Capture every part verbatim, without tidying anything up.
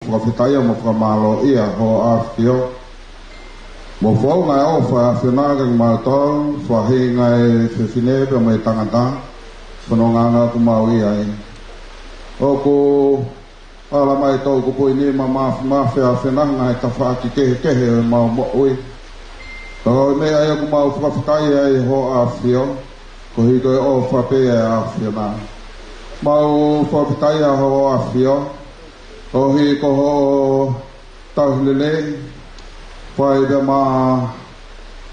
Fakafetaʻi mo fakamālō ʻia ho ʻAfio. Mo founga e ʻofa ʻa e ʻAfiona kiate kimautolu, faʻahinga e fefine pea mo e tangata, fononga ʻoku mau ʻi ai. ʻOku ala mai ʻetau kupu ʻi he mafimafi ʻa e ʻAfiona he ngaahi tafaʻaki kehekehe ʻo ʻemau moʻui. Ka ko e meʻa ia ʻoku mau fakafetaʻi ai ho ʻAfio, koeʻuhi ko e ʻofa pē ʻa e ʻAfiona. Mau fakafetaʻi ʻia ho ʻAfio, koeʻuhi ko hoʻo tauhi lelei, fai pē maʻa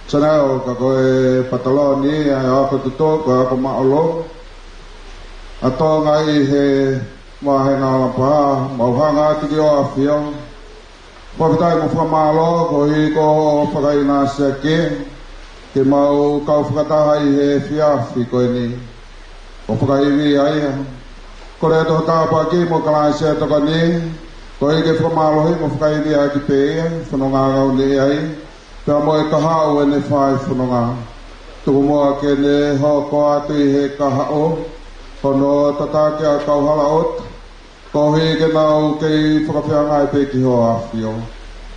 Chanel ka ko e pataloni ʻa e ako tutuku, ko e ako māʻolunga. ʻA Tonga ʻi he vāhenga Lapaha, mau hanga atu ki ho ʻAfio. Fakafetaʻi mo fakamālō, koeʻuhi ko hoʻo fakaʻinasiʻaki, ke mau kau fakataha ʻi he efiafi ko eni. ʻO fakaivia ia. Kole atu ho tāpuaki mo e kalāsia tokoni, koeʻuhi ke fakamālohi mo fakaivia ʻaki pē ia, fononga ʻoku ne ʻi ai, pea mo e kahaʻu ʻene fai fononga. Tuku muʻa ke ne hoko atu ʻi he kahaʻu, hono tataki ʻa e kau hala ʻotu, koeʻuhi ke nau kei fakafeangai pē ki ho ʻAfio.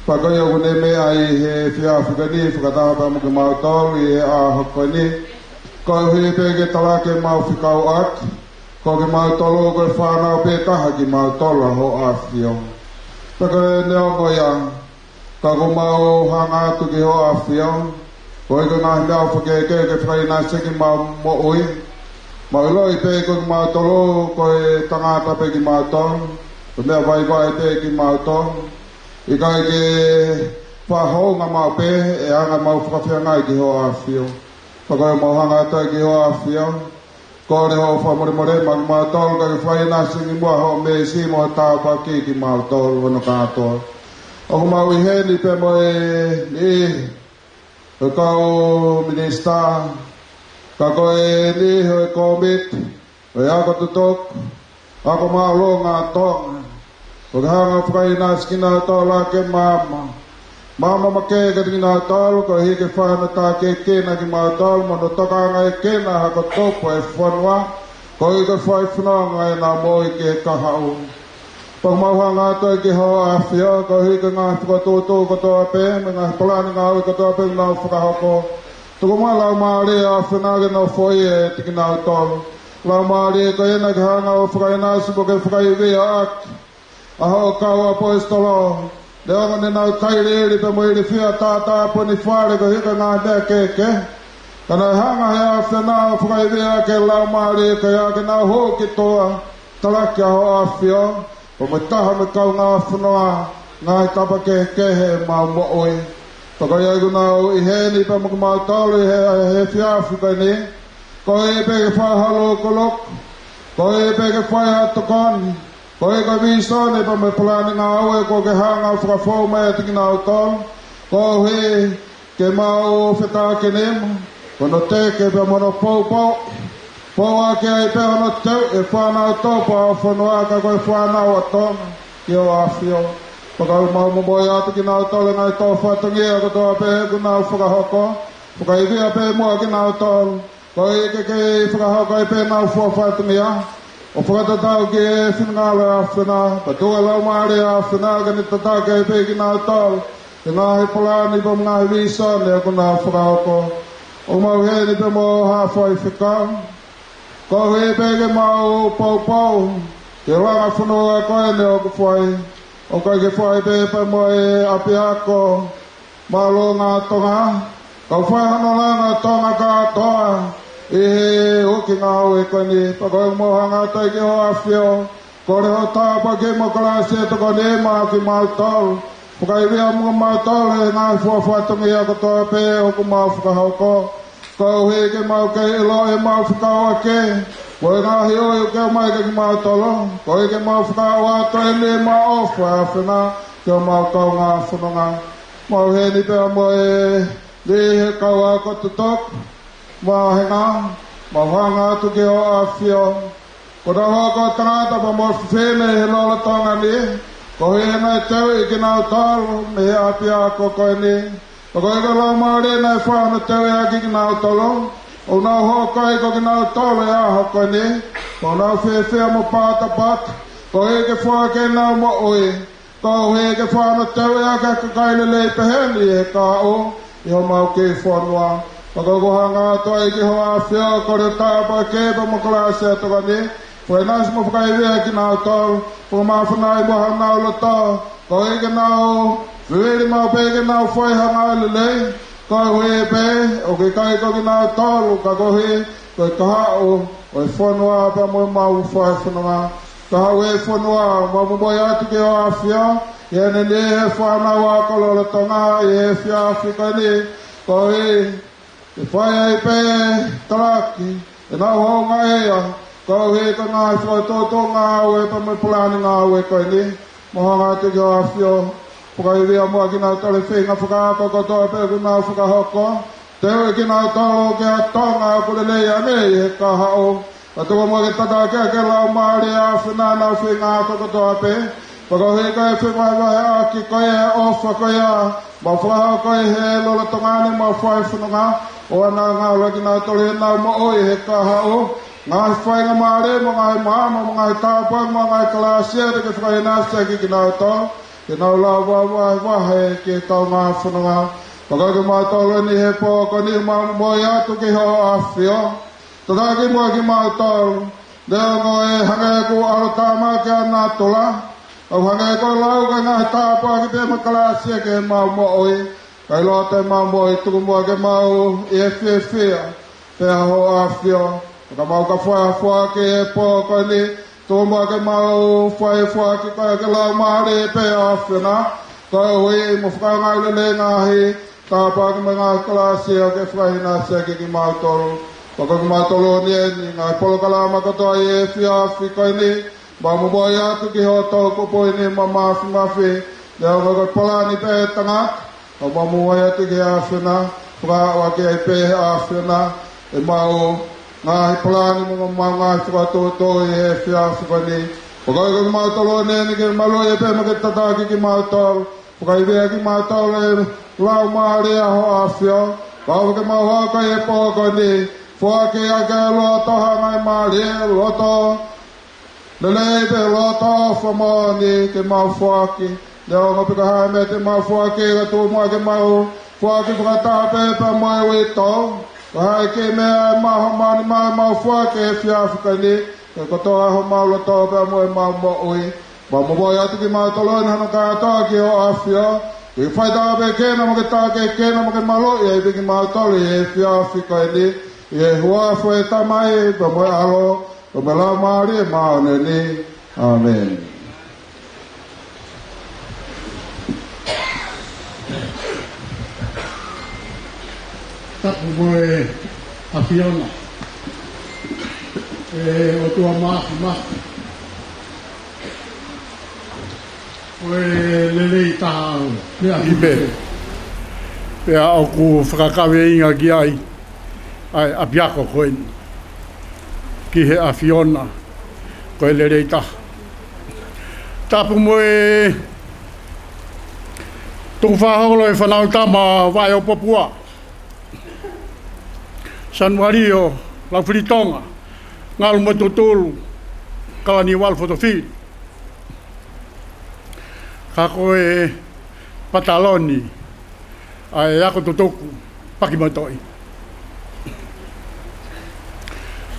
Pea ko ia ʻoku ne meʻa ʻi he efiafi ko eni, fakataha pea mo kimautolu ʻi he ʻaho ko eni, koeʻuhi pē ke talaki ʻemau fekauʻaki, ko kimautolu ko e fānau pē taha kimautolu ʻa ho ʻAfio. Pea ko e neongo ia, ka ʻoku mau hanga atu ki ho ʻAfio, koeʻuhi ko e ngaahi meʻa ʻoku fakehekehe ke fakaʻinasiʻaki ʻemau moʻui. Mau ʻiloʻi pē ko kimautolu, ko e tangata pē kimautolu, ko e meʻa vaivai pē kimautolu. ʻIkai ke fakahounga maʻu pē ʻe anga ʻemau fakafeangai ki ho ʻAfio. Pea ko e mau hanga atu ki ho ʻAfio, kole hoʻo fakamolemole maʻa kimautolu, kae fakaʻinasiʻaki muʻa hoʻo meesi mo e tāpuaki kimautolu hono kātoa. ʻOku mau ʻi heni pea mo e niʻihi ʻo e kau minisitā, ka ko e niʻihi ʻo e kōmiti ʻo e ako tutuku, ako māʻolunga ʻa Tonga. ʻOku ke hanga ʻo fakaʻinasiʻaki kinautolu ʻaki e maama. Maama makehe kiate kinautolu, koeʻuhi ke fai hano takiekina kimautolu, mo hono tokangaʻi kinautolu ʻe he hako tupu ʻo e fonua, koeʻuhi ko e fai fononga ʻenau moʻui ki he kahaʻu. Pea ʻoku mau hanga atu ki ho ʻAfio, koeʻuhi ko e ngaahi fokotuʻutuʻu kotoa pē, mo e ngaahi palani ngāue kotoa pē ʻoku nau fakahoko. Tuku muʻa e Laumālie ʻa e ʻAfiona ke nofoʻia ʻiate kinautolu. Laumālie ko ia naʻa ke hanga ʻo fakaʻinasi mo ke fakaivia ʻaki ʻa hoʻo kau ʻaposetolo, neongo ne nau tailiili pea mo ilifia, tātāpuni fale koeʻuhi ko e ngaahi meʻa kehekehe. Ka naʻe hanga ʻe he ʻAfiona ʻo fakaivia ʻaki e Laumālie ko ia ke nau hū ki tuʻa, talaki ʻa ho ʻAfio, pea mo e taha mo e kaungāfononga, ngaahi tapa kehekehe ʻemau moʻui. Pea ko ia ʻoku nau ʻi heni pea mo kimautolu ʻi he, he efiafi ko eni, koeʻuhi pē ke fai ha lūkuluku, koeʻuhi pē ke fai ha tokoni, koeʻuhi ko e vīsone pea mo e palani ngāue kuo ke hanga ʻo fakafou mai ʻiate kinautolu, koeʻuhi ke mau fetakinima, ko hono teke pea mo hono poupou, pou ʻaki ai pē hono teu ʻe he fānau tupu ʻo e fonua, ka ko e fānau ʻa Tonga, ki ho ʻAfio. Pea ʻoku mau momoi atu kinautolu he ngaahi tō fatongia kotoa pē ʻoku nau fakahoko, fakaivia pē muʻa kinautolu, koeʻuhi ke kei fakahoko ai pē ʻenau fua fatongia, ʻo fakatatau ki he finangalo ʻo e ʻAfiona, pea tuku e Laumālie ʻo e ʻAfiona ke ne tataki ai pē kinautolu, he ngaahi palani pea mo e ngaahi vīsone ʻoku nau fakahoko. ʻOku mau ʻi heni pea mo ha faifekau, koeʻuhi pē ke mau poupou ki he langa fonua ko eni ʻoku fai, ʻoku ʻikai ke fai pē pea mo e ʻApiako Māʻolunga ʻa Tonga, ka ʻoku fai hono langa ʻa Tonga kātoa ʻi he uike ngāue ko eni. Pea ʻoku mau hanga atu ki ho ʻAfio, kole hoʻo tāpuaki mo e kalāsia tokoni maʻa kimautolu, fakaivia muʻa kimautolu he ngaahi fua fatongia kotoa pē ʻoku mau fakahoko, koeʻuhi ke mau kei ʻilo ʻemau fekauʻaki, mo e ngaahi ʻuhinga ʻoku ke ʻomai kiate kimautolu, koeʻuhi ke mau fakahoko atu ʻemau ʻofa ʻa e ʻAfiona ki homau kaungāfononga. Mau ʻi heni pea mo e niʻihi ʻo e kau ako tutuku, mau hanga, mau hanga atu ki ho ʻAfio, ko ʻenau hoko ko e tangata pea mo e fefine he lolotonga ni, koeʻuhi naʻe teuʻi kinautolu mei he ʻapiako ko eni. Pea koeʻuhi ko e Laumālie naʻe fai hono teuʻi ʻaki kinautolu, ʻoku nau hoko ai ko kinautolu he ʻaho ko eni, ʻoku nau fiefia mo patapata, koeʻuhi ke foaki ʻenau moʻui Koeʻuhi ke fano teu ia ke kakai lelei pehē ni ʻi he kahaʻu ʻi homau kiʻi fonua. Pea ʻoku ou hanga atu ai ki hoʻo ʻAfio, kole tāpuaki pea mo kalāsia ʻa e tokoni. Fakaʻinasi mo fakaivia kinautolu, fakamāfanaʻi mo honau loto, koeʻuhi ke nau fili maʻu pē ke nau fai ha ngāue lelei, koeʻuhi pē ʻoku ʻikai ko kinautolu, ka koeʻuhi ko e kahaʻu ʻo e fonua pea mo ʻemau fai fononga. Kahaʻu ʻo e fonua, mau momoi atu ki hoʻo ʻAfio, ʻi heʻene niʻihi e fānau ako lolotonga ʻi he efiafi ko eni, koeʻuhi ke fai ai pē talaki ʻenau hounga ia, koeʻuhi ko e ngaahi fokotuʻutuʻu ngāue pea mo e palani ngāue ko eni. Mau hanga atu ki hoʻo ʻAfio, fakaivia muʻa kinautolu he feinga fakaako kotoa pē ʻoku nau fakahoko. Teuʻi kinautolu ki ha Tonga ʻoku lelei ange ʻi he kahaʻu. Pea tuku muʻa ke tataki ʻaki ʻe he Laumālie ʻa e ʻAfiona ʻenau feinga ako kotoa pē. Pea koeʻuhi ko e fevahevaheʻaki ko ia ʻo e ʻofa ko ia, mau fakahoko ʻi he lolotonga ni ʻemau fai fononga, ʻoua naʻa ngalo kinautolu ʻi heʻenau moʻui he kahaʻu. Ngaahi faingamālie mo e ngaahi maama mo e ngaahi tāpuaki mo e ngaahi kalāsia te ke fakaʻinasi ʻaki kinautolu, ke nau lava ʻo vahevahe ki he kaungā fononga. Pea ko kimautolu eni he pō ko eni mau momoi atu ki hoʻo ʻAfio. Tataki muʻa kimautolu, neongo ʻe hangē ʻoku ʻalotāmaki ʻa natula, ʻo hangē ko e lau ko e ngaahi tāpuaki pē mo e kalāsia ki heʻemau moʻui. Kae ʻiloa ʻemau moʻui, tuku muʻa ke mau ʻi he fiefia pea hoʻo ʻAfio. Ka mau ka fai foaki he pō ko eni, tuku muʻa ke mau fai foaki ko ia ki he Laumālie pē ʻa e ʻAfiona, koeʻuhi mo fakaʻaongaʻi lelei e ngaahi tāpuaki mo e ngaahi kalāsia ke fakaʻinasi ʻaki kimautolu. Pea ko kimautolu eni ʻi he ngaahi polokalama kotoa ʻi he efiafi ko eni, mau momoi atu ki hoʻo toʻukupu ʻi he māfimafi, neongo ko e palani pē ʻa e tangata, ka mau momoi atu ki he ʻAfiona, fakaaʻu ʻaki ai pē ʻe he ʻAfiona ʻemau ngaahi palani mo ʻemau ngaahi fokotuʻutuʻu ʻi he efiafi ko eni. Pea ko kimautolu eni ke maluʻi pē mo ke tataki kimautolu, fakaivia kimautolu ʻe he Laumālie ʻa hoʻo ʻAfio, pea ʻoua ke mau hoko ʻi he pō ko eni, foaki ʻaki e loto hangaimālie, loto lelei pea loto ʻofa moʻoni ke mau foaki. Neongo pe ko e hā e meʻa te mau foaki, ka tuku muʻa ke mau foaki fakataha pē pea mo e uitou. Ko e hā e kiʻi meʻa ʻe maʻu ha mānava ʻemau foaki he efiafi ko eni, ko e kotoa homau loto pea mo ʻemau moʻui. Mau momoi atu kimautolu eni hono kātoa ki hoʻo ʻAfio, ke fai tāpuekina mo ke tākiekina mo ke maluʻi ai pē kimautolu ʻi he efiafi ko eni, ʻi he huafa ʻo e Tamai pea mo e ʻAlo pea mo e Laumālie Māʻoniʻoni. ʻĀmeni. Tapu mo e ʻAfiona. ʻE ʻOtua Māfimafi, ko e lelei taha ʻaupito. ʻIo. Pea ʻoku fakakaveinga ki ai ʻa e ʻapiako ko eni, ki he ʻAfiona, ko e lelei taha. Tapu mo e tukufakaholo ʻo e Fānautama Vaʻe ʻo Popua, Sanualio Laufilitonga Ngalumoetutulu Kalaniuvalu Fotofili, ka ko e pataloni ʻa e ako tutuku Pakimotoʻi.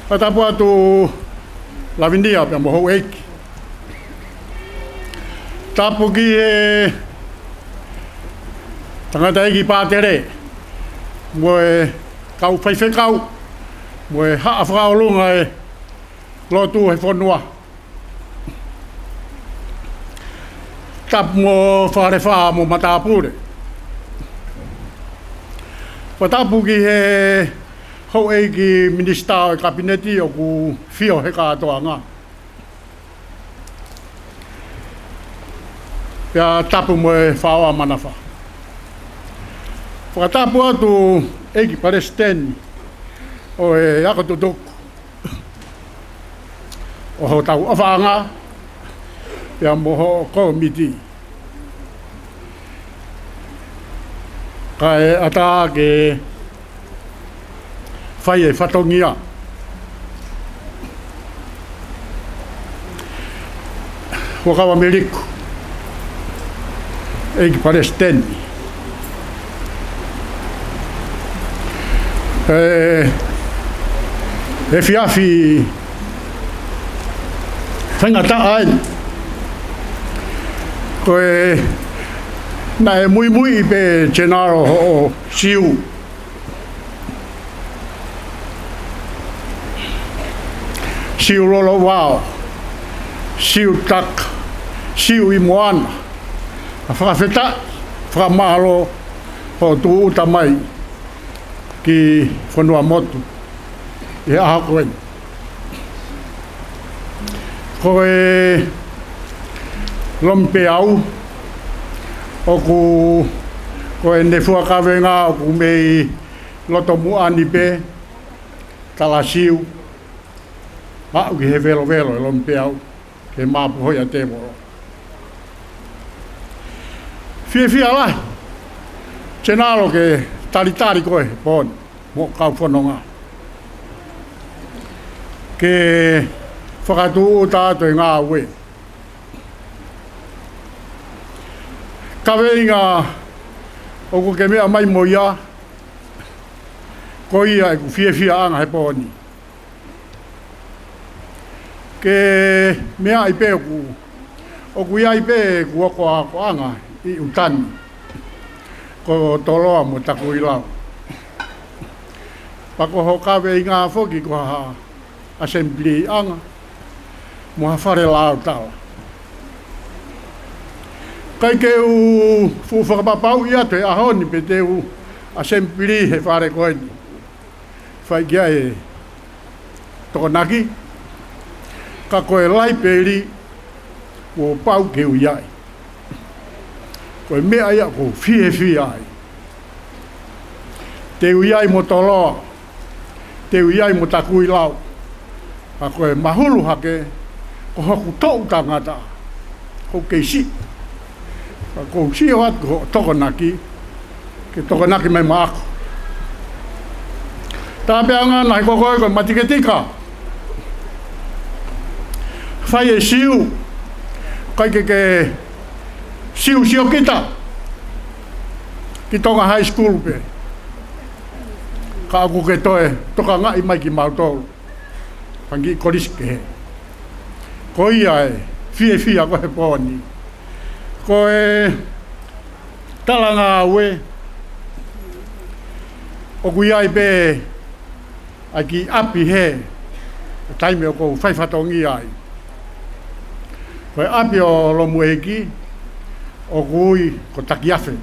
Fakatapu atu Lavinia pea mo houʻeiki. Tapu ki he tangataʻeiki pātele mo e kau faifekau mo e haʻa fakaʻolunga ʻo e lotu he fonua. Tapu mo Falefā mo matāpule. Fakatapu ki he houʻeiki minisitā ʻo e kapineti ʻoku fio he kātoanga. Pea tapu mo e Faʻoʻa Manafa. Fakatapu atu ʻEiki Palesiteni ʻo e ako tutuku, ʻo hotau ʻofaʻanga, pea mo hoʻo kōmiti. Kae ʻatā ke fai e fatongia. Fuakava Meliku, ʻEiki Palesiteni. ʻE, efiafi faingataʻa eni. Ko e naʻe muimuiʻi pē General hoʻo Siu. Siu Lolovao, Siu Taka, Siu ʻi Moana. ʻA fakafetaʻi, fakamālō hoʻo tūʻuta mai ki Fonuamotu ʻi he ʻaho ko eni. Ko e Lomipeau, ʻoku, ko ʻene fuakaveinga ʻoku mei loto muʻa ni pē, Talasiu, aʻu ki he velovelo ʻe Lomipeau, ke māpuhoi ʻa Tēvolo. Fiefia lahi, Senalo, ke talitali koe he pō ni mo e kau fononga ke fakatūʻuta atu e ngāue. Kaveinga ʻoku ke meʻa mai mo ia, ko ia ʻeku fiefiaʻanga he pō ni. Ke meaʻi pē ʻoku, ʻoku ʻi ai pē ʻeku akoakoʻanga ʻi ʻuta ni, ko Toloa mo Takuilau. Pea ko hoʻo kaveinga foki ko ha ʻasempiliʻanga mo ha fale lautala. ʻIkai ke u fuʻu fakapapauʻi atu he ʻaho ni pe te u ʻasempili he fale ko eni. Fai ki ai e Tokonaki, ka ko e laipeli kuo pau ke u ʻi ai. Ko e meʻa ia ʻoku ou fiefia ai. Te u ʻi ai mo Toloa, te u ʻi ai mo Takuilau. Ka ko e mahulu hake, ko hoku toʻu tangata, ʻoku ou kei siʻi. Ka ʻoku ou sio atu ki hoʻo Tokonaki, ke Tokonaki mai maʻaku. Tāpeʻanga naʻe ko koe ko e matiketika. Fai e Siu, ʻikai ke ke Siu Siokita ki Tonga High School pē. Ka ʻoku ke toe tokangaʻi mai kimautolu, fanga kiʻi kolisi kehe. Ko ia e fiefia ko ē he pō ni. Ko e talangāue ʻoku ʻi ai pē ʻa e kiʻi ʻapi he taimi ʻoku ou fai fatongia ai. Ko e ʻapi ʻo Lomueiki, ʻoku ui ko Takiafe.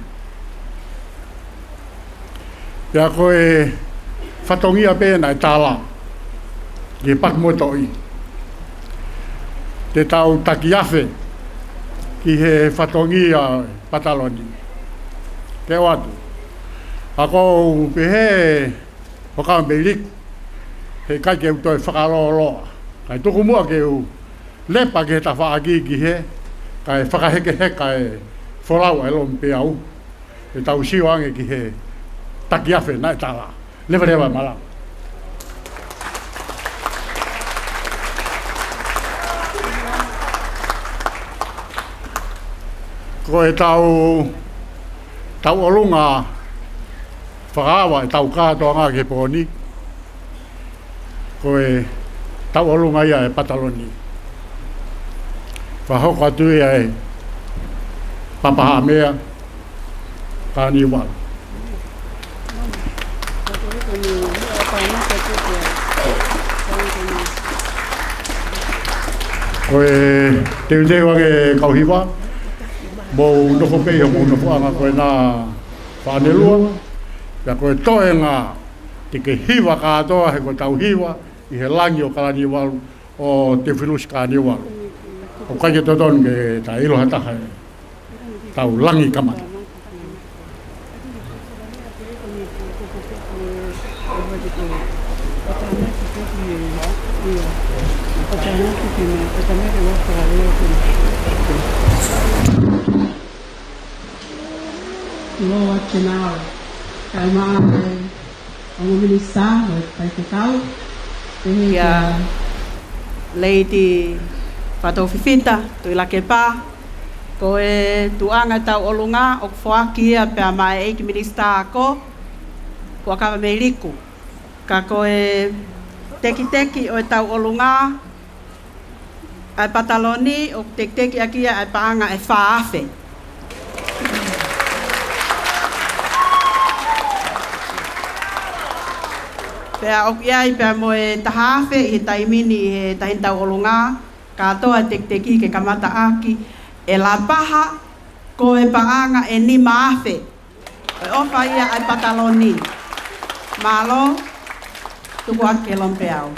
Pea ko e fatongia pē naʻe tala ki he Paki mo e Toʻi, te tau takiafe ki he fatongia pataloni. Ke ʻoatu. Ka ʻoku ou pehē, ʻo ka meliku, heʻikai ke u toe fakalōloa. Kae tuku muʻa ke u lepa ki he tafaʻaki ki hē, kae fakahekeheka e folau ʻa e Lomipeau. Ke tau sio ange ki he takiafe naʻe tala. Levaleva e malanga. Ko e tau, tauʻolunga fakaava ʻetau kātoanga ki he pō ni. Ko e tauʻolunga ia e pataloni. Fakahoko atu ia e Papahaʻamea Kānivalu. Ko e teuteu ange kau hiva, mou nofo pē ʻi hoʻomou nofoʻanga ko ena fānelua, pea ko e toenga te ke hiva kātoa he ko ʻetau hiva ʻi he langi ʻo Kalaniuvalu, ʻo Teofilusi Kāniuvalu. ʻOku ʻikai ke totonu ke ta ʻilo ha taha ʻetau langi kamata. Lord, you know, kae maʻa e ongo minisitā mo e faifekau. Pehē kia Lady Fatou Fifita Tuʻilakepa, Ko e tuʻunga ʻetau ʻolunga ʻoku foaki ia pea maʻa e ʻEiki Minisitā Ako, Fuakava Meiliku. Ka ko e tekiteki ʻo ʻetau ʻolunga, ʻa e pataloni ʻoku tekiteki ʻaki ia ʻa e paʻanga ʻe fā afe. Pea ʻoku ʻi ai pea mo e taha afe ʻi he taimi ni ʻi he tahi ʻetau ʻolunga, kātoa e tekiteki ke kamata ʻaki ʻe Lapaha ko e paʻanga ʻe nima afe. ʻOku ʻofa ia ʻa e pataloni. Mālō, tuku atu ki he lomipeau.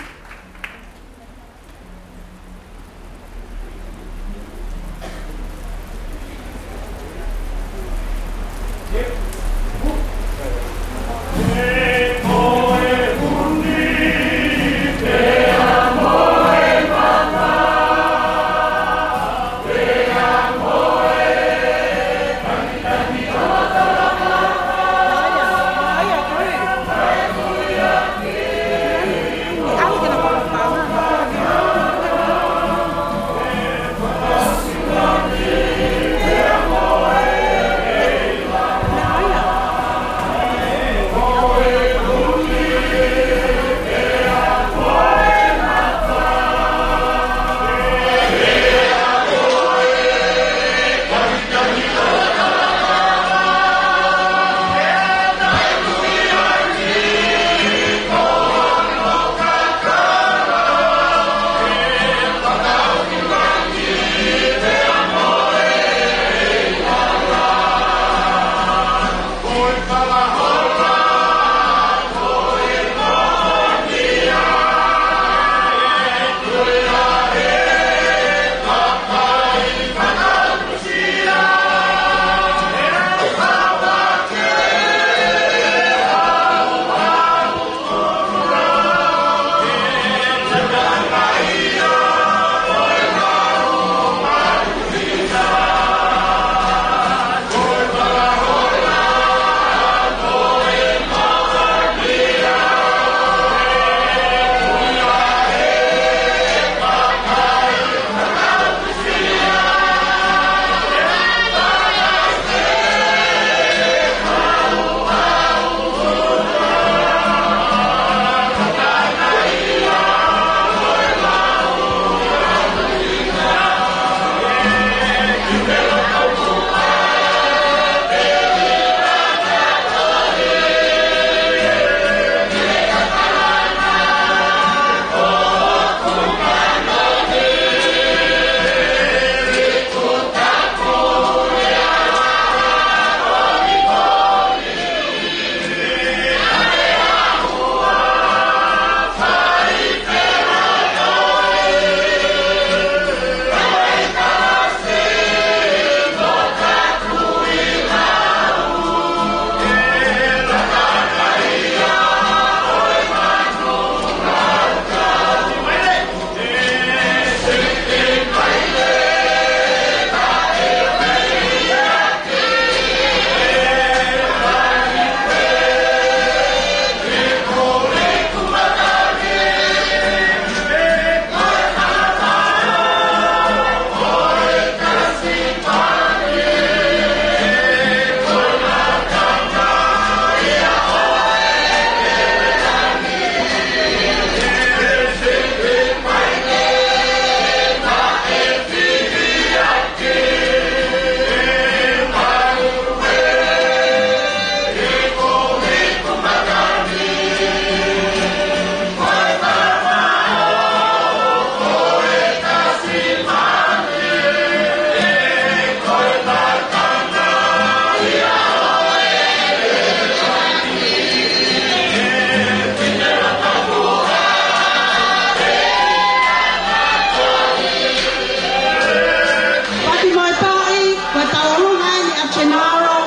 Pati mai paʻi, ko e tau ʻolunga eni ʻa Gennaro.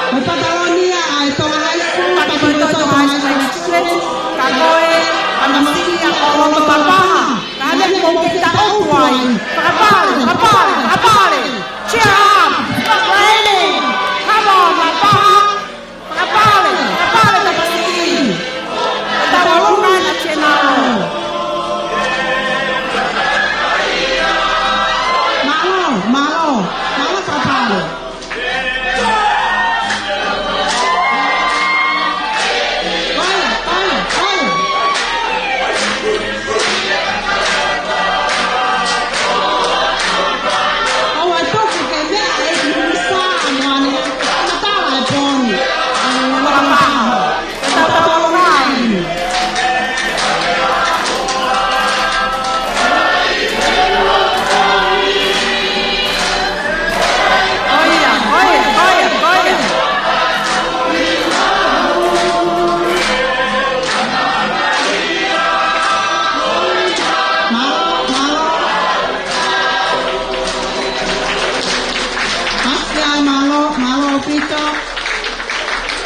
Ko e pataloni ia ʻa e Tonga High School, pati mai Tonga High School. Ka ko e, ʻa e masini ʻa Koloto Lapaha. Ka ne mou kei taʻotu ai. Fakapale, fakapale, fakapale. Cheer up. Stop raining. Come on, Lapaha. Fakapale, fakapale, Tapasiʻi. Tau ʻolunga ʻa Gennaro. Mālō, mālō.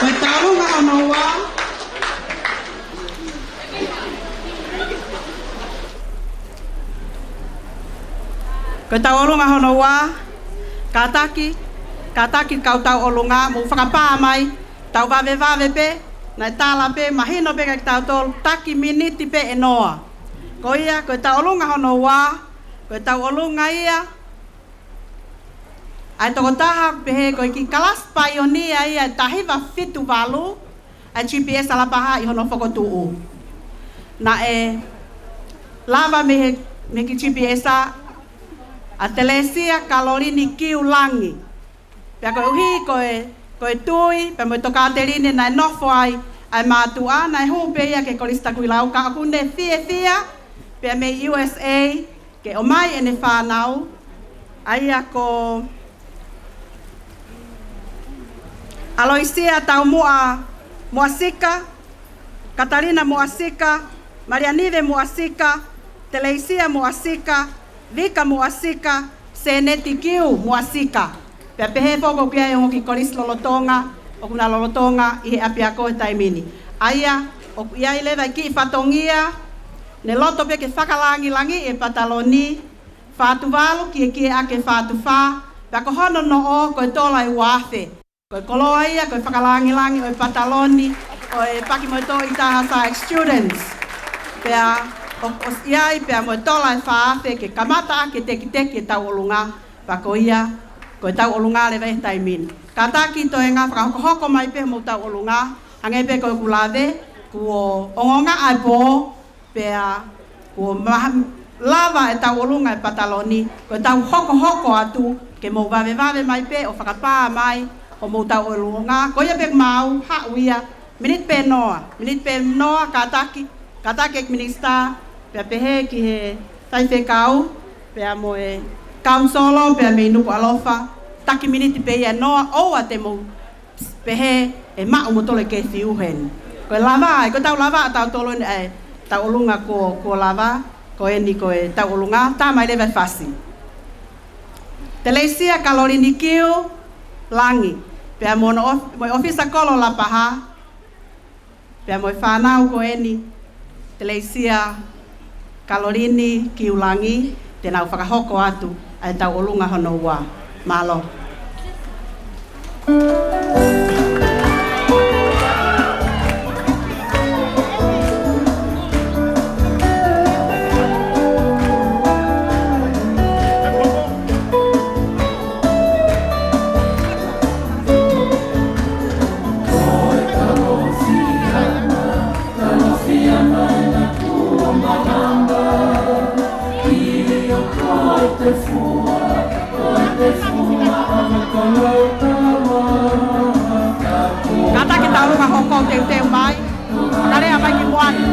Ko e tauʻolunga hono ua. Ko e tauʻolunga hono ua, kātaki, kātaki kau tauʻolunga, mou fakapā mai, tau vavevave pē, naʻe tala pē, mahino pē kia kitautolu, taki miniti pē ʻe noa. Ko ia, ko e tauʻolunga hono ua, ko e tauʻolunga ia, ʻa e tokotaha pehē ko e kiʻi kalasi paionia ia ʻa e taha hiva fitu valu, ʻa e G P S ʻa Lapaha ʻi hono fokotuʻu. Naʻe lava mei he, mei he kiʻi G P S ʻa, ʻa Telesia Kalolini Kiu Langi. Pea koeʻuhi ko e, ko e tui, pea mo e tokāteline naʻe nofo ai ʻa e mātuʻa, naʻe hū pē ia ki he Kolisi Takuilau, ka ʻoku ne fiefia, pea mei U S A, ke ʻomai ʻene fānau, ʻa ia ko Aloisia Taumuʻa Moasika, Katalina Moasika, Malianive Moasika, Teleisia Moasika, Vika Moasika, Seneti Kiu Moasika. Pea pehē foki ʻoku ʻi ai e ongo kiʻi kolisi lolotonga, ʻoku na lolotonga ʻi he ʻapiako he taimi ni. ʻA ia, ʻoku ʻi ai leva e kiʻi fatongia, ne loto pē ke fakalangilangiʻi e pataloni, fā tuvalu, kiekieʻaki e fā tufā, pea ko hono noʻo, ko e tola ʻe ua afe. Ko e koloa ia, ko e fakalangilangi ʻo e pataloni, ʻo e Paki mo e Toʻi Taha SAIC students. Pea, ʻo, ʻosi ʻi ai, pea mo e tola ʻe fā afe ke kamata ʻaki e tekiteki e tauʻolunga, pea ko ia, ko e tauʻolunga leva he taimi ni. Kātaki toenga fakahokohoko mai pē homou tauʻolunga, hangē pē ko ʻeku lave, kuo ongonga ʻa e pō, pea kuo ma-, lava e tauʻolunga e pataloni, ko e tau hokohoko atu, ke mou vavevave mai pē ʻo fakapā mai, homou tauʻolunga, ko ia pē maʻu, haʻu ia, miniti pē noa, miniti pē noa, kātaki, kātaki e minisitā, pea pehē ki he faifekau, pea mo e kaunisolo, pea mei Nukuʻalofa, taki miniti pē ia ʻe noa, ʻoua te mou pehē ʻe maʻu mo tole ke fiu heni. Ko e lava, ʻa e ko e tau lava ʻa tautolu ni ʻa e tauʻolunga kuo, kuo lava, ko eni ko e tauʻolunga, tā mai leva e fasi. Teleisia Kalolini Kiu Langi, pea mo hono ʻof-, mo e ʻofisa kolo Lapaha, pea mo e fānau ko eni, Teleisia Kalolini Kiu Langi, te nau fakahoko atu ʻa e tauʻolunga hono ua. Mālō. Kātaki tauʻolunga hoko teuteu mai. Fakalea mai ki muʻa ni.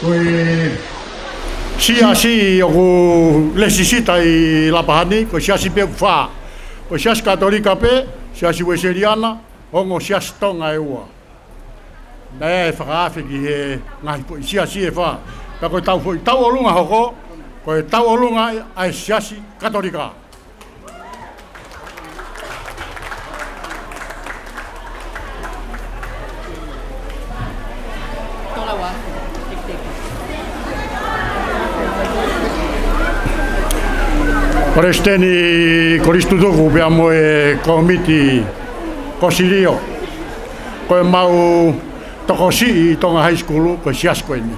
Ko e siasi ʻoku lesisita ʻi Lapahani, ko e siasi pē ʻoku fā. Ko e siasi Katolika pē, siasi Uesiliana, ongo siasi Tonga ʻe ua. Naʻe fakaafe ki he ngaahi foʻi siasi ʻe fā. Pea ko e tau foʻi tauʻolunga hoko, ko e tauʻolunga ʻa e siasi Katolika. Palesiteni Kolisi Tutuku pea mo e kōmiti kosilio. Ko e mau tokosiʻi ʻi Tonga High School, ko e siasi ko eni.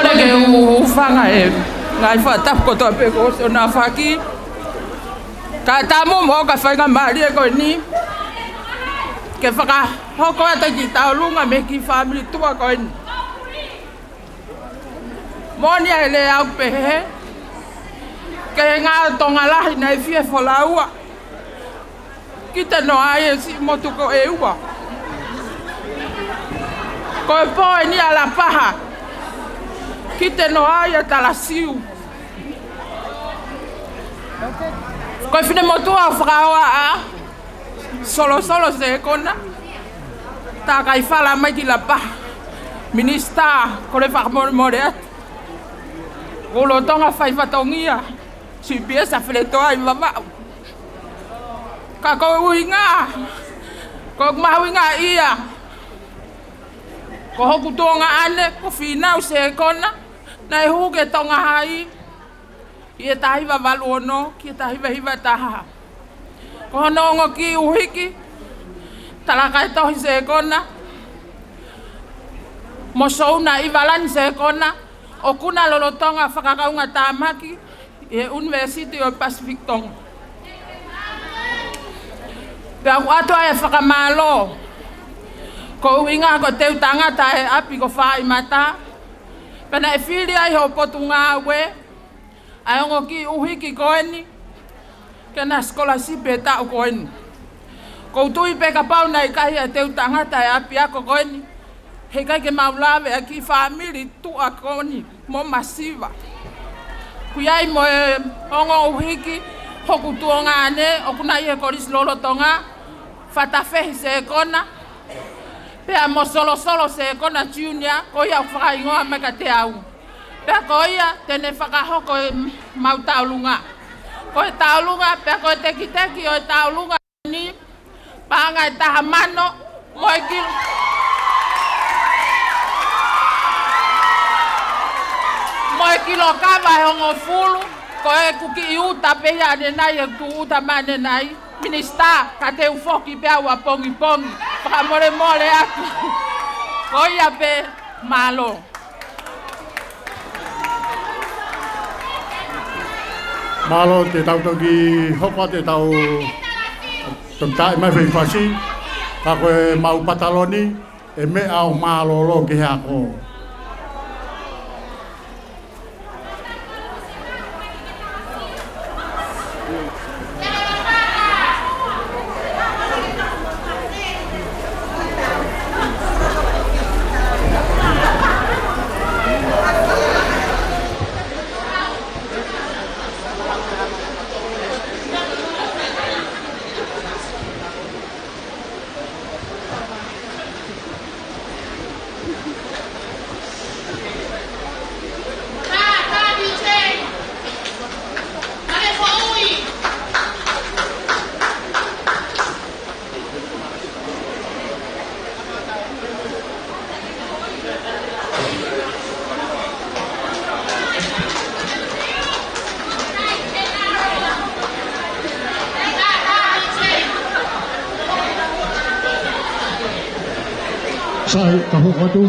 Ke u hūfanga he ngaahi fakatapu kotoa pē kuo ʻosi ʻonaʻafaki. Ka tamu mo ka faingamālie ko eni ke fakahoko atu e kiʻi tauʻolunga mei he kiʻi fāmili tuʻa ko eni. Moʻoni ʻa e lea ʻoku pehē, ko e ngaahi Tonga lahi naʻe fie folaua, kiʻi tenoa ai e siʻi motu ko ʻEua. Ko e pō eni ʻa Lapaha, kiʻi tenoa ai ʻa Talasiu. Ko e finemotuʻa ʻoku fakahoa ʻa Solosolo Sekona, tā kaifala mai ki Lapaha. Minisitā, kole fakamolemole atu. Ko e lolotonga fai fatongia, C P S ʻa Feletoa ʻi Vavaʻu. Ka ko e ʻuhinga, ko e mahuʻinga ia, ko hoku tuongaʻane, ko Fīnau Sekona, naʻe hū ki Tonga Hai ʻi he taha hiva valu ono ki he taha hiva hiva taha. Ko hono ongo kiʻi ʻuhiki, Talakaetohi Sekona, mo Souna ʻIvalani Sekona, ʻokú na lolotonga fakakaungatāmaki ʻi he University of Pacific Tonga. Pea ʻoku ʻoatu ai e fakamālō, ko e ʻuhinga ko e teu tangata ʻa e ʻapi ko Fāimata, pea naʻe fili ai hoʻo Potungāue ʻa e ongo kiʻi ʻuhiki ko eni ke na sikolasipi he taʻu ko eni. ʻOku ou tui pē kapau naʻe ʻikai ha teu tangata ʻa e ʻapiako ko eni, heʻikai ke mau lave ʻa e kiʻi fāmili tuʻa ko eni mo masiva. ʻOku ʻi ai mo e ongo ʻuhiki, hoku tuongaʻane, ʻokú na ʻi he kolisi lolotonga, Fatafehi Sekona, pea mo Solosolo Sekona Junior, ko ia ʻoku fakahingoa mai kiate au. Pea ko ia te ne fakahoko ʻemau tauʻolunga. Ko e tauʻolunga, pea ko e tekiteki ʻo e tauʻolunga ni, paʻanga ʻe taha mano, mo e kilo, mo e kilo kava ʻe hongofulu, ko ʻeku kiʻi uta pē ia ʻanenai, ʻeku tūʻuta mai ʻanenai. Minisitā, ka te u foki pē au ʻapongipongi. Fakamolemole atu. Ko ia pē, mālō. Mālō, te tau toki hoko atu ʻetau tokitaʻi mai fefasi, ka ko ʻemau pataloni, ʻe meʻa ʻo mālōlō ki he ako. Sai, ka hoko atu.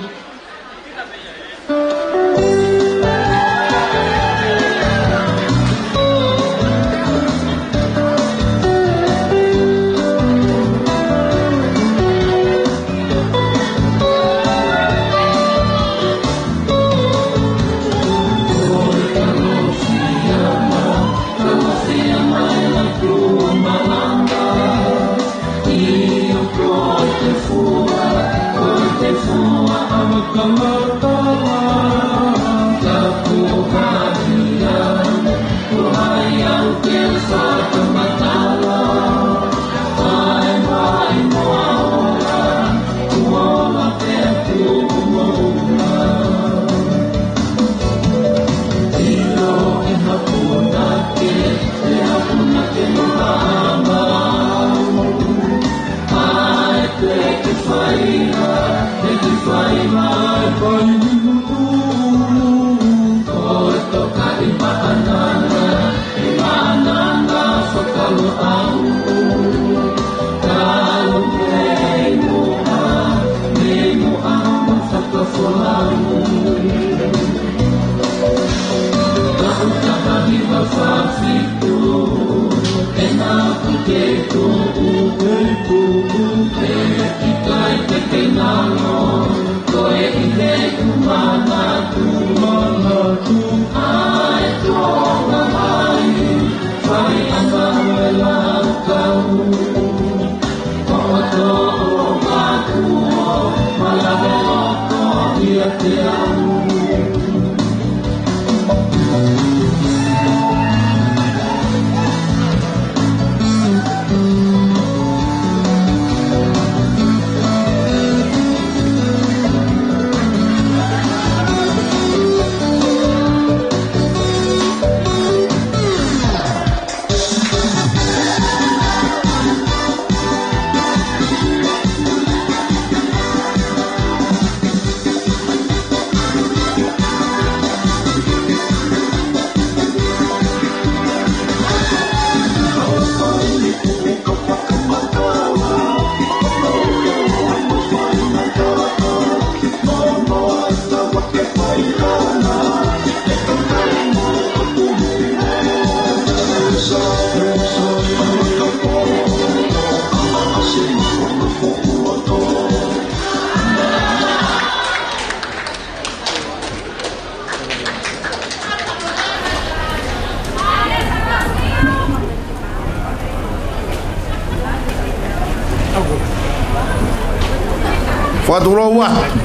Fakatulou atu.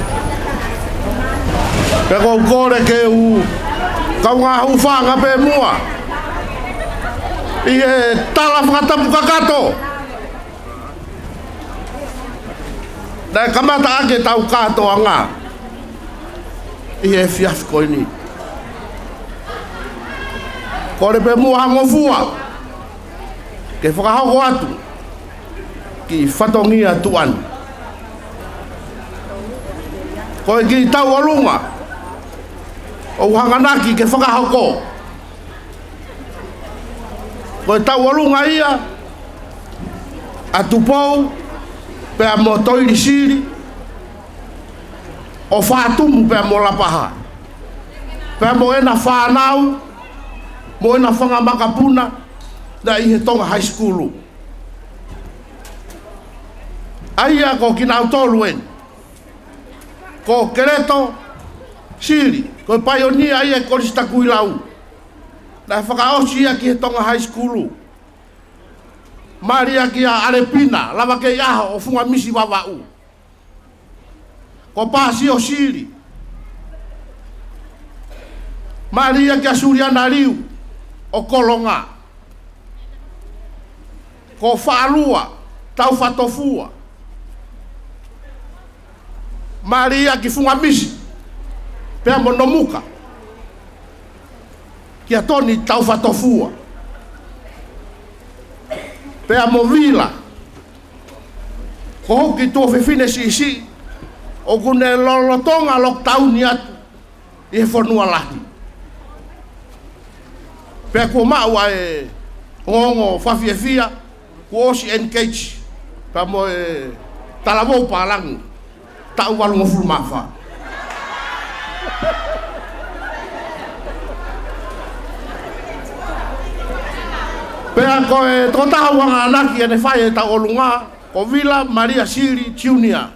Pea ʻoku ou kole ke u kaungā hūfanga pē muʻa ʻi he tala fakatapu kakato naʻe kamata ʻaki ʻetau kātoanga ʻi he efiafi ko eni. Kole pē muʻa ha ngofua ke fakahoko atu ki he fatongia tuʻa ni. Ko e kiʻi tauʻolunga ʻoku hanganaki ke fakahoko, ko e tauʻolunga ia ʻa Tupou pea mo Toilisili, ʻo Fatumu pea mo Lapaha, pea mo ʻena fānau, mo ʻena fanga makapuna naʻe ʻi he Tonga High School. ʻA ia ko kinautolu eni. Ko Keleto Sili, ko e paionia ia ʻi he Kolisi Takuilau, naʻe fakaʻosi ia ki he Tonga High School. Mali ia kia ʻAlepina Lavakeiʻaho ʻo Fungamisi Vavaʻu. Ko Pasio Sili. Mali ia kia Suliana Liu ʻo Kolonga. Ko Faʻalua Taufatofua. Mali ia ki Fungamisi pea mo Nomuka, kia Toni Taufatofua, pea mo Vila. Ko hoku kiʻi tuofefine siʻisiʻi ʻoku ne lolotonga lockdown atu ʻi he fonua lahi. Pea kuo maʻu ʻa e ongoongo fakafiefia, kuo ʻosi engage pea mo e talavou pālangi taʻu valungofulu mā fā. Pea ko e tokotaha ʻoku hanganaki ʻene fai e tauʻolunga, ko Vila Malia Sili Junior.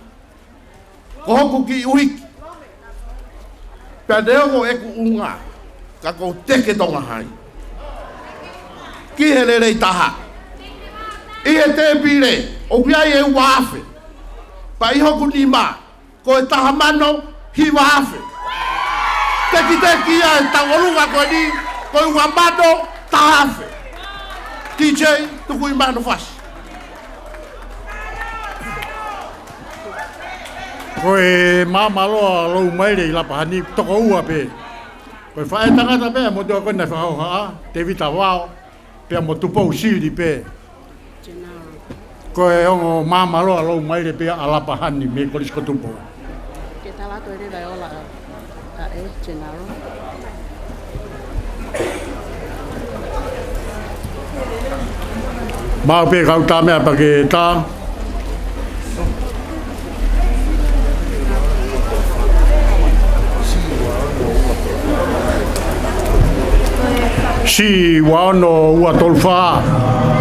Ko hoku kiʻi ʻuhiki. Pea neongo ʻeku ʻunga, ka ʻoku ou teke Tonga Hai ki he lelei taha. ʻI he tēpile ʻoku ʻi ai e ua afe, pea ʻi hoku nima ko e taha mano hiva afe. Tekiteki ia e tauʻolunga ko eni, ko e ua mano taha afe. T J, tuku ʻi mano fasi. Ko e Maamaloa Loumaile ʻi Lapahani, toko ua pē. Ko e faʻētangata pē ʻa e motuʻa ko eni naʻe fakahohaʻa, Tevita Vao, pea mo Tupou Sili pē. Ko e ongo Maamaloa Loumaile pē ʻa Lapahani mei Kolisi ko Tupou. Ke tala atu e leva e ola ʻa, ʻa e General. Maʻu pē kau tā meʻa pea ke tā. C ua ono ua tolu fā.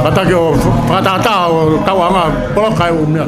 Kātaki ʻo fakatātā ʻo tauʻanga poloka e ʻū meʻa.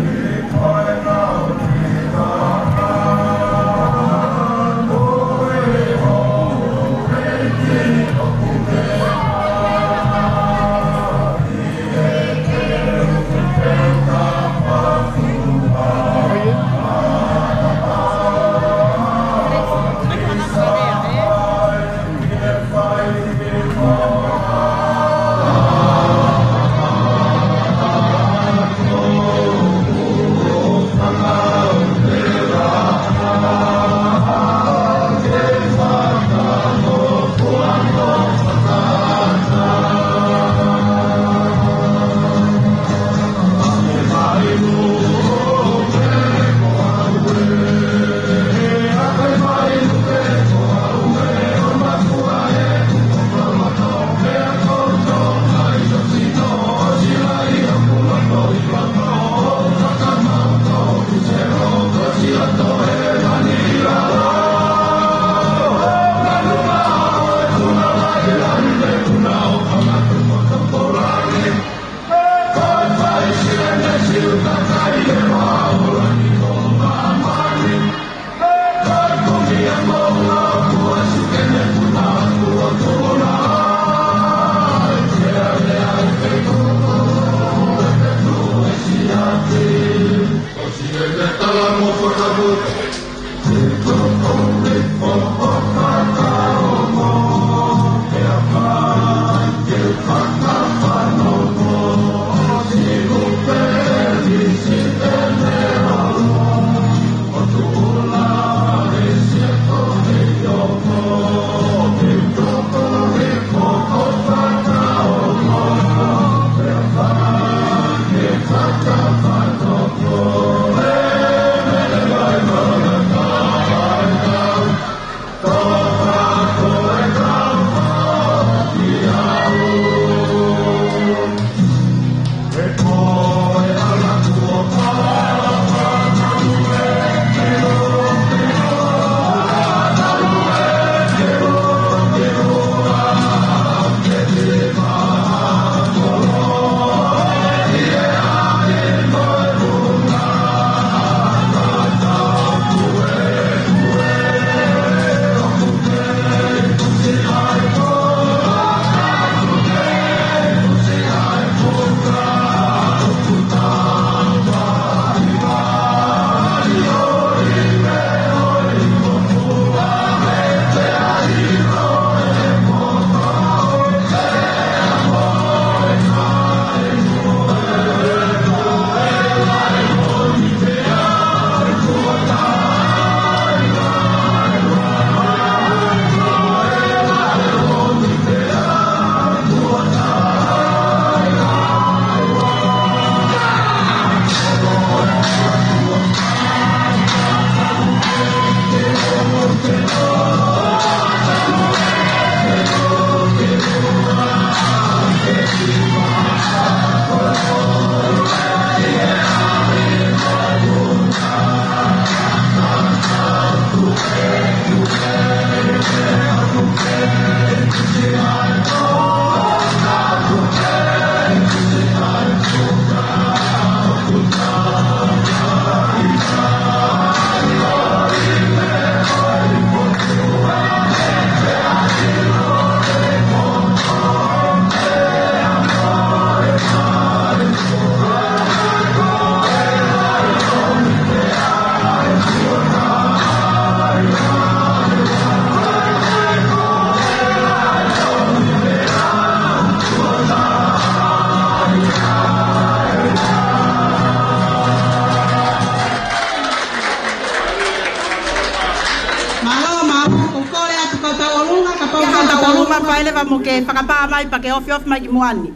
Mālō, mālō, ko e kole atu ki he tauʻolunga, kapau ʻoku ʻi ai ha tauʻolunga, fai leva mo ke fakapā mai pea ke ofiofi mai ki muʻa ni.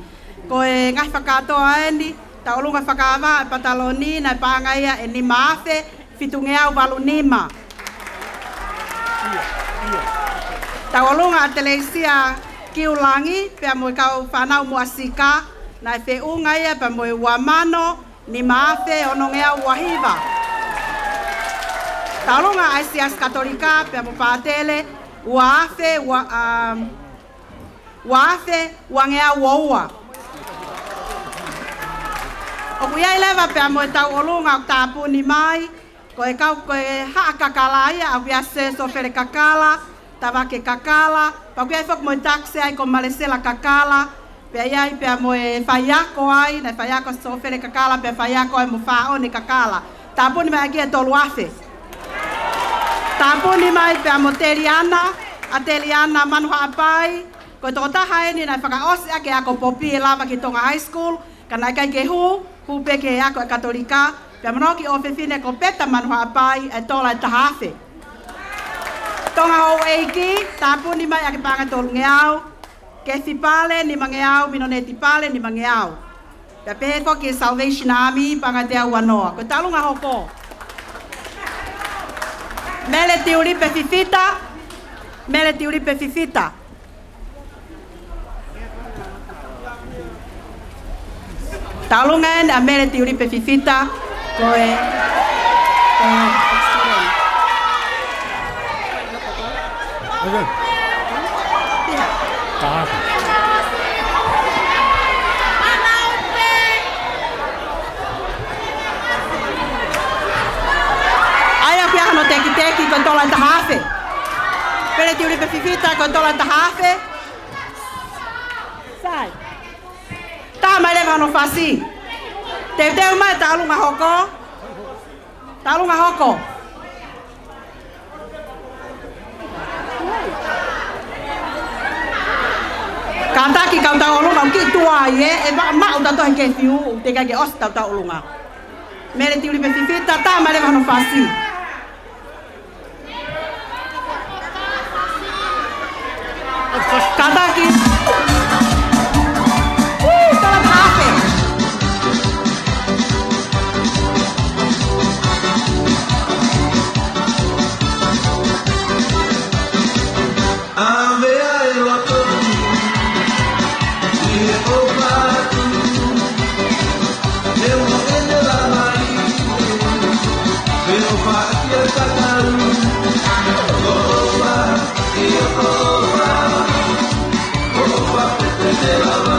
Ko e ngaahi fakakātoa eni, tauʻolunga fakaava ʻa e pataloni, naʻe paʻanga ia ʻe nima afe fitungeau valu nima. Tauʻolunga ʻa Telesia Kiulangi, pea mo e kau fānau Muʻasika, naʻe feʻunga ia pea mo e ua mano nima afe onongeau ua hiva. Tauʻolunga ʻa e Siasi Katolika pea mo e pātele, ua afe, ua, um, ua afe uangeau ua ua. ʻOku ʻi ai leva pea mo e tauʻolunga ʻoku tāpuni mai, ko e kau, ko e Haʻa Kakala ia, ʻoku ʻi ai Sir Sofele Kakala, Tavake Kakala, pea ʻoku ʻi ai foki mo e takisi ai ko Malesela Kakala, pea ʻi ai pea mo e faiako ai, naʻe faiako Sofele Kakala, pea faiako ai mo Faʻone Kakala. Tāpuni mai ʻaki e tolu afe. Tāpuni mai pea mo Teliana, ʻa Teliana Manuhaʻapai, ko e tokotaha eni naʻe fakaʻosi ʻaki e ako popi ʻe lava ki Tonga High School, ka naʻe ʻikai ke hū, hū pē ki he ako ʻa e Katolika, pea mo hono kiʻi ʻofefine ko Peta Manuhaʻapai, ʻa e tola ʻe taha afe. Tonga Houʻeiki, tāpuni mai ʻaki e paʻanga ʻe tolungeau, Kefi Pale, nimangeau, Minoneti Pale, nimangeau. Pea pehē foki e Salvation Army, paʻanga ʻe teau uanoa. Ko e tauʻolunga hoko. Mele Tiulipe Fifita, Mele Tiulipe Fifita. Tauʻolunga eni ʻa Mele Tiulipe Fifita, ko e, ko e, ʻa ia ʻoku ʻi ai hano tekiteki ko e tola ʻe taha afe. Mele Tiulipe Fifita ko e tola ʻe taha afe. Sai. Taha mai leva hono fasi. Teuteu mai tauʻolunga hoko. Tauʻolunga hoko. Ki kau tauʻolunga, ʻoku kiʻi tuai ē, ʻe vaʻa maʻu tautolu he kefiu, ʻoku teʻeki ai ke ʻosi ʻetau tauʻolunga. Mele Tiulipe Fifita, tā mai leva hono fasi. Kātaki. Ui, tala pāpe. ʻAve ʻa e loto ni, ʻi he ʻofa atu, he moʻoni lava ʻi he, he ʻofa ʻi he tatau. ʻOfa, ʻi he ʻofa, ʻofa pē te lava.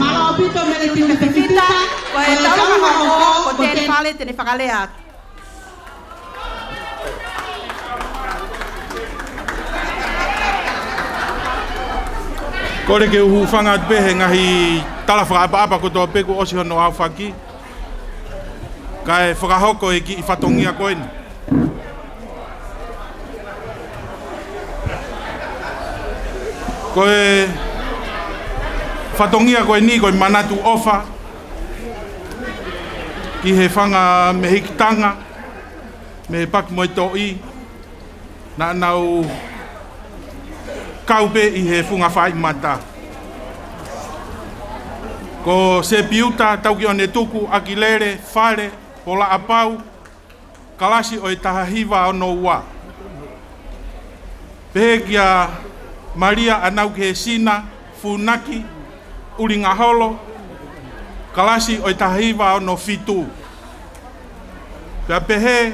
Mālō ʻaupito Mele Tiulipe Fifita, ko e taulanga hoko, ko Tele Fale te ne fakalea atu. Kole ke u hūfanga atu pē he ngaahi tala fakaʻapaʻapa kotoa pē kuo ʻosi hono aofaki. Kae fakahoko e kiʻi fatongia ko eni. Ko e fatongia ko eni ko e manatu ʻofa ki he fanga mehikitanga mei he Paki mo e Toʻi, naʻa nau kau pē ʻi he funga faʻi mata. Ko Sepiuta Taukiʻonetuku ʻAkilele Fale Polaʻapau, kalasi ʻo e taha hiva ono ua. Pehē kia Malia ʻAnaukehesina Funaki ʻUlingaholo, kalasi ʻo e taha hiva ono fitu. Pea pehē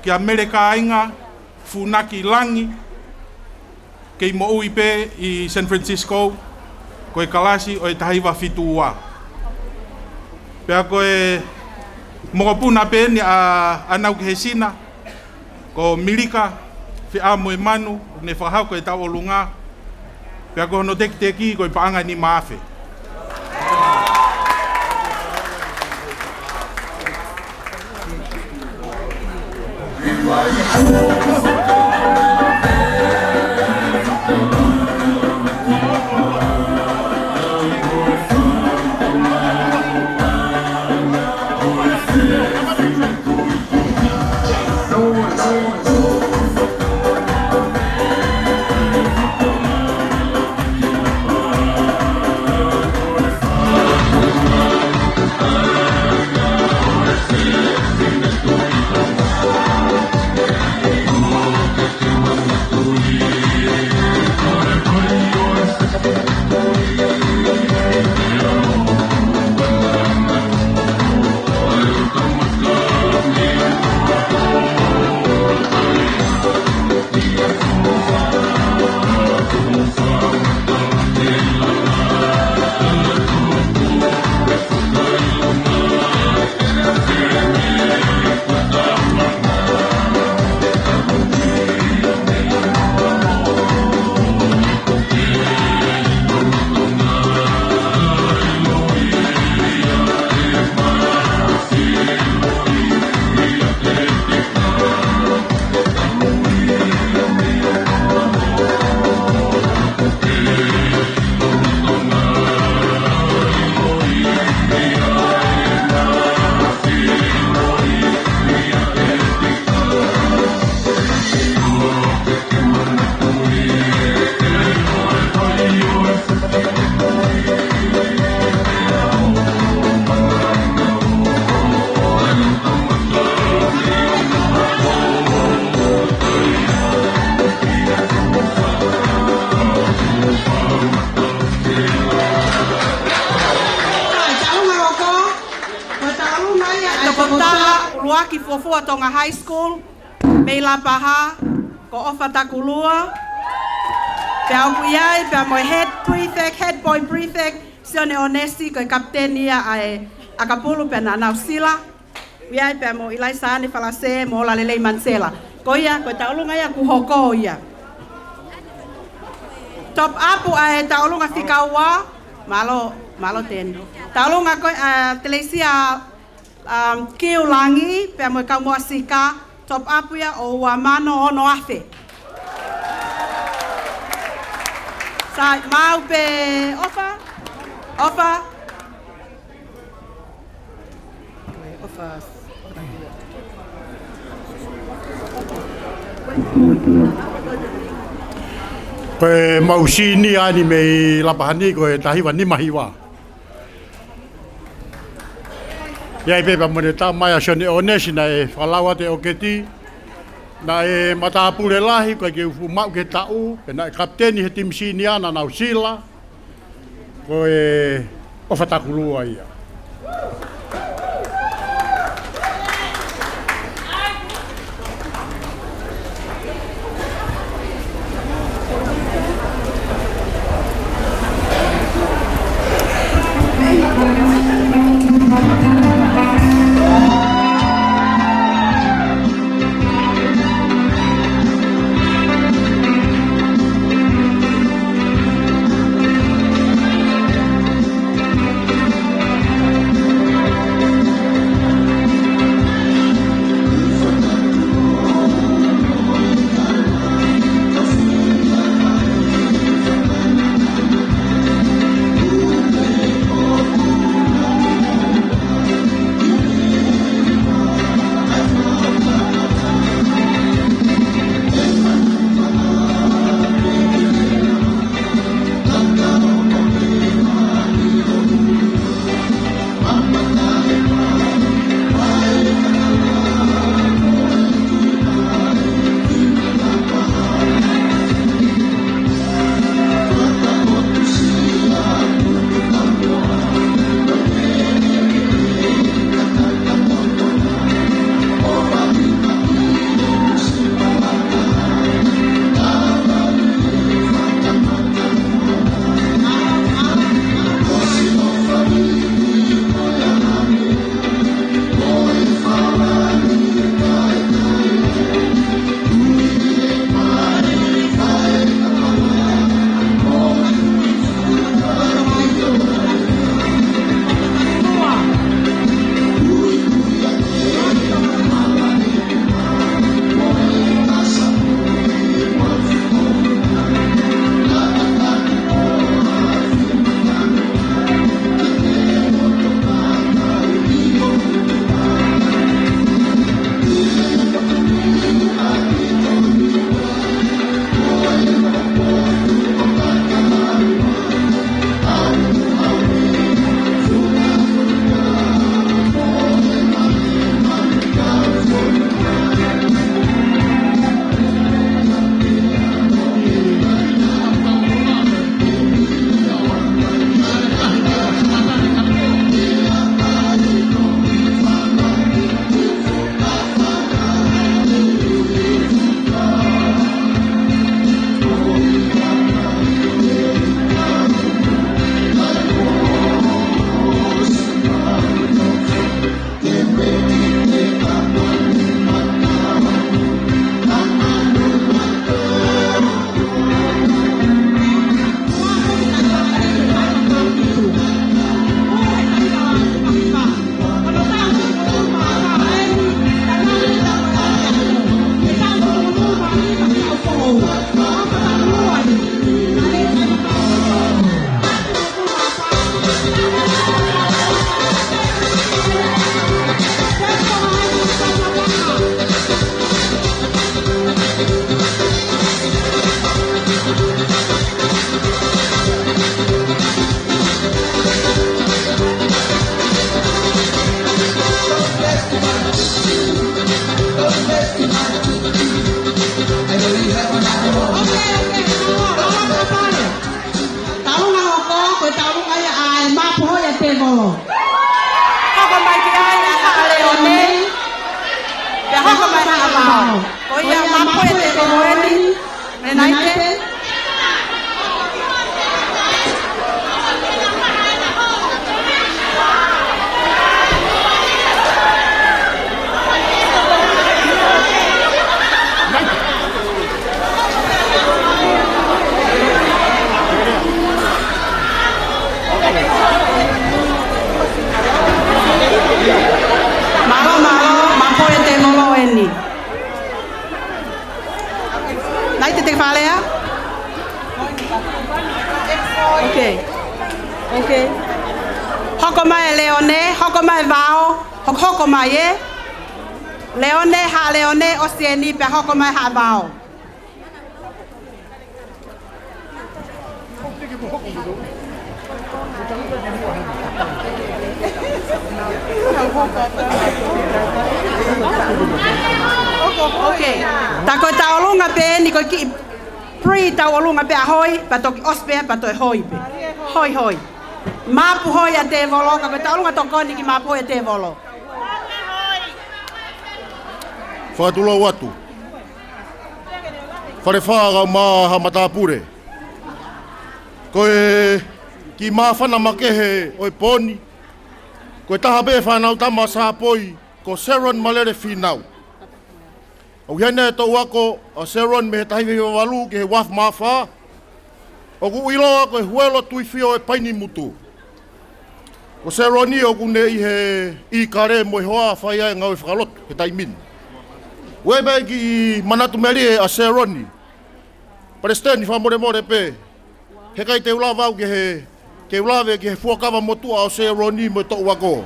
kia Mele Kāinga Funaki Langi, kei moʻui pē ʻi San Francisco, ko e kalasi ʻo e taha hiva fitu ua. Pea ko e mokopuna pē eni ʻa ʻAnaukehesina, ko Milika Feʻamoemanu, ʻoku ne fakahoko e tauʻolunga, pea ko hono tekiteki ko e paʻanga ʻe nima afe. ʻUluaki fuofua Tonga High School, mei Lapaha, ko ʻOfa Takulua. Pea ʻoku ʻi ai pea mo e head prefect, head boy prefect, Sione ʻOnesi, ko e kapiteni ia ʻa e ʻakapulu pea naʻa nau sila. ʻI ai pea mo ʻIlaisaane Falase mo Olalelei Manisela. Ko ia, ko e tauʻolunga ia kuo hoko ia. Top up ʻa e tauʻolunga fika ua, mālō, mālō Teni. Tauʻolunga ko ē ʻa Telesia, um, Kiulangi, pea mo e Kaumoa Sika, top up ia ʻo ua mano ono afe. Sai, maʻu pē ʻOfa, ʻOfa. Ko e mau senior ni mei Lapaha ni ko e taha hiva nima hiva. ʻI ai pē pea mo ʻene tama ia Sione ʻOnesi naʻe fakalau atu e ʻoketi. Naʻe matāpule lahi, ʻikai ke u fuʻu maʻu ki he taʻu, pea naʻe kapiteni he timi senior naʻa nau sila. Ko e ʻOfa Takulua ia. Tauʻolunga hoko, ko e tauʻolunga ia ʻa e mapu hoi ʻa Tēvolo. Hoko mai ki ai ʻa Haʻa Leone, Mai Haʻa Vao. Ko ia Mapuhi ʻe tēvolo eni, United. Mālō, mālō, Mapuhi ʻe tēvolo eni. United te fale ā? Ok. Ok. Hoko mai Leone, hoko mai Vao, hoko, hoko mai ē. Leone, Haʻa Leone, ʻosi eni pea hoko mai Haʻa Vao. Ok. Tā ko e tauʻolunga pē eni ko e kiʻi pre tauʻolunga pē ʻa hoi, pea toki ʻosi pē, pea toe hoi pē. Hoi, hoi. Mapu hoi ʻa tēvolo, ka ko e tauʻolunga tokoni ki mapu hoi ʻa tēvolo. Fakatulou atu. Fale Fā, kau mai Haʻa Matāpule. Ko e kiʻi māfana makehe ʻo e pō ni, ko e taha pē fānau tama Sāpoi, ko Sharon Malele Fīnau. ʻOku ʻi heni e toʻu ako ʻa Sharon mei he taha hiva hiva valu ki he ua afe mā fā. ʻOku ʻiloa ko e Huelo Tuifio ʻo e Paini Mutu. Ko Sharon ʻoku ne ʻi he ʻikale mo e hoa fai ai e ngāue fakalotu he taimi ni. ʻOku ʻi ai pē kiʻi manatu melie ʻa Sharon. Palesiteni, fakamolemole pē. Heʻikai te u lava au ke he, ke u lave ki he fuakava motuʻa ʻo Sharon mo e toʻu ako.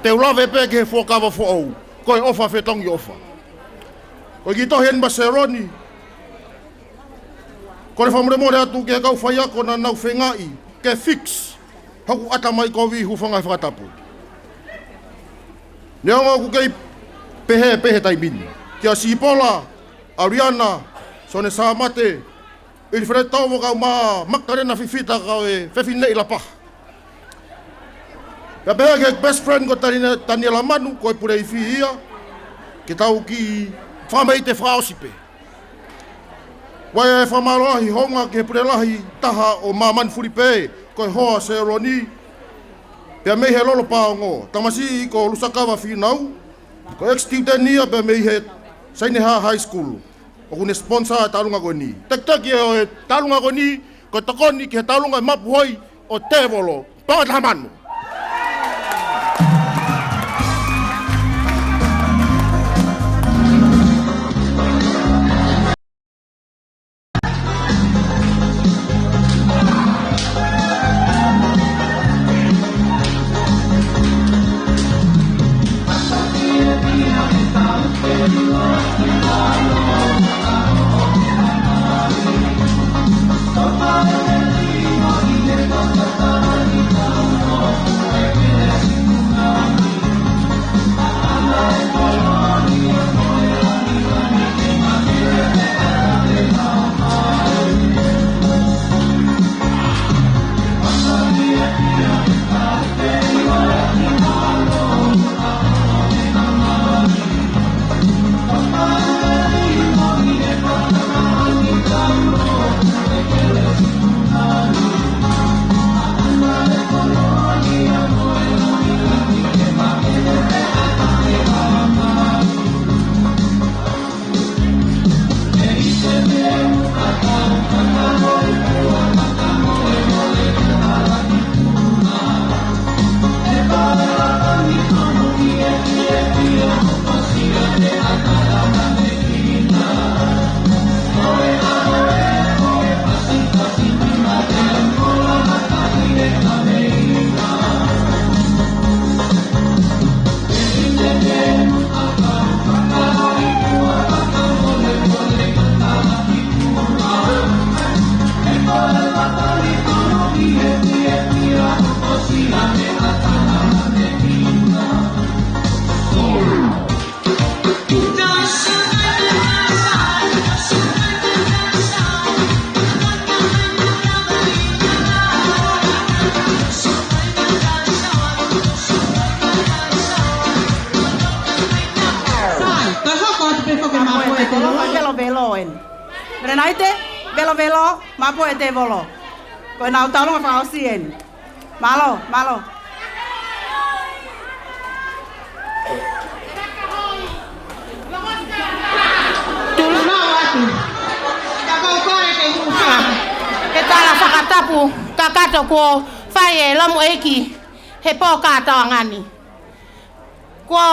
Te u lave pē ki he fuakava foʻou. Ko e ʻofa fetongi ʻofa. Ko e kiʻi tohi eni maʻa Sharon. Kole fakamolemole atu ki he kau faiako naʻa nau feingaʻi ke fix hoku ʻatamai kovi, hūfanga he fakatapu. Neongo ʻoku kei pehē pē he taimi ni. Kia Sipola, ʻAliana, Sone Sāmate, ʻIlifeleti Tovo kau mai Makitalena Fifita kau e fefineʻi Lapaha. Pea pehē ki he best friend ko Tani-, Taniela Manu, ko e pule ifi ia, ke tau kiʻi fakameʻite fakaʻosi pē. Vahe fakamālō lahi hounga ki he pule lahi taha ʻo māmani fulipē, ko e hoa Sharon, pea mei he Lolo Paongo, tamasiʻi ko Lusakava Fīnau, ko e ex-student ia pea mei he Saineha High School. ʻOku ne sponsor e tauʻolunga ko eni. Tekiteki ʻo e tauʻolunga ko eni, ko e tokoni ki he tauʻolunga ʻo e mapu hoi ʻo tēvolo. Paʻanga ʻe taha mano. Merenaite Velovelo, Mapu ʻo e Tēvolo. Ko ʻenau tauʻolunga fakaʻosi eni. Mālō, mālō. Tulou atu. Ka ko e kole ke hūfanga. Ke tala fakatapu kakato kuo fai ʻe Lomuʻeiki he pō kātoanga ni. Kuo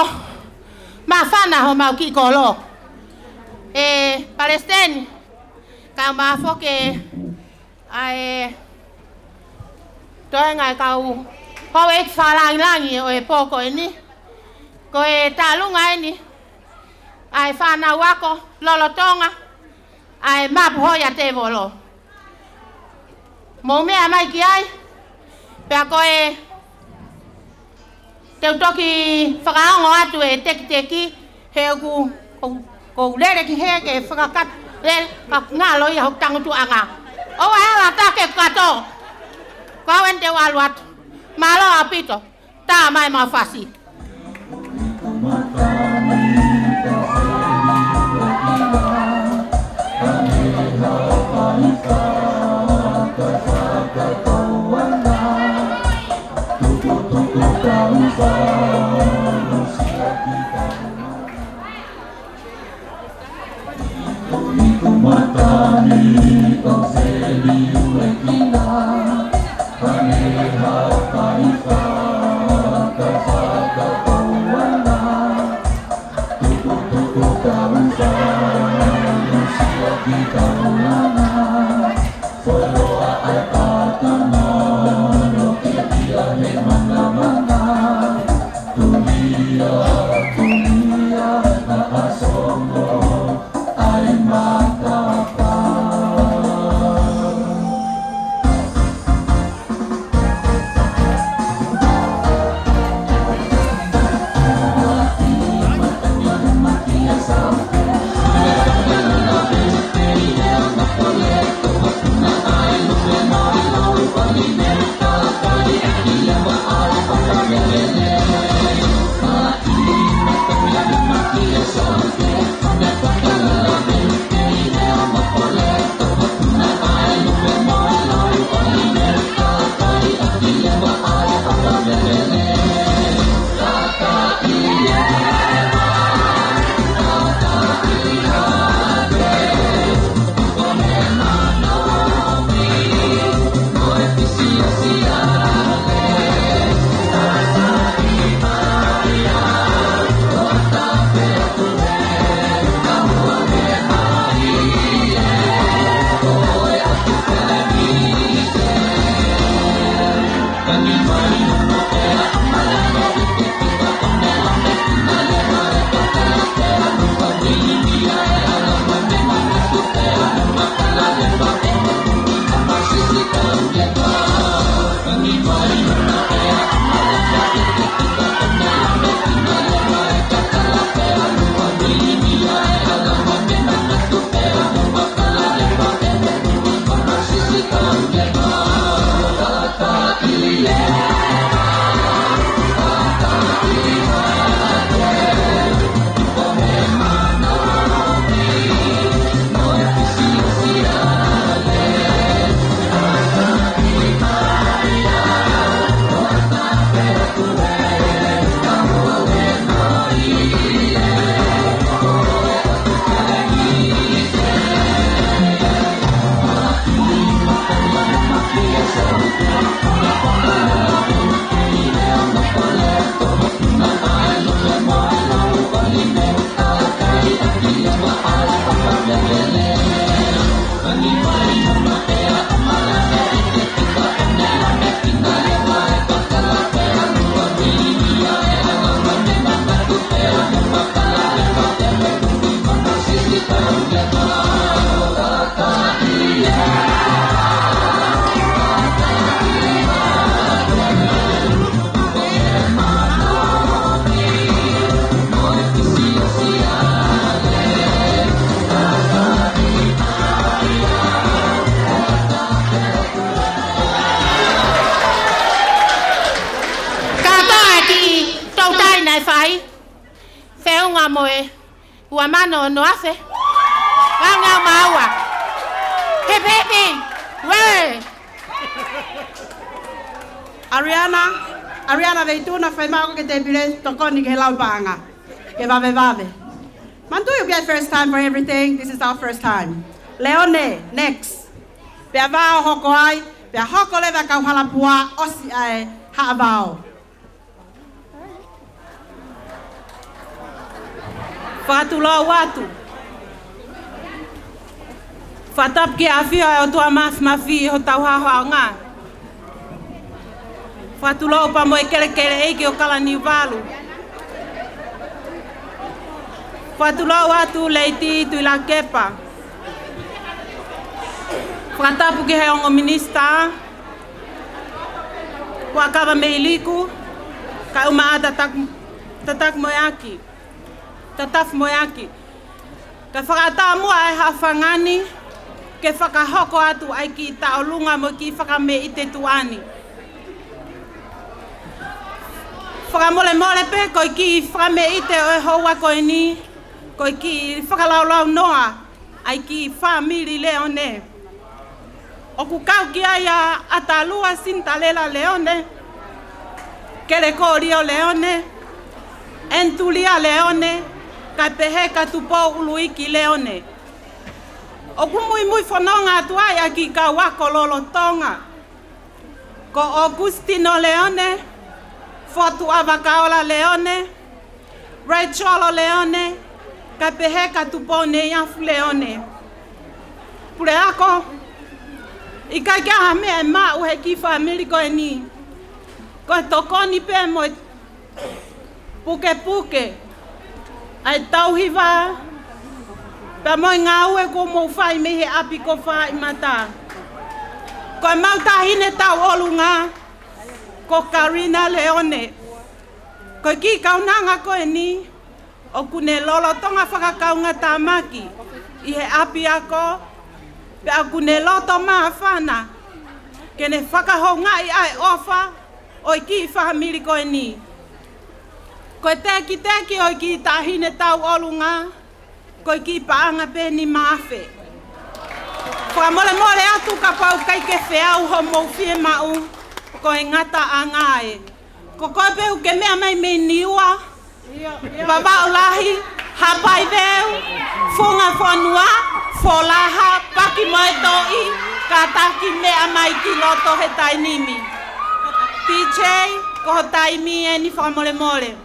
māfana homau kiʻi kolo. ʻE Palesiteni, kau māfoke ʻa e toenga ʻa e kau houʻeiki fakalangilangi ʻo e pō ko eni. Ko e taʻelunga eni ʻa e fānau ako lolotonga ʻa e Mapu ʻo e Tēvolo. Mou meʻa mai ki ai, pea ko e te u toki fakaongo atu e tekiteki, he ʻoku, ʻoku, ʻoku ou lele ki hē ke fakakakato, lele ka ngalo ia hoku tangutuʻanga. ʻOua ʻe ala ʻatā ke u kakato. Ko au eni te u ʻalu atu. Mālō ʻaupito. Tā mai mau fasi. Kātoa e kiʻi toutai naʻe fai, feʻunga mo e ua mano ono afe. Ka Ngā maua. He pepe. Wē. Ariana, Ariana Veituna, fai mai ʻo ke te pile tokoni ki he lau paʻanga. Ke vave vave. Manatuʻi ʻoku ʻi ai e first time for everything. This is our first time. Leone, next. Pea vao hoko ai, pea hoko leva kau halapua ʻosi ʻa e haʻa vao. Fakatulou atu. Fakatapu ki he ʻafio ʻa e ʻOtua Māfimafi ʻi hotau haʻohaʻonga. Fakatulou pea mo e kelekele ʻeiki ʻo Kalaniuvalu. Fakatulou atu Lady Tuʻilakepa. Fakatapu ki he ongo minisitā, Huʻakavameiliku, kae ʻumaʻā Tatak-, Tatafumoeaki. Tatafumoeaki. Kae fakaʻatā muʻa ʻa e haʻofanga ni ke fakahoko atu ʻa e kiʻi tauʻolunga mo e kiʻi fakameʻite tuʻa ni. Fakamolemole pē ko e kiʻi fakameʻite ʻo e houa ko eni, ko e kiʻi fakalaulaunoa ʻa e kiʻi fāmili Leone. ʻOku kau ki ai ʻa ʻAtalua Sinitalela Leone, Kelekōlio Leone, ʻEnitulia Leone, kae pehē kia Tupou ʻUluiki Leone. ʻOku muimui fononga atu ai ʻa e kiʻi kau ako lolotonga. Ko ʻOkusitino Leone, Fotu ʻAvakaola Leone, Rachel Leone, kae pehē kia Tupou Neiafu Leone. Puleako, ʻikai ke ʻi ai ha meʻa ʻe maʻu he kiʻi fāmili ko eni. Ko e tokoni pē mo e pukepuke ʻa e tauhi vā, pea mo e ngāue kuo mou fai mei he ʻapi ko Fāʻimata. Ko ʻemau taʻahine tauʻolunga, ko Karina Leone. Ko e kiʻi kaunanga ko eni, ʻoku ne lolotonga fakakaungatāmaki ʻi he ʻapiako, pea ʻoku ne loto māfana ke ne fakahoungaʻi ʻa e ʻofa ʻo e kiʻi fāmili ko eni. Ko e tekiteki ʻo e kiʻi taʻahine tauʻolunga, ko e kiʻi paʻanga pē nima afe. Fakamolemole atu kapau ʻikai ke feau hoʻomou fiemaʻu, ko e ngataʻanga ē. Ko koe pē ʻoku ke meʻa mai mei Niua, Vavaʻu Lahi, Haʻapai Veu, Funga Fonua, Folaha, Paki mo e Toʻi, kātaki meʻa mai ki loto he taimi ni. P J, ko ho taimi eni, fakamolemole.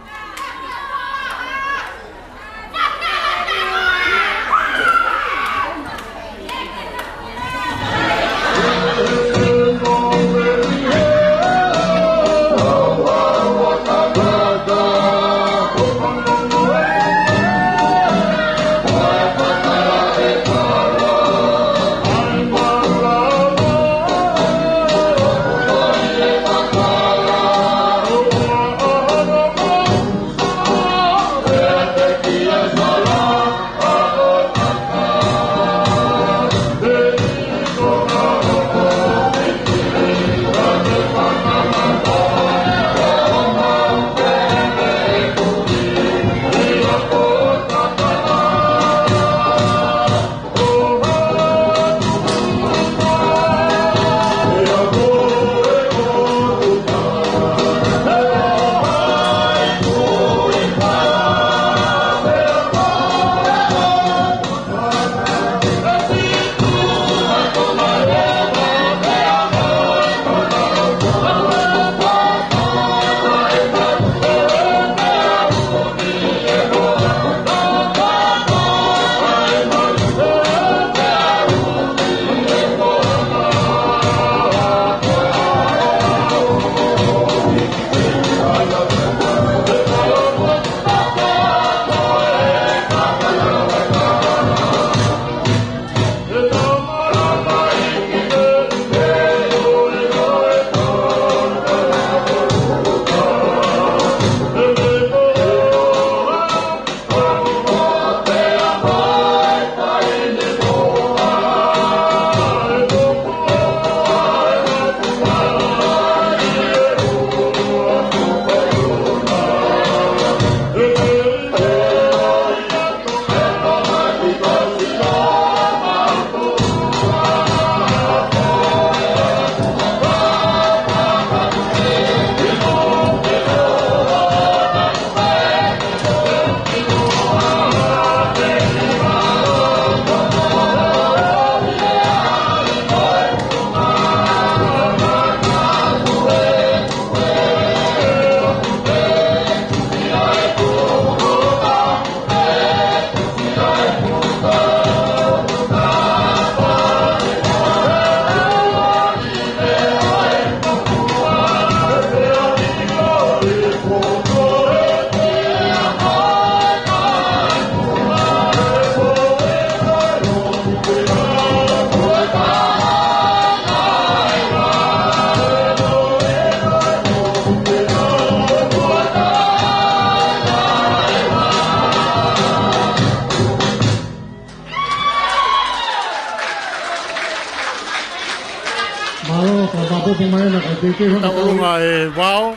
Tauʻolunga e vao.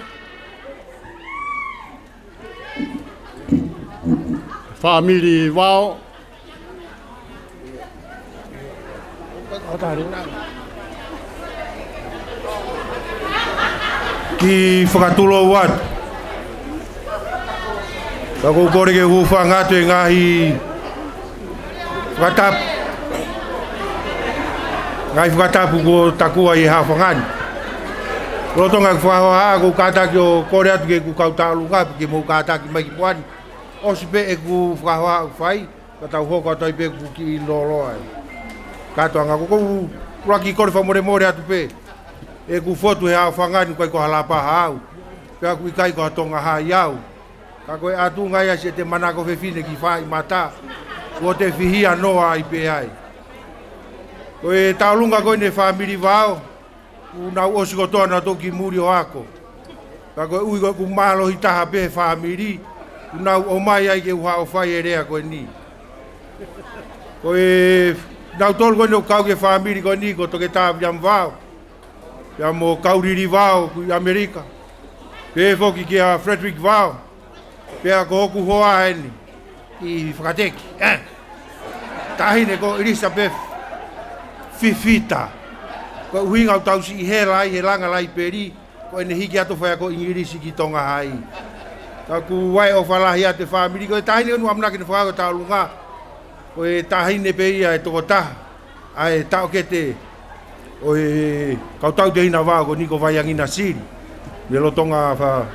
Fāmili vao. Kiʻi fakatulou atu. Ka ʻoku ou kole ke u hūfanga atu he ngaahi fakatapu. Ngaahi fakatapu kuo takua ʻi he haʻofanga ni. Lolotonga ʻeku fakahohaʻa, ʻoku ou kātaki ʻo kole atu ki heʻeku kau tauʻolunga, ke mou kātaki mai ki muʻa ni. ʻOsi pē ʻeku fakahohaʻa ʻoku fai, ka tau hoko atu ai pē ʻeku kiʻi lōloa ai. Kātoanga, ʻoku ou ʻuluaki kole fakamolemole atu pē. ʻEku fotu he haʻofanga ni, ʻoku ʻikai ko ha Lapaha au. Pea ʻoku ʻikai ko ha Tonga Hai au. Ka ko e ʻatunga ia siʻete manako fefine ki Faʻimata, kuo te fihia noa ai pē ai. Ko e tauʻolunga ko eni e fāmili vao, kuo nau ʻosi kotoa nautolu ki muli ʻo ako. Ka ko e ʻuhi ko ʻeku mālohi taha pē he fāmili, kuo nau ʻomai ai ke u haʻu ʻo fai e lea ko eni. Ko e nautolu ko eni ʻoku kau ki he fāmili ko eni, ko Toketā Viliami Vao, pea mo Kaulili Vao ʻoku ʻi ʻAmelika, pehē foki kia Frederick Vao, pea ko hoku hoa eni ʻi Fakateki, ē, taʻahine ko Elizabeth Fifita. Ko e ʻuhinga ʻoku tau siʻi hela ai he langa laipeli, ko ʻene hiki atu faiako ʻIngilisi ki Tonga Hai. Ka ʻoku ʻi ai e ʻofa lahi atu he fāmili, ko e taʻahine ko eni ʻoku ʻamanaki ke ne fakahoko e tauʻolunga. Ko e taʻahine pē ia e tokotaha ʻa e taʻokete ʻo e kau tauteina vao ko eni ko Vaiangina Sili, mei he lolotonga fa-,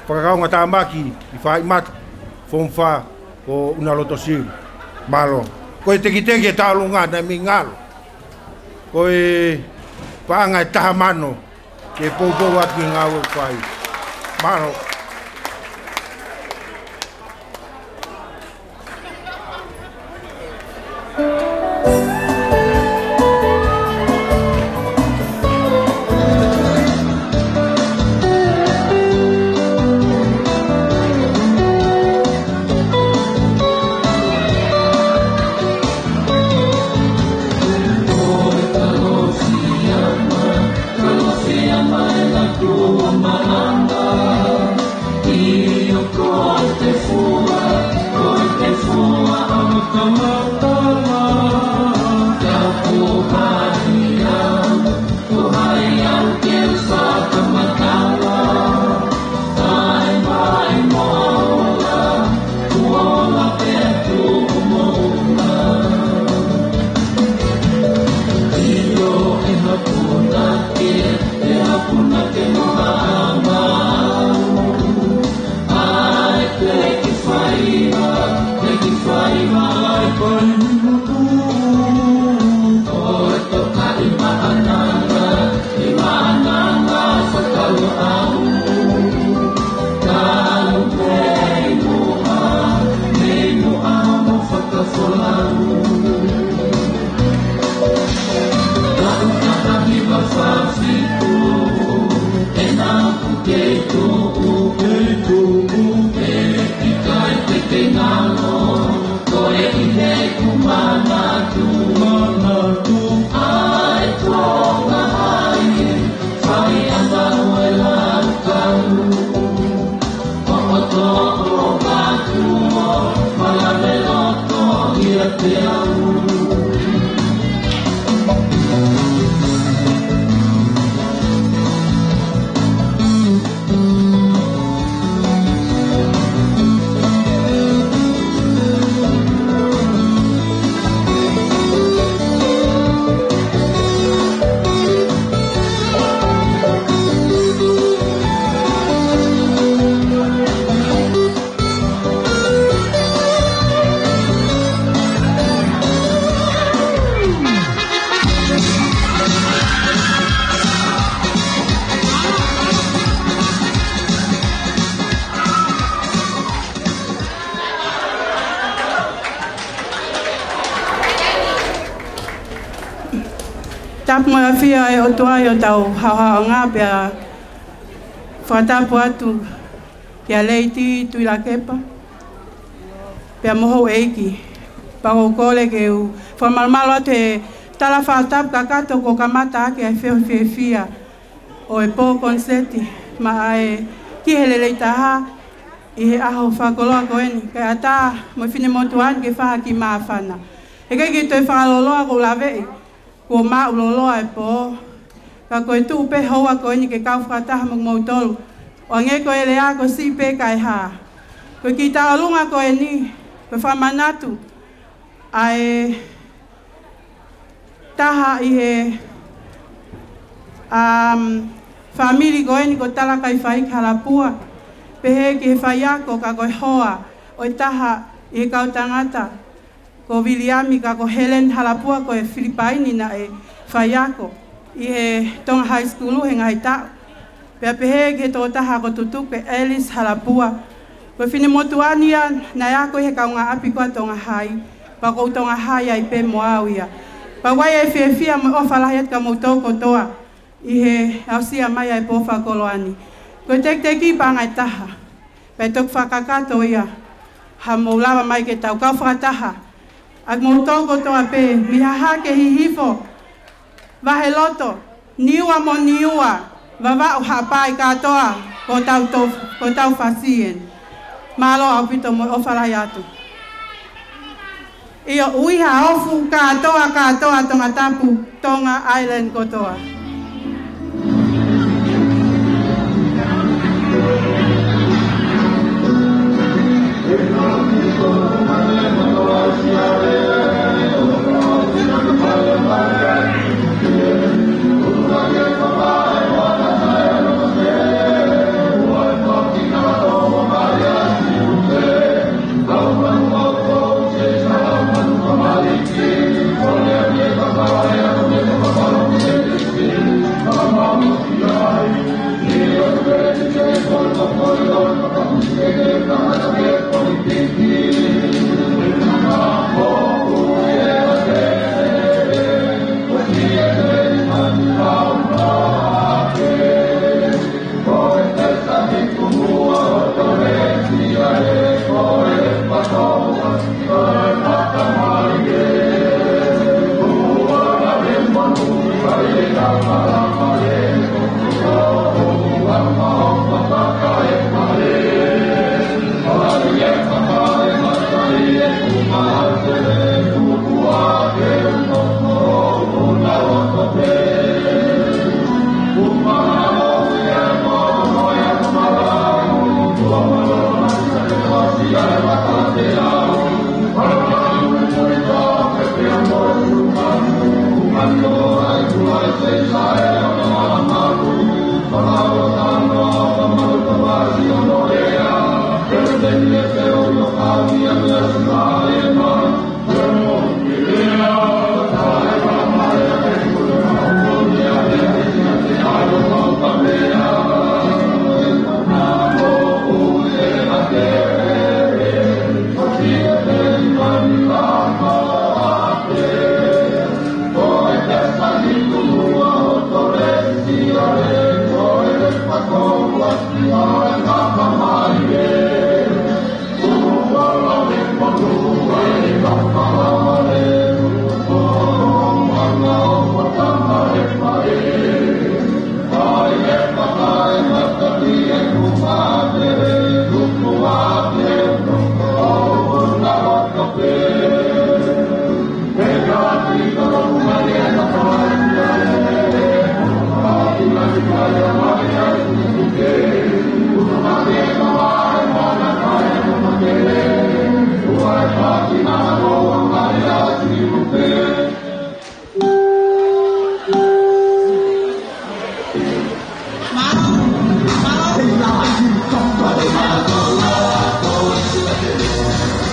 fakakaungatāmaki ʻi Faʻimata, Form Four, ko ʻUnaloto Sili. Mālō. Ko e tekiteki e tauʻolunga naʻe mei ngalo. Ko e paʻanga ʻe taha mano ke poupou atu ki he ngāue ʻoku fai. Mālō. Tapu mo e ʻafio ʻa e ʻOtua ʻi hotau haʻohaʻonga, pea fakatapu atu kia Lady Tuilakepa, pea mo houʻeiki. Pea ʻoku ou kole ke u fakamalumalu atu he tala fakatapu kakato kuo kamata ʻaki ʻa e feohi fiefia ʻo e pō koniseti, maʻa e ki he lelei taha ʻi he ʻaho fakakoloa ko eni, kae ʻatā mo e finemotuʻa ni ke fai ha kiʻi māfana. He ʻikai ke toe fakalōloa ko u laveʻi, kuo maʻu lōloa e pō. Ka ko e tuʻu pē houa ko eni ke kau fakataha mo kimoutolu. ʻO hangē ko e lea ko e siʻi pē kae hā. Ko e kiʻi tauʻolunga ko eni, ko e fakamanatu ʻa e taha ʻi he, um, fāmili ko eni ko Talakaifaiki Halapua. Pehē ki he faiako ka ko e hoa ʻo e taha ʻi he kau tangata ko Viliami ka ko Helen Halapua ko e Filipaini naʻe faiako ʻi he Tonga High School he ngaahi taʻu. Pea pehē ki he tokotaha ko Tutuke Alice Halapua. Ko e finemotuʻa ni ia naʻe ako ʻi he kaungāʻapi ko ia Tonga Hai. Pea ko u Tonga Hai ai pē mo au ia. Pea ʻoku ʻi ai e fiefia mo e ʻofa lahi atu kia moutolu kotoa ʻi he aʻusia mai ʻa e pō fakakoloa ni. Ko e tekiteki paʻanga ʻe taha. Pea toki fakakakato ia. Haʻamou lava mai ke tau kau fakataha. ʻA moutolu kotoa pē, Mihahake Hihifo, Vaheloto, Niua mo Niua, Vavaʻu Haʻapai kātoa, ko hotau to-, ko hotau fasi eni. Mālō ʻaupito mo e ʻofa lahi atu. ʻIo, ʻuiha ofu kātoa, kātoa Tongatapu, Tonga Island kotoa.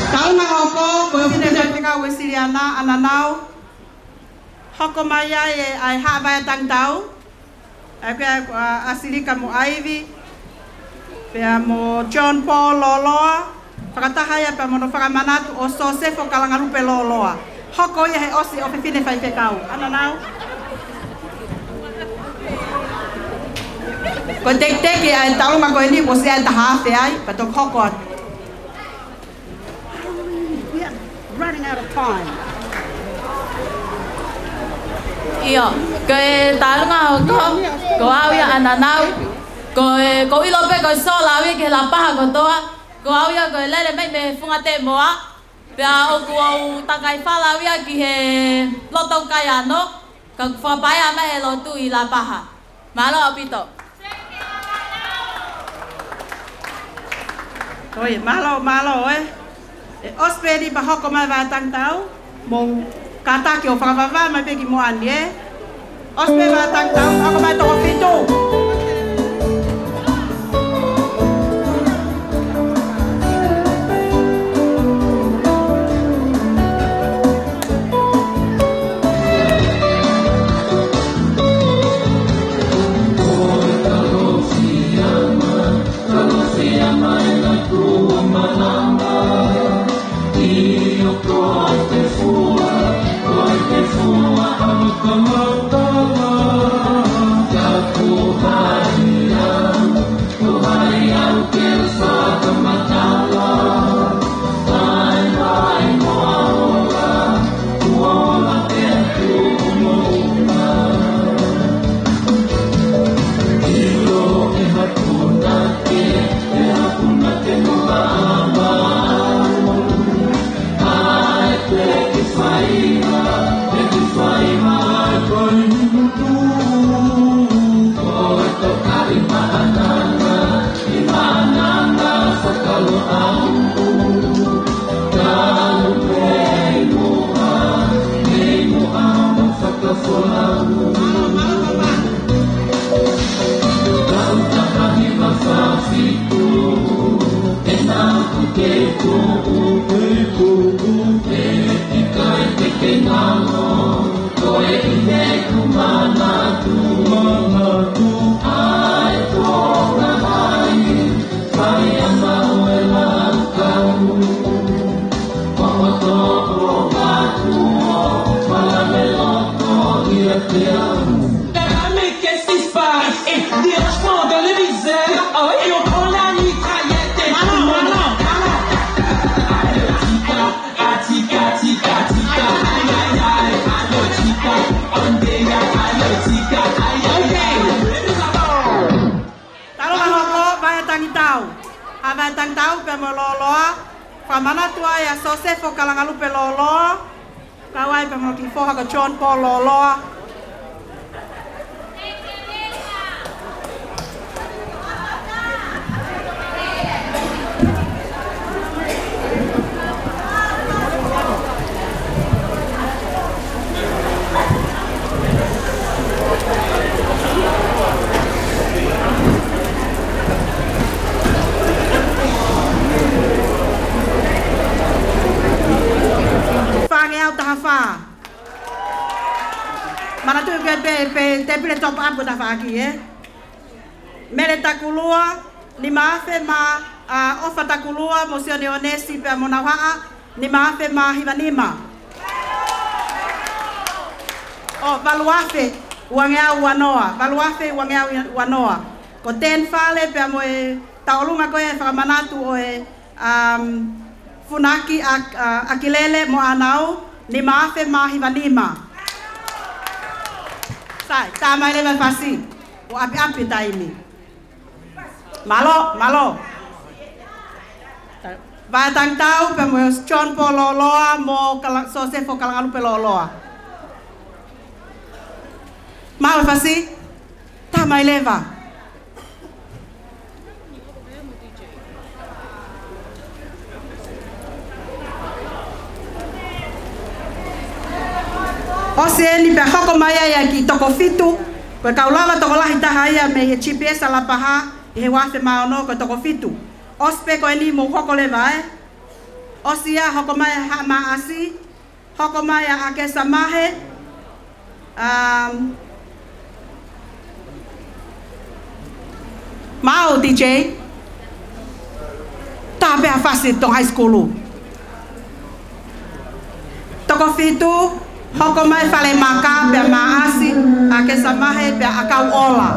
Tau na hoko, ko e fine faifekau Uēsiliana, ʻAnanau. Hoko mai ai ʻa e Haʻa Vai ʻa Tangitau. ʻA ia ko ia ko ʻAsilika mo ʻAivi. Pea mo John Paul Loloa. Fakataha ia pea mo hono fakamanatu ʻo Sosefo Kalangalupe Loloa. Hoko ia he ʻosi ʻo e fefine faifekau. ʻAnanau. Ko e tekiteki ʻa e tauʻolunga ko eni, ʻosi ʻa e taha afe ai, pea toki hoko atu. We are running out of time. ʻIo, ko e tālunga hoko, ko au ia ʻAnanau, ko e, ʻoku ou ʻilo pē ko e sola au ia ki he Lapaha kotoa, ko au ia ko e lele mai mei he Funga Temoa, pea ʻoku ou takai fala au ia ki he loto Kaiano, ka ʻoku fakapaea mai he lotu ʻi Lapaha. Mālō ʻaupito. ʻOi, mālō, mālō, ē. ʻE ʻosi pē eni pea hoko mai e vaʻa tangitau, mou kātaki ʻo fakavavā mai pē ki muʻa ni, ē. ʻOsi pē e vaʻa tangitau, hoko mai e toko fitu. Kagame, qu'est-ce qui se passe? Des enfants dans les misères, et on prend la mitraillette et tout le monde. Tālunga hoko, vaʻa tangitau. Ha vaʻa tangitau pea mo Lōloa. Fakamanatu ai ʻa Sosefo Kalangalupe Lōloa. Kau ai pea mo e kiʻi foha ko John Paul Lōloa. Fāngeau taha fā. Manatuʻi ko e pē, pē tēpile top up ko e tafaʻaki, ē? Mele Takulua, nima afe mā, ʻa, ʻOfa Takulua, mo Sione ʻOnesi pea mo Nauhaʻa, nima afe mā hiva nima. ʻO, valu afe, uangeau uanoa, valu afe, uangeau uanoa. Ko Ten Fale pea mo e tauʻolunga ko ē e fakamanatu ʻo e um, Funaki ʻa, ʻa, ʻAkilele mo ʻAnau, nima afe mā hiva nima. Sai, tā mai leva e fasi, ʻo ʻapiʻapi taimi. Mālō, mālō. Vaʻa tangitau pea mo John Paul Lōloa mo Kala-, Sosefo Kalangalupe Lōloa. Maʻu e fasi, tā mai leva. ʻOsi eni pea hoko mai ai ʻa e kiʻi toko fitu, ko e kau lava tokolahi taha ia mei he G P S ʻa Lapaha ʻi he uaafe mā ono, ko e toko fitu. ʻOsi pē ko eni mou hoko leva, ē. ʻOsi ia, hoko mai Haʻa Maʻasi, hoko mai ʻa ʻAkesa Mahe. Um, maʻu D J. Tā pē ha fasi Tonga High School. Toko fitu, hoko mai Falemaka, pea Maʻasi, ʻAkesa Mahe, pea ʻAkau ʻOla.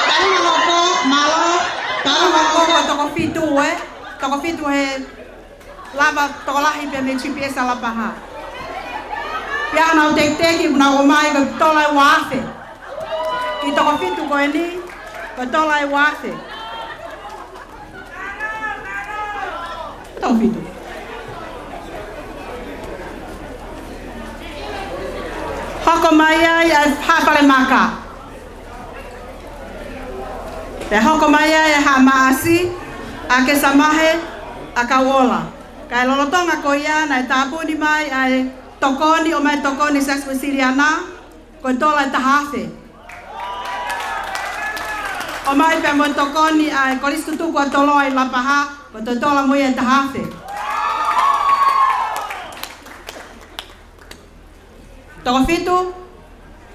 Talu hoko, mālō, talu hoko ko e toko fitu, ē? Toko fitu he lava tokolahi pē mei G P S ʻa Lapaha. Pea ʻoku nau tekiteki, ʻoku nau ʻomai ko e tola ʻe ua afe. ʻI he toko fitu ko eni, ko e tola ʻe ua afe. Toko fitu. Hoko mai ai ʻa e Haʻa Falemaka. Pea hoko mai ai ʻa e Haʻa Maʻasi, ʻa Kesamahe, ʻa Kauola. Kae lolotonga ko ia naʻe tāpuni mai ʻa e tokoni, ʻomai tokoni Siasi Uēsiliana, ko e tola ʻe taha afe. ʻOmai pea mo e tokoni ʻa e Kolisi Tutuku ʻa Toloa ʻi Lapaha, ko e tola mo ia ʻe taha afe. Toko fitu,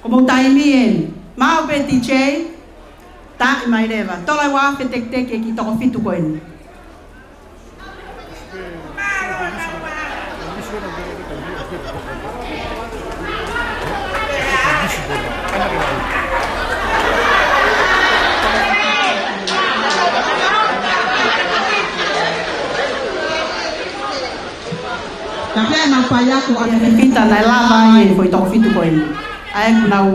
ko hoʻomou taimi eni. Maʻu pē D J, taʻi mai leva. Tola ʻe ua afe tekiteki ki he toko fitu ko eni. Ka pea nau fai aku ʻa e fefita naʻe lava ai e foʻi toko fitu ko eni. ʻA ia ʻoku nau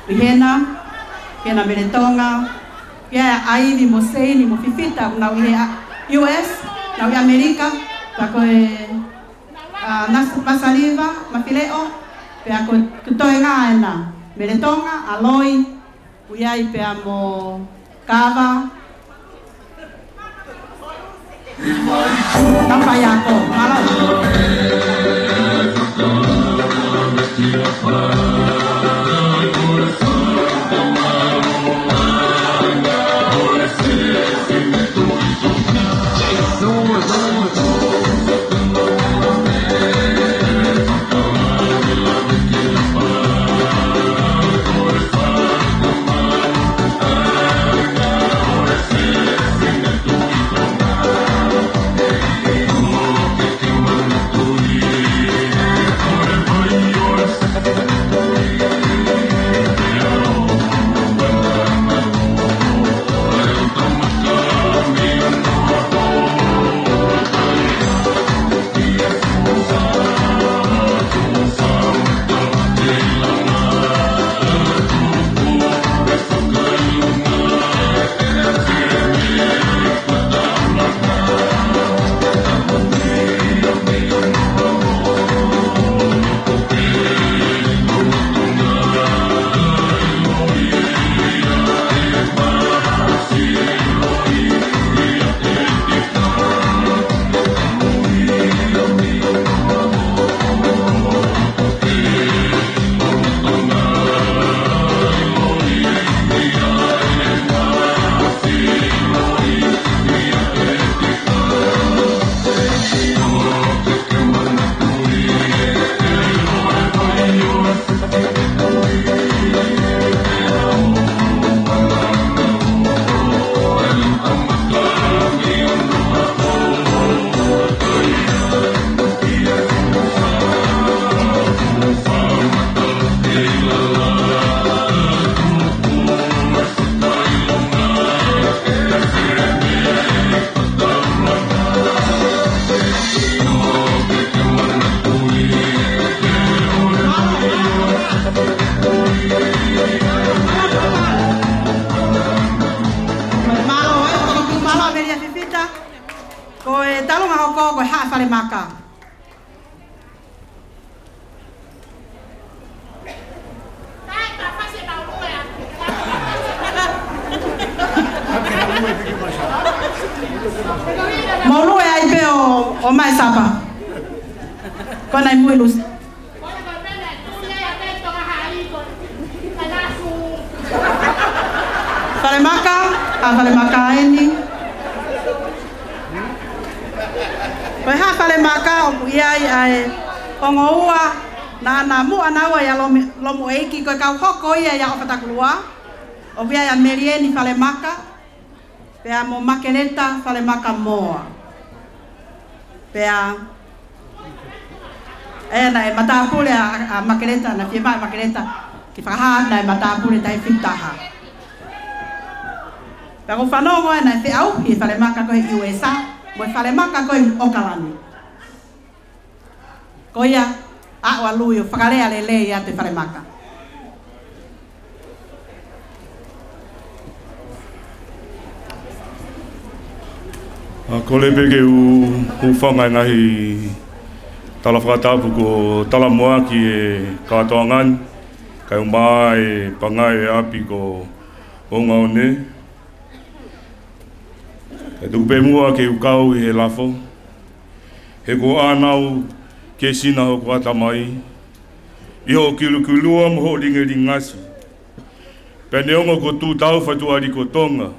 ʻi hena, ʻi hena Mele Tonga, pea ʻa Ivi mo Seini mo Fifita, ʻoku nau ʻi he, ʻa, U S, nau ʻi ʻAmelika, pea ko e, ʻa, Nas-, Masaliva, Mafileʻo, pea ko e toenga ena, Mele Tonga, ʻa Loi, ʻoku ʻi ai pea mo Kava. Nau fai ako. Mālō. Mālō, ē, toko fitu, mālō, Amelia Fifita. Ko e talunga hoko, ko e Haʻa Falemaka. Mou lue ai pē ʻo, ʻomai sapa. Ko ena ʻi mui Lusi. Falemaka, ʻa Falemaka eni. Ko e Haʻa Falemaka ʻoku ʻi ai ʻa e ongo ua Naʻa na muʻa naua ʻia Lomi-, Lomuʻeiki, ko e kau hoko ia ʻia ʻOfatakulua, ʻoku ʻi ai ʻa Melieni Falemaka, pea mo Makeleta Falemaka Moa. Pea, ē, naʻe matāpule ʻa, ʻa Makeleta, naʻe fiemaʻu ʻe Makeleta ke fakahā naʻe matāpule taʻu fitu taha. Pea ʻoku ou fanongo ē naʻe feʻauhi e Falemaka ko ē ʻi he U S A mo e Falemaka ko ē ʻi ʻOkalani. Ko ia, ʻaʻu ʻa Lui ʻo fakalea lelei atu e Falemaka. ʻA, kole pē ke u, u hūfanga he ngaahi tala fakatapu kuo talamuʻaki ʻe he kātoanga ni, kae ʻumaʻā e pangai ʻo e ʻapi ko Ongaone. ʻE tuku pē muʻa ke u kau ʻi he lafo, he kuo ʻānau ke sina hoku ʻatamai ʻi hoʻo kilukilua mo hoʻo lingelingasi. Pea neongo ko Tūtau Fatuʻali ko Tonga,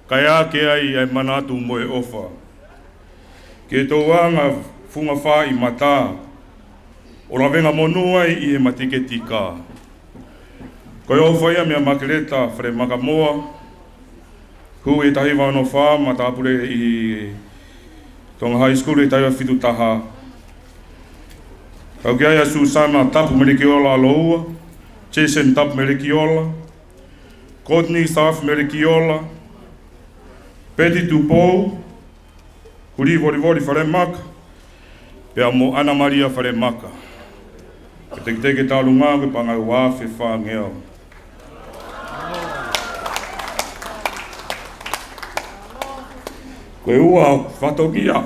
kae ake ai ʻa e manatu mo e ʻofa. Ke tō anga funga fā ʻi mata, ʻo lavenga monū ai ʻi he matiketika. Ko e ʻofa ia meia Makeleta Falemaka Moa, hū ʻi he taha hiva ono fā, matāpule ʻi Tonga High School ʻi he taha hiva fitu taha. Kau ki ai ʻa Susana Tapu Melekiola ʻAloua, Jason Tapu Melekiola, Courtney South Melekiola, Betty Tupou, Huli Volivoli Falemaka, pea mo ʻAna Malia Falemaka. Ko e tekiteki tālunga ko e pangai ua afe fāngeau. Ko e ua fatongia.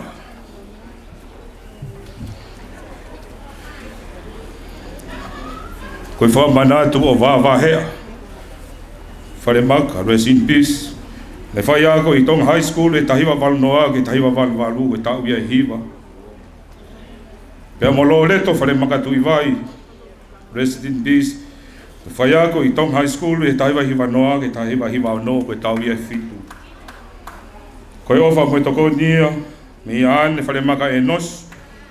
Ko e fakamanatu ʻo Vavahea Falemaka, rest in peace. Naʻe faiako ʻi Tonga High School ʻi he taha hiva valu noa ki he taha hiva valu valu, ko e taʻu ia ʻe hiva. Pea mo Loleto Falemaka Tuʻivai, rest in peace. Naʻe faiako ʻi Tonga High School ʻi he taha hiva hiva noa ki he taha hiva hiva ono, ko e taʻu ia ʻe fitu. Ko e ʻofa mo e tokoni ia meia ʻAne Falemaka ʻEnosi,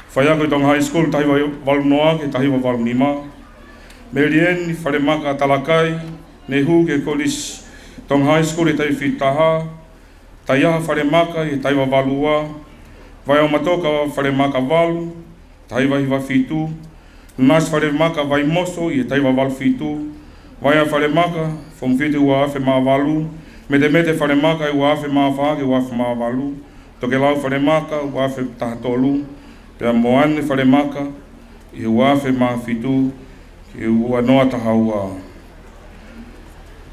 faiako ʻi Tonga High School taha hiva valu noa ki he taha hiva valu nima. Melieni Falemaka Talakai, ne hū ki he Kolisi Tonga High School ʻi he taha hiva fitu taha. Taiaha Falemaka ʻi he taha hiva valu ua. Vaeomatoka Falemaka valu, taha hiva hiva fitu. Nasi Falemaka Vaimoso ʻi he taha hiva valu fitu. Vaea Falemaka, Form fitu ua afe mā valu. Metemete Falemaka ʻi he ua afe mā fā ki he ua afe mā valu. Tokelau Falemaka ua afe taha tolu, pea mo ʻAne Falemaka ʻi he ua afe mā fitu ki he ua noa taha ua.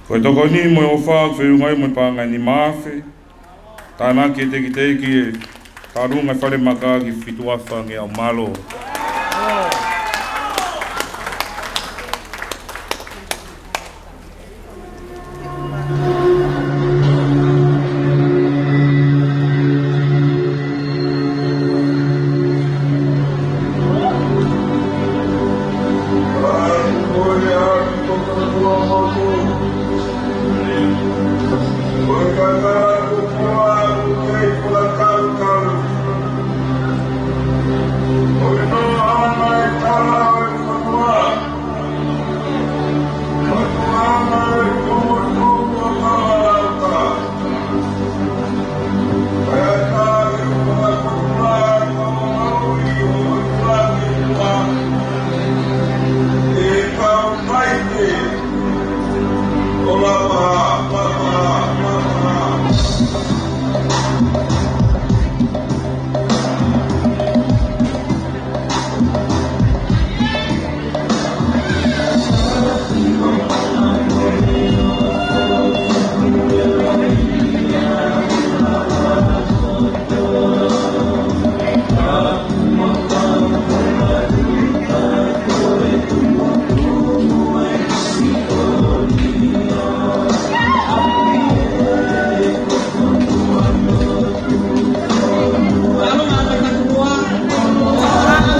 Ko e tokoni mo e ʻofa ʻoku feʻunga ai mo e paʻanga ʻe nima afe, tānaki ʻe he tekiteki e tālunga Falemaka ki he fitu afe fāngeau, mālō.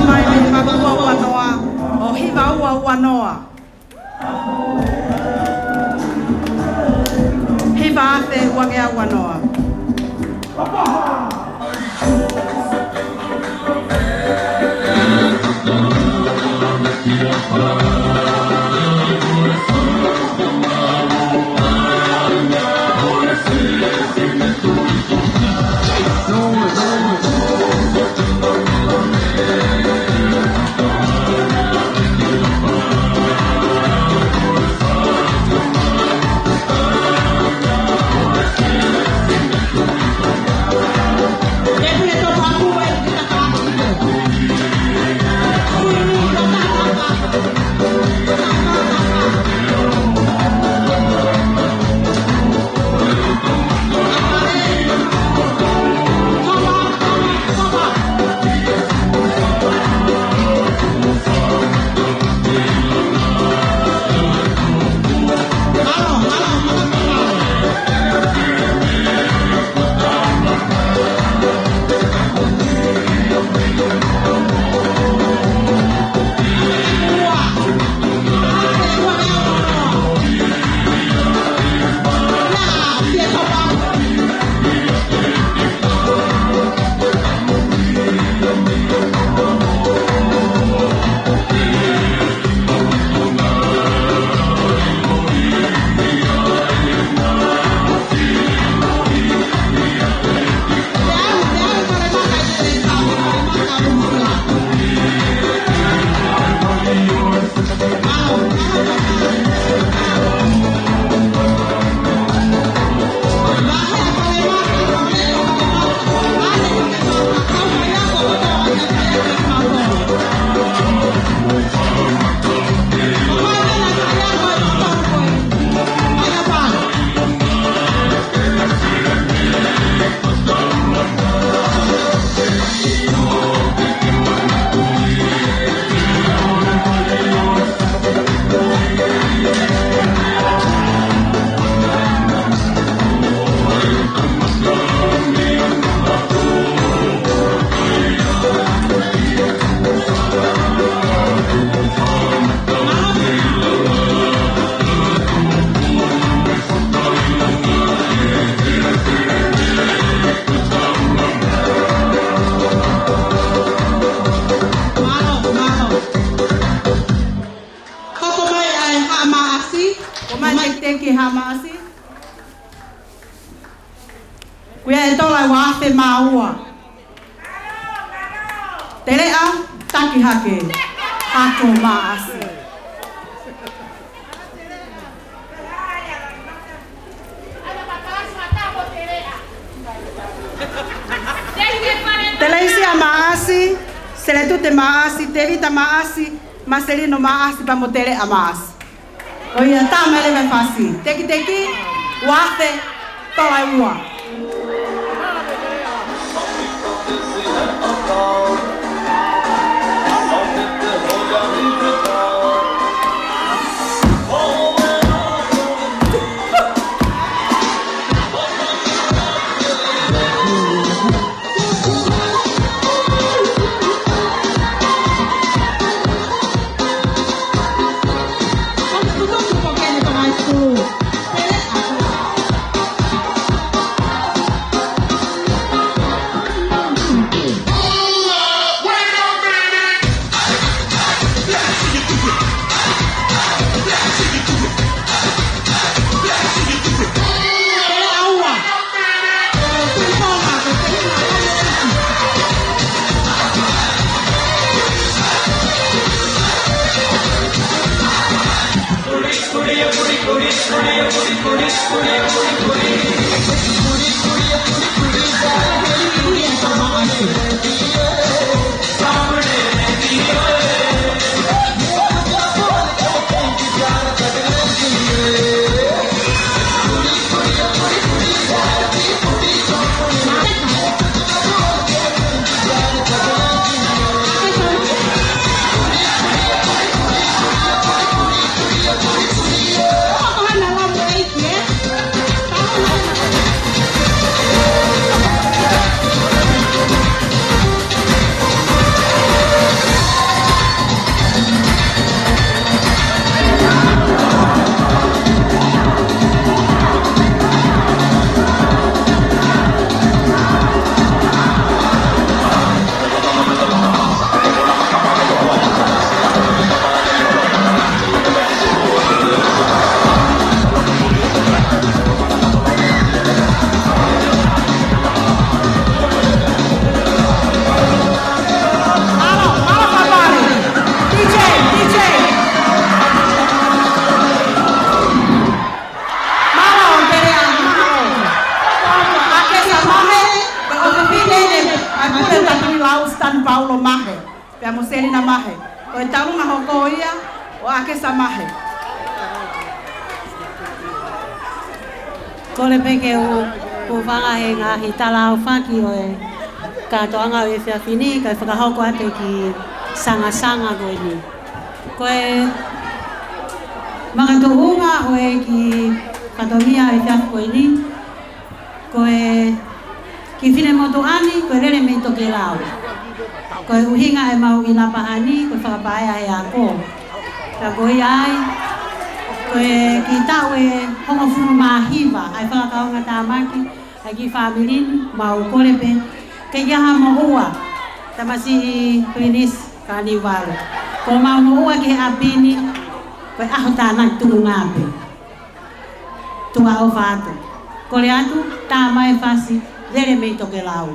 Mai mei Fakua ua noa, ʻo hiva ua ua noa. Hiva afe ua ngeau ua noa. Hoko mai ʻa e Haʻa Maʻasi, hoko mai ʻa e Teki Haʻa Maʻasi. Ko ia ʻe tola ua afe mā ua. Teleʻa, taki hake, Haʻa Maʻasi. Teleisia Maʻasi, Seletute Maʻasi, Tevita Maʻasi, Maselino Maʻasi, pea mo Teleʻa Maʻasi. ʻO ia, tā mai leva e fasi. Teki teki, ua afe, tola ua. Mo Selina Mahe. Ko e taulunga hoko ia ʻo ʻAkesa Mahe. Kole pē ke u, u hūfanga he ngaahi tala aofaki ʻo e kātoanga ʻo e efiafi ni, kae fakahoko atu e kiʻi sangasanga ko eni. Ko e makatuʻunga ʻo e kiʻi fatongia ʻo e efiafi ko eni, ko e kiʻi finemotuʻa ni, ko e lele mei Tokelau. Ko e ʻuhinga ʻemau ʻi Lapaha ni, ko e fakapaea ʻa e ako. Ka ko ia ai, ko e kiʻi taʻu ʻe hongofulu mā hiva ʻa e fakakaungatāmaki ʻa e kiʻi fāmili ni, mau kole pē ke ʻi ai ha moʻua, tamasiʻi Pilinisi Kanivalu. Ko ʻemau moʻua ki he ʻapi ni, ko e ʻaho tānaki tuʻunga pē. Tuʻa ʻofa atu. Kole atu, tā mai e fasi, lele mei Tokelau.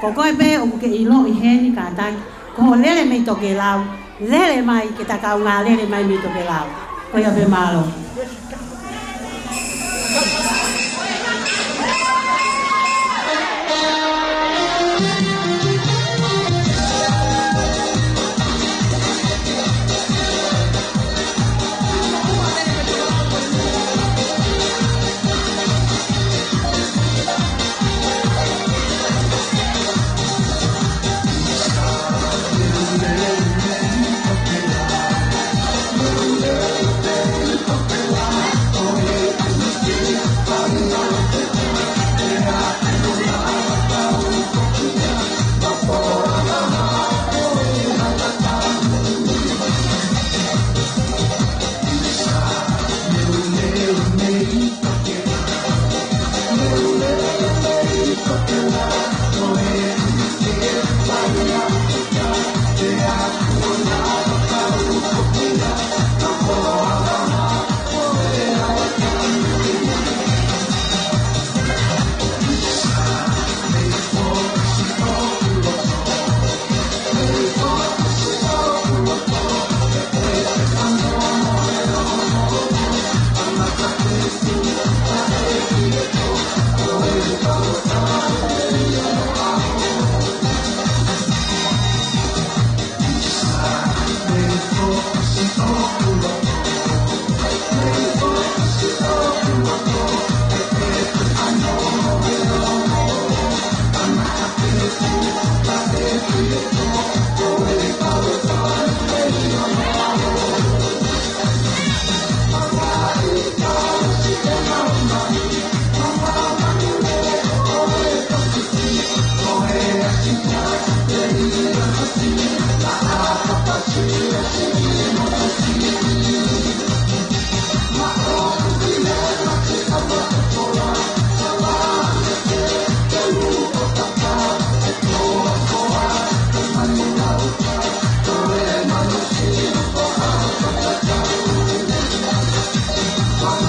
Ko koe pē ʻoku ke ʻiloʻi heni kātaki, ko hoʻo lele mei Tokelau, lele mai ke ta kaungā lele mai mei Tokelau. Ko ia pē, mālō.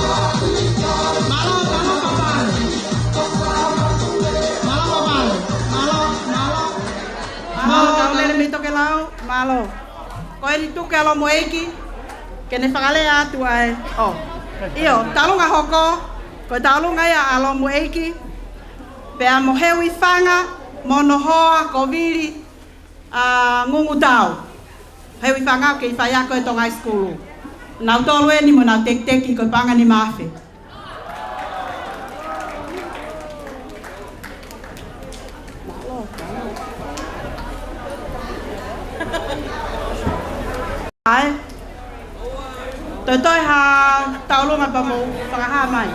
Mālō, mālō, Papale. Mālō, Papale. Mālō, mālō. Mālō, Kaulele mei Tokelau, mālō. Ko eni tuku ki he ʻaloʻofa ʻeiki, ke ne fakalea atu ai. ʻO. ʻIo, taulunga hoko, ko e taulunga ia ʻaloʻofa ʻeiki, pea mo Heuifanga, mo Nohoa, ko Vili, ʻa Ngungutau. Heuifanga ʻoku kei faiako ʻi Tonga High School. Nautolu eni mo ʻenau tekiteki ko e paʻanga nima afe. ʻAi. Toe toe ha taulunga pea mou fakahā mai.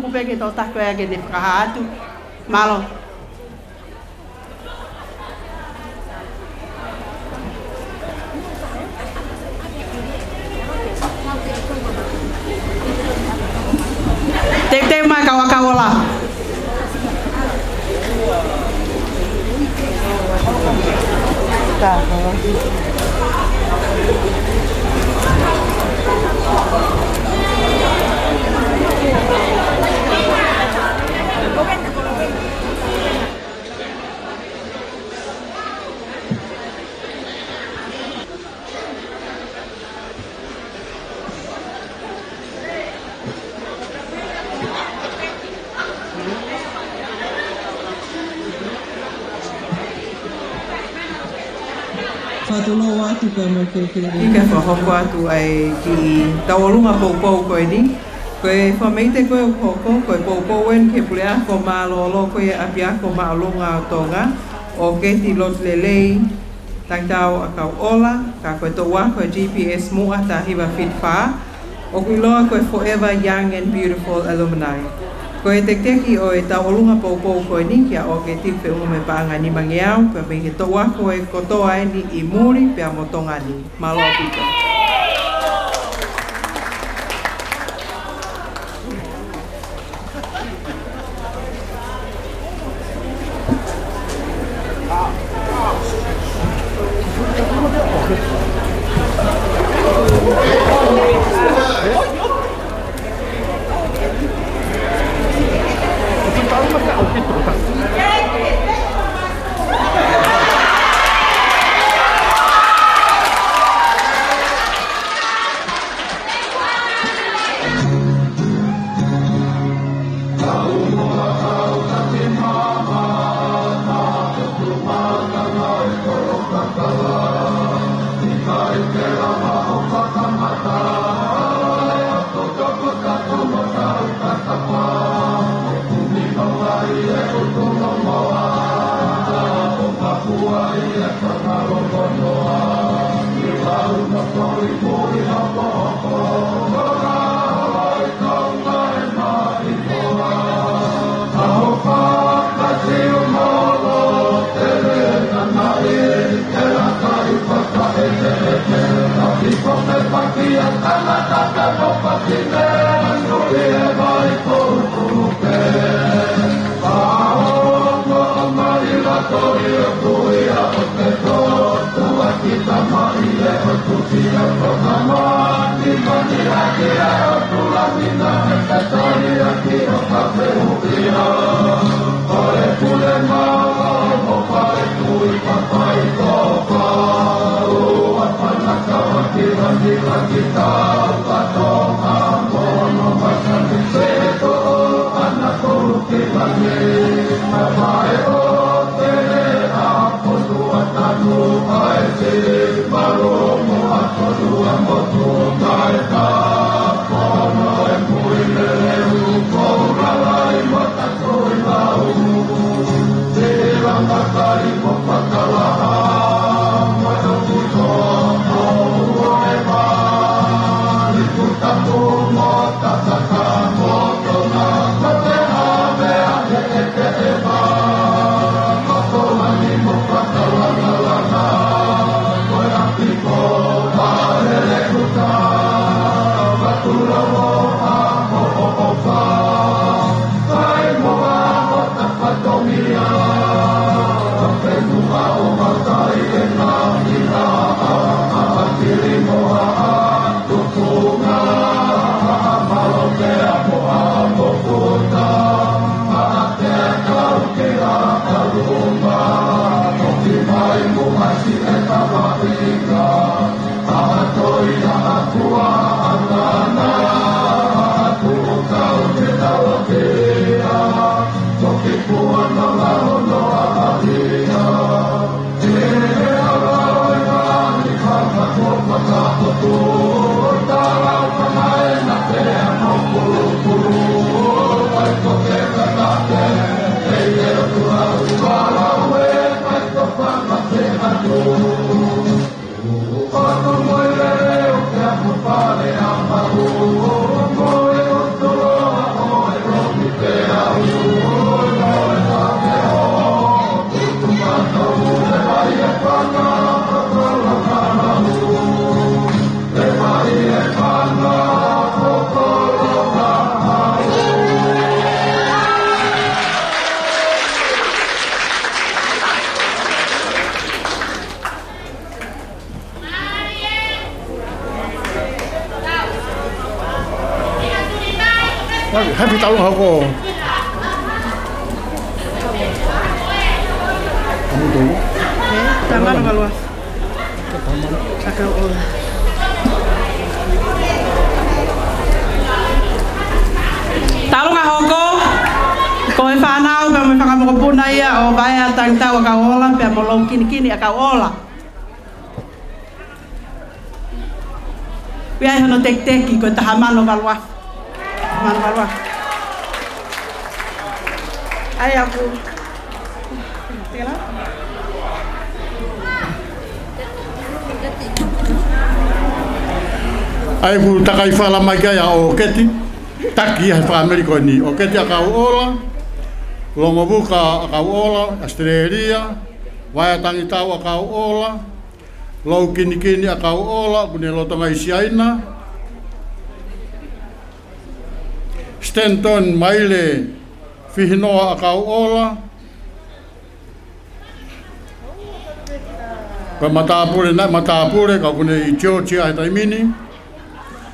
Pea ke tau taku ē ke ne fakahā atu. Mālō. Teuteu mai kau ʻakau ola. Fakatulou atu ka mau kele kele. Ke fakahoko atu ai ki he tauʻolunga poupou ko eni. Ko e fakameite ko ē ʻoku hoko, ko e poupou eni ki he puleako mālōlō ko ia ʻapiako māʻolunga ʻo Tonga, ʻo Keti Lotulelei Tangitau ʻAkauʻola, ka ko e toʻu ako ʻa e G P S Muʻa taha hiva fitu fā, ʻoku ʻiloa ko e Forever Young and Beautiful Alumni. Ko e tekiteki ʻo e tauʻolunga poupou ko eni kia ʻOketi feʻunga mo e paʻanga nimangeau, pea mei he toʻu ako ē kotoa eni ʻi muli pea mo Tonga ni. Mālō ʻaupito. Happy Taulunga Hoko. Kamu tahu? Oke, taulunga Valuafu. ʻAkauʻola. Taulunga Hoko, ko e fānau pea mo e fanga mokopuna ia ʻo Vaea Tangitau ʻAkauʻola pea mo Loukinikini ʻAkauʻola. Pea ʻi ai hono tekiteki ko e taha mano valuafu. Mano valuafu. ʻAi ʻaku. Tela. ʻAi ʻoku takai fala mai ki ai ʻa ʻOketi. Taki ia he fāmili ko eni. ʻOketi ʻAkauʻola. Longovuka ʻAkauʻola, ʻAositelēlia. Vaea Tangitau ʻAkauʻola. Loukinikini ʻAkauʻola, ʻoku ne lolotonga ʻi Siaina. Stanton Maile Fihinoa ʻAkauʻola. Ko e matāpule, naʻe matāpule, ka ʻoku ne ʻi Georgia he taimi ni.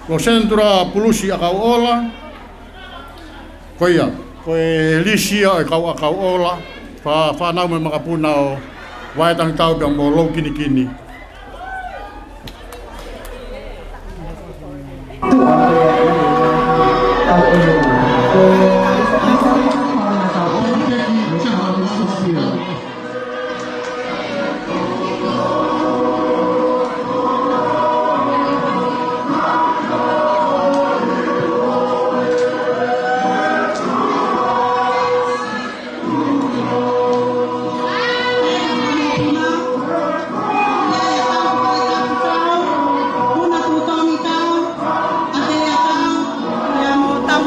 Ko Senitula Pulusi ʻAkauʻola. Ko ia, ko e lisi ia ʻo e kau ʻAkauʻola, fā-, fānau mo e makapuna ʻo Vaea Tangitau pea mo Loukinikini.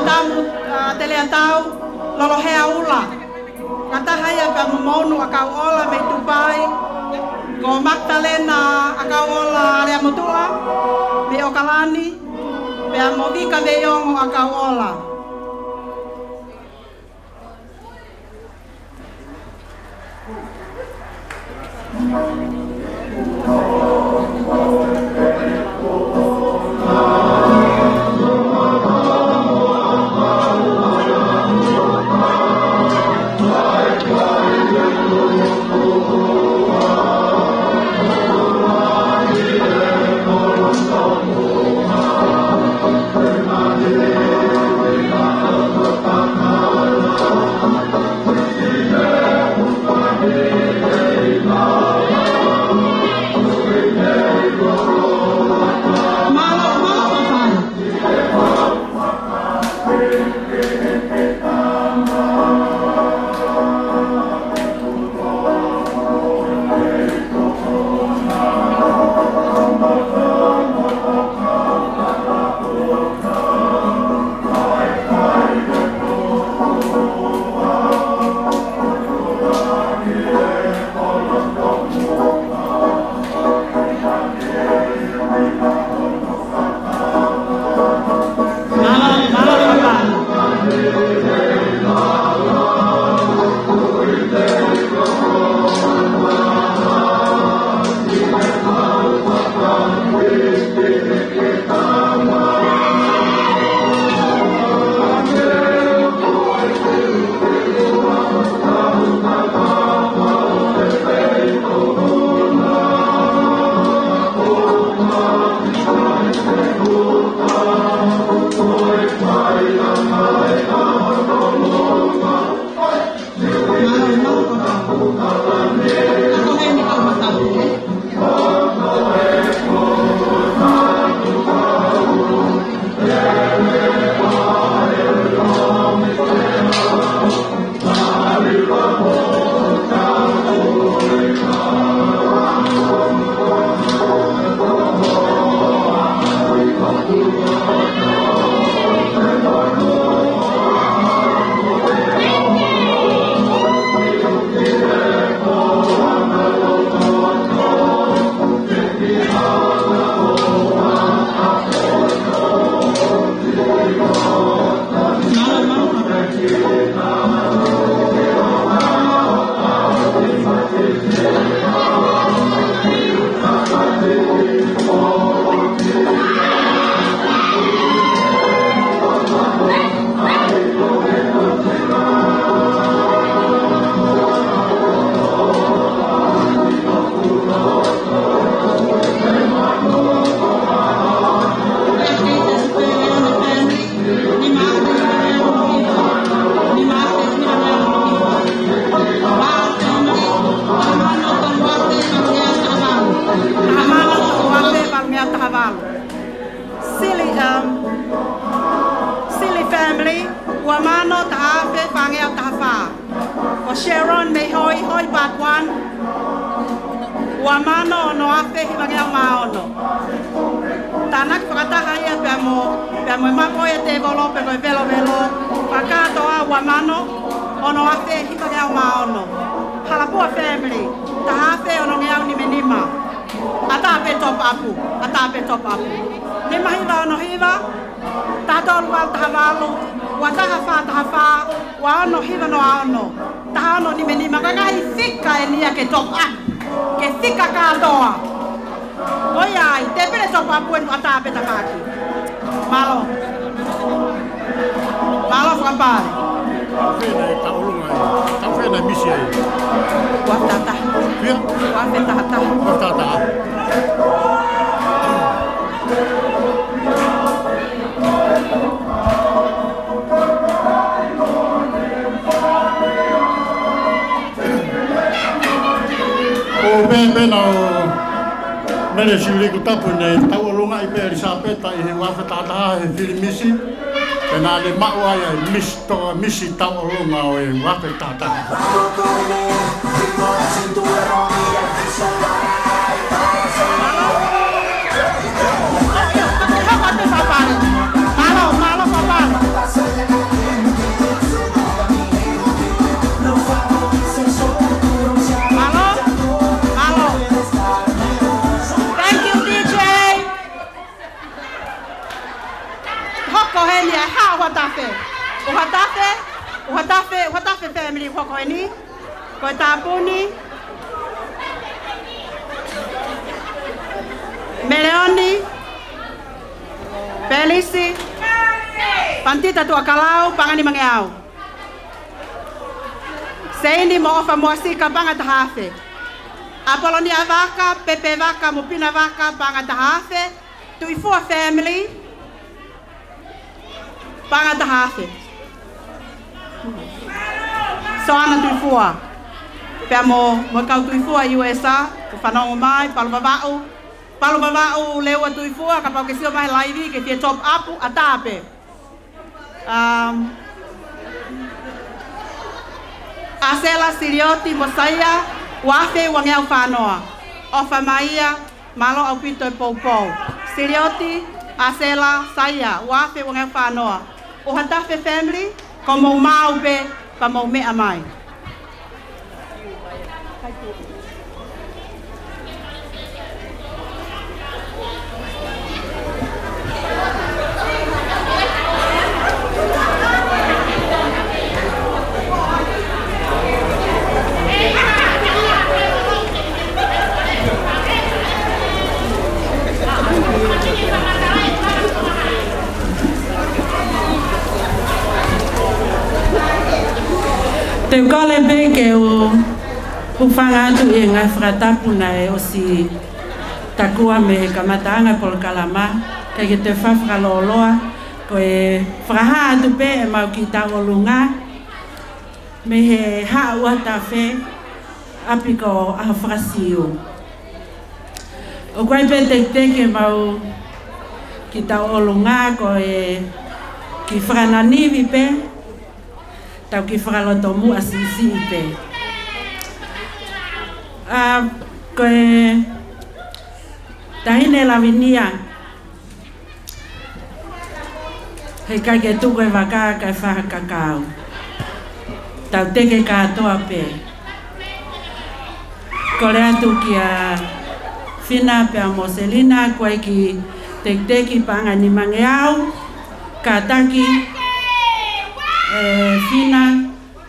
Tamu, ʻa, Teleatau Lolohea Ula. Ka taha ia pea mo Monu ʻAkauʻola mei Tupai. Ko Magdalena ʻAkauʻola Leamotuʻa mei ʻOkalani. Pea mo Vika Veiongo ʻAkauʻola. Sharon mei Hoihoi Part One, ua mano ono afe hivangeau mā ono. Tānaki fakataha ia pea mo, pea mo e mapo ʻo e tēvolo pe ko e velovelo, fakakātoa ua mano ono afe hivangeau mā ono. Halapua family, taha afe onongeau nima nima. ʻAtā pē top up, ʻatā pē top up. Nima hiva ono hiva, taha tolu valu taha valu, ua taha fā taha fā, ua ono hiva noa ono, taha ono nima nima, ka ngaahi fika eni ia ke top up, ke fika kātoa. ʻOiauē, te pele top up eni ʻatā pē tafaʻaki. Mālō. Mālō fakapale. Fēnā e tauʻolunga ai. Tau fēnā misi ai. Ua taha taha. Ia? Ua fē taha taha. Ua taha taha. ʻO pehē pē naʻa Mele Siliku Tapu ne tauʻolunga ai pē ʻElisapeta ʻi he ua afe taha taha he fili misi. Pea naʻa ne maʻu ai ʻa e misi toa, misi tauʻolunga ʻo e ua afe taha taha. Mālō, mālō, mālō. Mālō, mālō. Thank you, D J. Hoko heni ʻa e hā ʻUhatafe. ʻUhatafe, ʻUhatafe, ʻUhatafe family hoko heni. Ko e tāpuni. Meleoni. Pelisi. Panitita Tuʻakalau, paʻanga nimangeau. Seini mo ʻOfa Moasika, paʻanga taha afe. ʻApolonia Vaka, Pepe Vaka mo Pina Vaka, paʻanga taha afe. Tuʻifua family, paʻanga taha afe. Soana Tuʻifua. Pea mo, mo e kau Tuʻifua U S A, ko e fanongo mai, Palu Vavaʻu. Palu Vavaʻu, Leua Tuʻifua, kapau ke sio mai he laivi, ke fie top up, ʻatā pē. Um, ʻAsela, Silioti mo Saia, ua afe uangeau fā noa. ʻOfa Maia, mālō ʻaupito e poupou. Silioti, ʻAsela, Saia, ua afe uangeau fā noa. ʻUhatafe family, ko mou maʻu pē, pea mou meʻa mai. Te u kole pē ke u hūfanga atu ʻi he ngaahi fakatapu naʻe ʻosi takua mei he kamataʻanga e polokalama, kae ʻikai ke te fakalōloa, ko e fakahā atu pē ʻemau kiʻi tauʻolunga mei he Haʻa ʻUhatafe, ʻapi ko ʻAho Fakasiu. ʻOku ʻi ai pē e tekiteki ʻemau kiʻi tauʻolunga ko e kiʻi fakananivi pē, tau kiʻi fakalotomuʻa siʻisiʻi pē. ʻA, ko e Taʻahine Lavinia, heʻikai ke tuku e vaka kae fakakakau. Tau teke kātoa pē. Kole atu kia Fina pea mo Selina, ko e kiʻi tekiteki paʻanga nimangeau, kātaki, ē, Fina,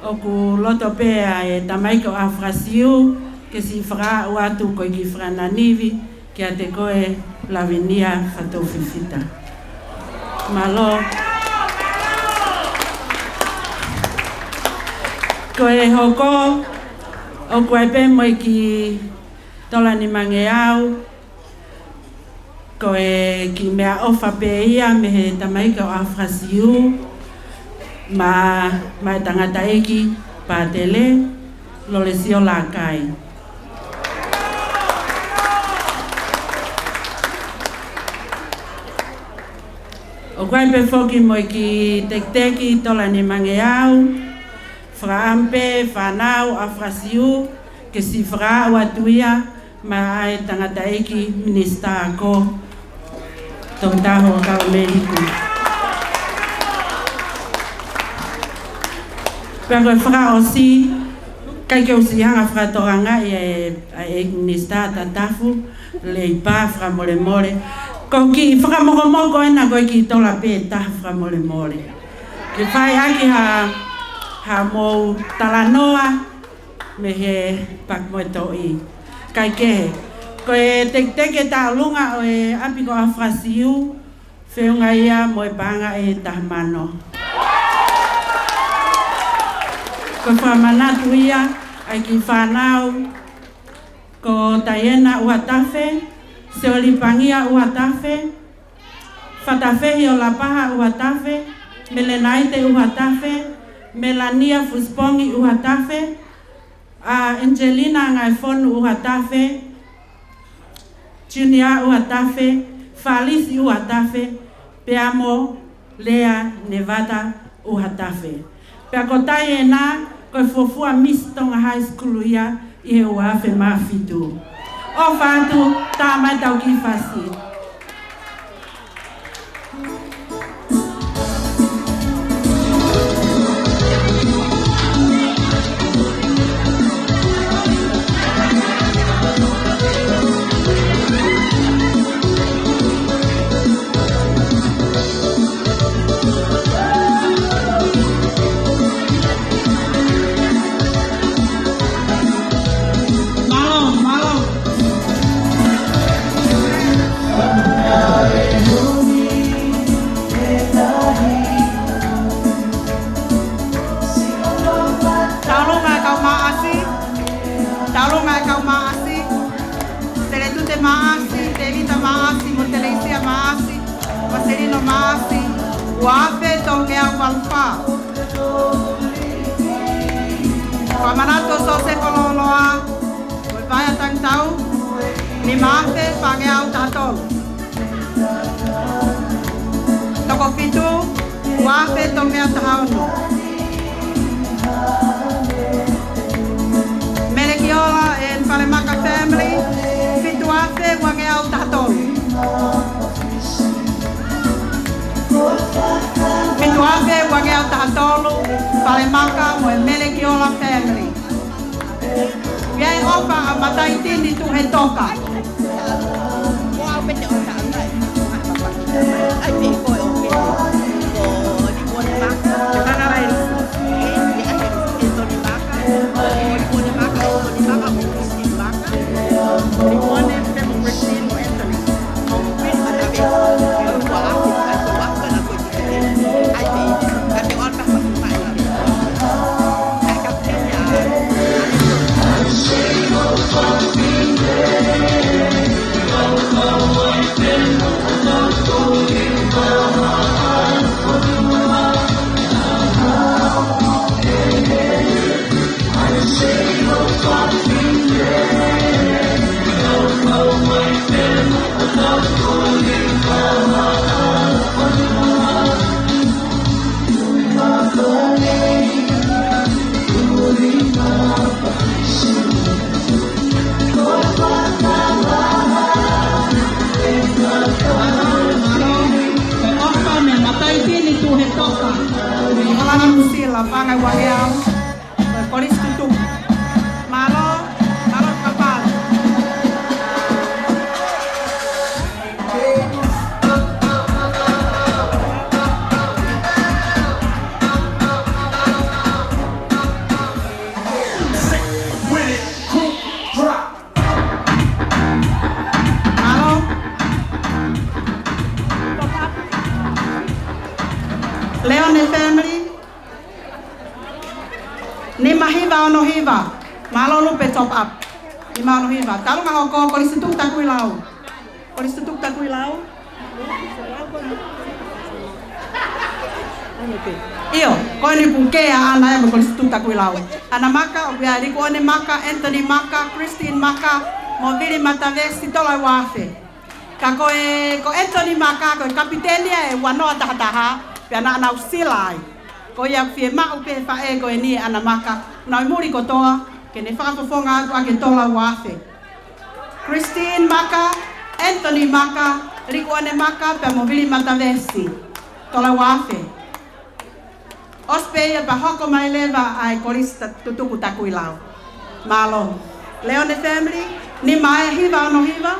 ʻoku loto pē ʻa e tamaiki ʻo ʻAho Fakasiu, ke siʻi fakaaʻu atu ko e kiʻi fakananivi, kiate koe Lavinia Fatou Fifita. Mālō. Ko e hoko, ʻoku ʻi ai pē mo e kiʻi tola nimangeau, ko e kiʻi meʻaʻofa pē ia mei he tamaiki ʻo ʻAho Fakasiu, maʻa, maʻa e tangataʻeiki pātele, Lolesio Lakai. ʻOku ʻi ai pē foki mo e kiʻi tekiteki tola nimangeau, Fakaʻamu pē fānau ʻa Fasiu ke siʻi fakaaʻu atu ia maʻa e tangataʻeiki minisitā ako, Toketā Huʻakavameiliku. Pea ko e fakaʻosi, ʻikai ke u siʻi hanga fakatokangaʻi e, ʻa e minisitā Tatafu, Leipa, fakamolemole. Ko e kiʻi fakamokomoko ena ko e kiʻi tola pē ʻe taha, fakamolemole. Ke fai ʻaki ha, haʻamou talanoa mei he Paaki mo e Toʻi. Kae kehe, ko e teketeke tauʻolunga ʻo e ʻapi ko ʻAfasiu, feʻunga ia mo e paʻanga ʻe taha mano. Ko e fakamanatu ia ʻa e kiʻi fānau, ko Taiena ʻUhatafe, Sioli Pangia ʻUhatafe, Fatafehi ʻo Lapaha ʻUhatafe, Melenaite ʻUhatafe, Melania Fusipongi ʻUhatafe, ʻa Angelina Ngaifonu ʻUhatafe, Junior ʻUhatafe, Falisi ʻUhatafe, pea mo Lea Nevada ʻUhatafe. Pea ko Taiena, ko e fuofua Miss Tonga High School ia ʻi he ua afe mā fitu. ʻOfa atu, tā mai ʻetau kiʻi fasi. Mālō, mālō. Tauʻolunga e kau Maʻasi, tauʻolunga e kau Maʻasi, Teletute Maʻasi, Tevita Maʻasi, mo Teleisia Maʻasi, Maselino Maʻasi, ua afe tolungeau valu fā. Fakamanatu ʻo Sosefo Loloa, ko e vaea tangitau, nima afe fāngeau taha tolu. Toko fitu, ua afe tolungeau taha ono. Melekiola and Falemaka family, fitu afe uangeau taha tolu. Fitu afe uangeau taha tolu, Falemaka mo e Melekiola family. ʻI ai e ʻofa ʻa Mataitini Tuhetoka. Mataitini Tuhetoka. Hala Musila, fāngeau uangeau. Kolisi Tutuku. Mālō, mālō kapau. Mālō. Leone family. Nima hiva ono hiva. Mālō Lupe top up. Nima ono hiva. Tauʻolunga hoko, Kolisi Tutuku Takuilau. Kolisi Tutuku Takuilau. ʻIo, ko eni puke ʻa ʻAna ia mo Kolisi Tutuku Takuilau. ʻAna Maka, ʻoku ʻi ai Likuone Maka, Anthony Maka, Christine Maka, mo Vili Matavesi, tola ua afe. Ka ko e, ko Anthony Maka, ko e kapiteni ia e ua noa taha taha, pea naʻa nau sila ai. Ko ia ʻoku fiemaʻu pē faʻē ko eni ʻe ʻAna Maka, nau ʻi muli kotoa, ke ne fakafofonga atu ʻaki e tola ua afe. Christine Maka, Anthony Maka, Likuʻane Maka, pea mo Vili Matavesi. Tola ua afe. ʻOsi pē ia pea hoko mai leva ʻa e Kolisi Tutuku Takuilau. Mālō. Leone family, nima ʻe hiva ono hiva.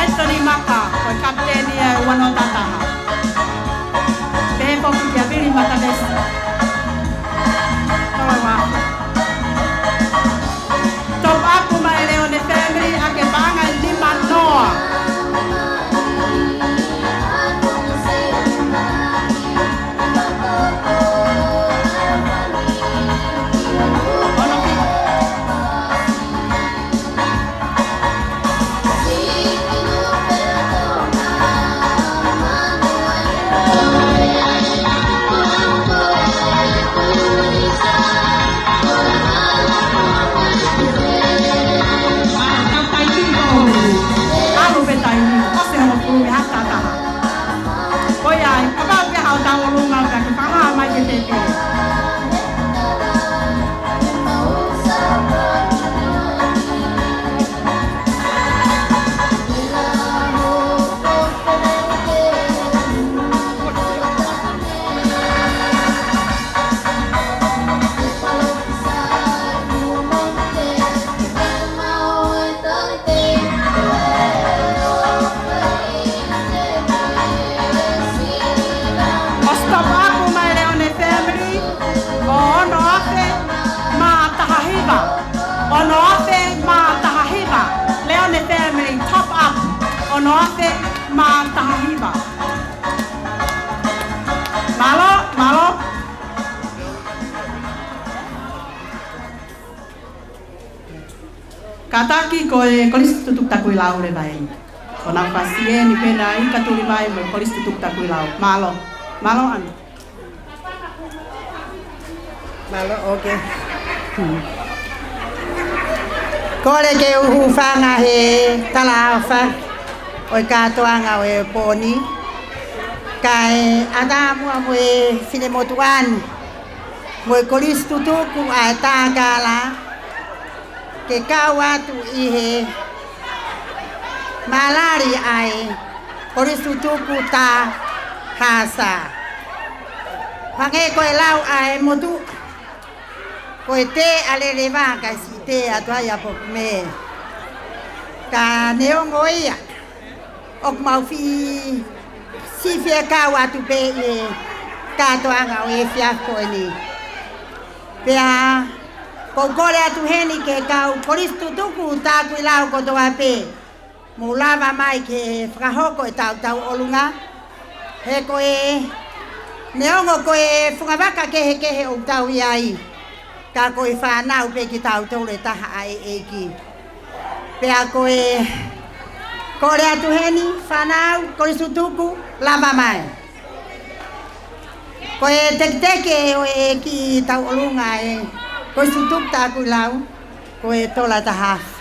Anthony Maka, ko e kapiteni ia ʻo e ua noa taha taha. Pehē foki kia Vili Matavesi. Tola ua afe. Top up mai Leone family ʻaki e paʻanga ʻe nima noa. Ono hiva. ʻAlu pē taimi, ʻosi hono pulu mei ha taha taha. Ko ia ai, kapau pē haʻo tauʻolunga pea ke fakahā mai ke tētē. ʻOsi top up mai Leone family, ko e ono afe mā taha hiva. Ono afe mā taha hiva. Leone family top up. Ono afe mā taha hiva. Mālō, mālō. Kātaki ko e Kolisi Tutuku Takuilau leva eni. Ko ʻenau fasi eni pē naʻe ʻikai tuli mai mo e Kolisi Tutuku Takuilau. Mālō. Mālō ʻAna. Mālō, okay. Kole ke u hūfanga he talaʻofa ʻo e kātoanga ʻo e pō ni. Kae ʻatā muʻa mo e finemotuʻa ni mo e Kolisi Tutuku ʻa e Takala ke kau atu ʻi he malali ʻa e Kolisi Tutuku Tahasa. Hangē ko e lau ʻa e motuʻa, ko e tē ʻa Leleva kae siʻi tē atu ai ʻa Pokume. Ka neongo ia, ʻoku mau fie siʻi fie kau atu pē ʻi he kātoanga ʻo e efiafi ko eni. Pea ʻoku ou kole atu heni ki he kau Kolisi Tutuku Takuilau kotoa pē, mou lava mai ke fakahoko ʻetau tauʻolunga. He ko e, neongo ko e fungavaka kehekehe ʻoku tau ʻi ai, ka ko e fānau pē kitautolu ʻe taha ʻa e ʻEiki. Pea ko e kole atu heni, fānau Kolisi Tutuku, lava mai. Ko e teketeke ʻo e kiʻi tauʻolunga ʻa e Kolisi Tutuku Takuilau, ko e tola taha afe.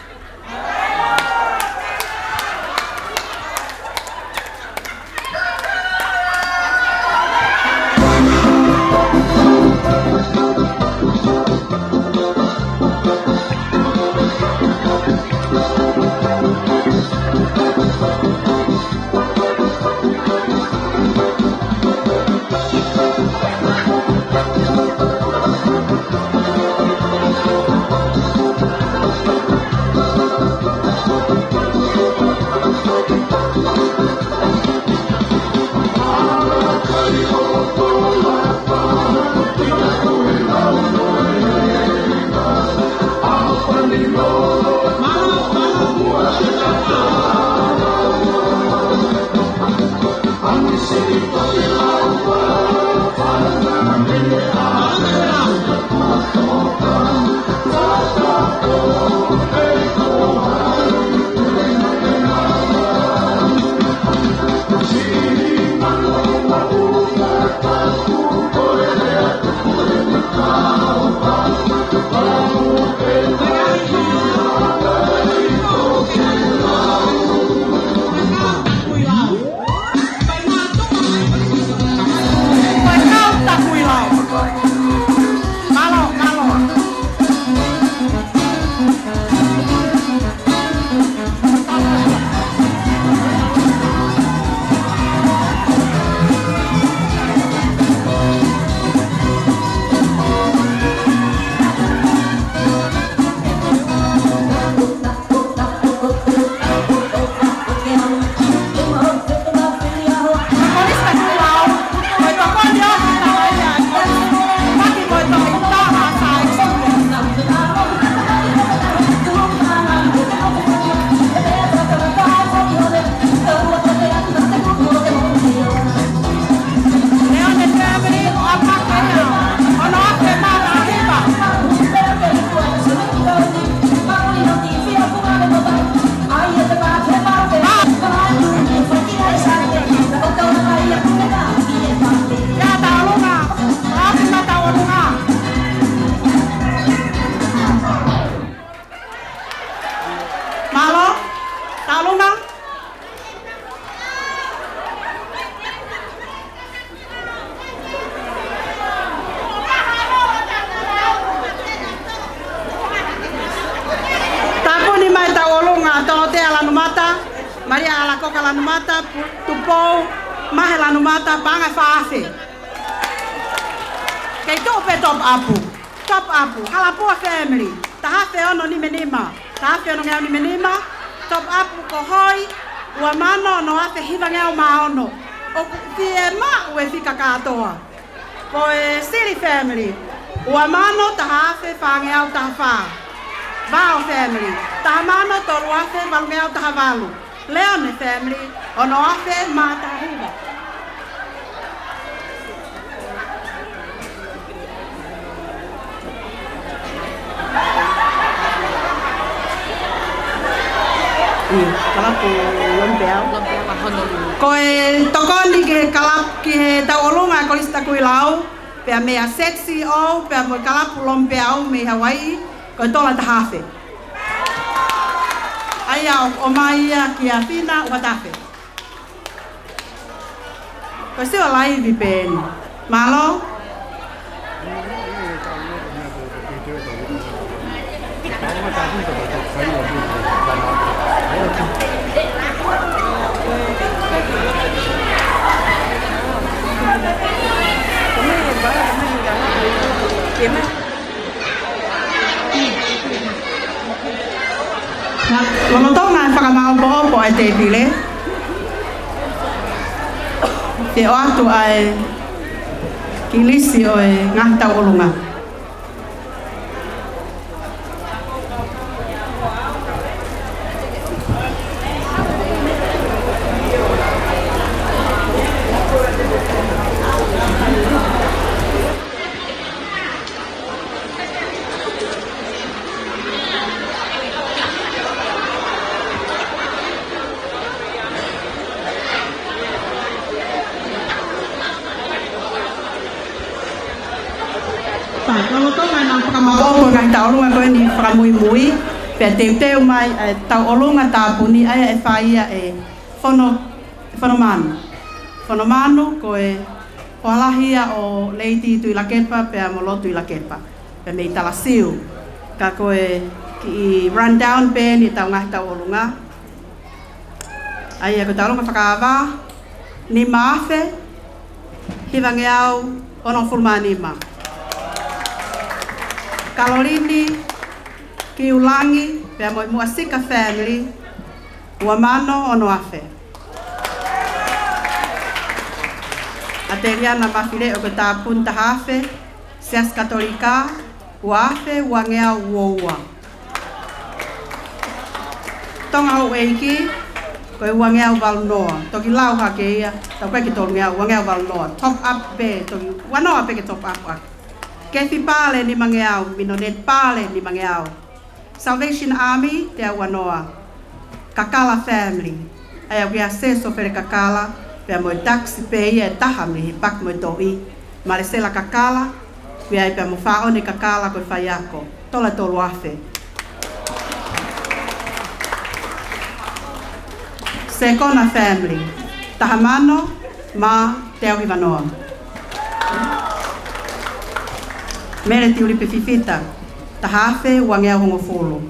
Malia Alakoka Lanumata, Pu-, Tupou Mahe Lanumata, paʻanga ʻe fā afe. Kei tuʻu pē top up. Top up, Halapua family, taha afe ono nima nima, taha afe ono ngeau nima nima, top up ko Hoi, ua mano ono afe hiva ngeau mā ono. ʻOku fiemaʻu e fika kātoa. Ko e Sili family, ua mano taha afe fā ngeau taha fā. Vao family, taha mano tolu afe valu ngeau taha valu. Leone family, ono afe mā taha hiva. ʻIo, kalapu Lompeau. Lompeau ʻa Honolulu. Ko e tokoni ki he kalapu, ki he tauʻolunga ʻa e Kolisi Takuilau, pea mei a Sexy O, pea mo e kalapu Lompeau mei Hawaii, ko e tola taha afe. ʻA ia ʻoku ʻomai ia kia Fina Uatafe. Ko e siva laivi pē eni. Mālō. Lolotonga e fakamaʻopoʻopo ʻa e tēpile, te u ʻoatu ʻa e kiʻi lisi ʻo e ngaahi tauʻolunga. Pea, lolotonga ʻenau fakamaʻopoʻopo e ngaahi tauʻolunga ko eni fakamuimui, pea teuteu mai e tauʻolunga tāpuni, ʻa ia ʻe fai ia ʻe Fono, ʻe Fonomanu. Fonomanu ko e hoa lahi ia ʻo Lady Tuʻilakepa pea mo Lord Tuʻilakepa, pea mei Talasiu. Ka ko e kiʻi rundown pē eni ʻetau ngaahi tauʻolunga. ʻA ia ko e tauʻolunga fakaava, nima afe hiva ngeau onongofulu mā nima. Kalolini Kiulangi pea mo e Muʻasika family, ua mano ono afe. ʻAteliana Mafileʻo ko e tāpuni taha afe, Siasi Katolika, ua afe ua ngeau ua ua. Tonga Houʻeiki, ko e ua ngeau valu noa. Toki lau hake ia, tau ko e ki tolu ngeau, ua ngeau valu noa. Top up pē, toki ua noa pē ke top up ʻaki. Kefi Pale nima ngeau, Minoneti Pale nima ngeau. Salvation Army, teau ua noa. Kakala family. ʻA ia ʻoku ʻi ai ʻa Seso Fele Kakala, pea mo e taxi pē ia ʻe taha mei he Paki mo e Toʻi. Malesela Kakala, ʻoku ʻi ai pea mo Faone Kakala ko e faiako. Tola tolu afe. Sekona family. Taha mano mā teau hiva noa. Mele Tiulipe Fifita, taha afe ua ngeau hongofulu.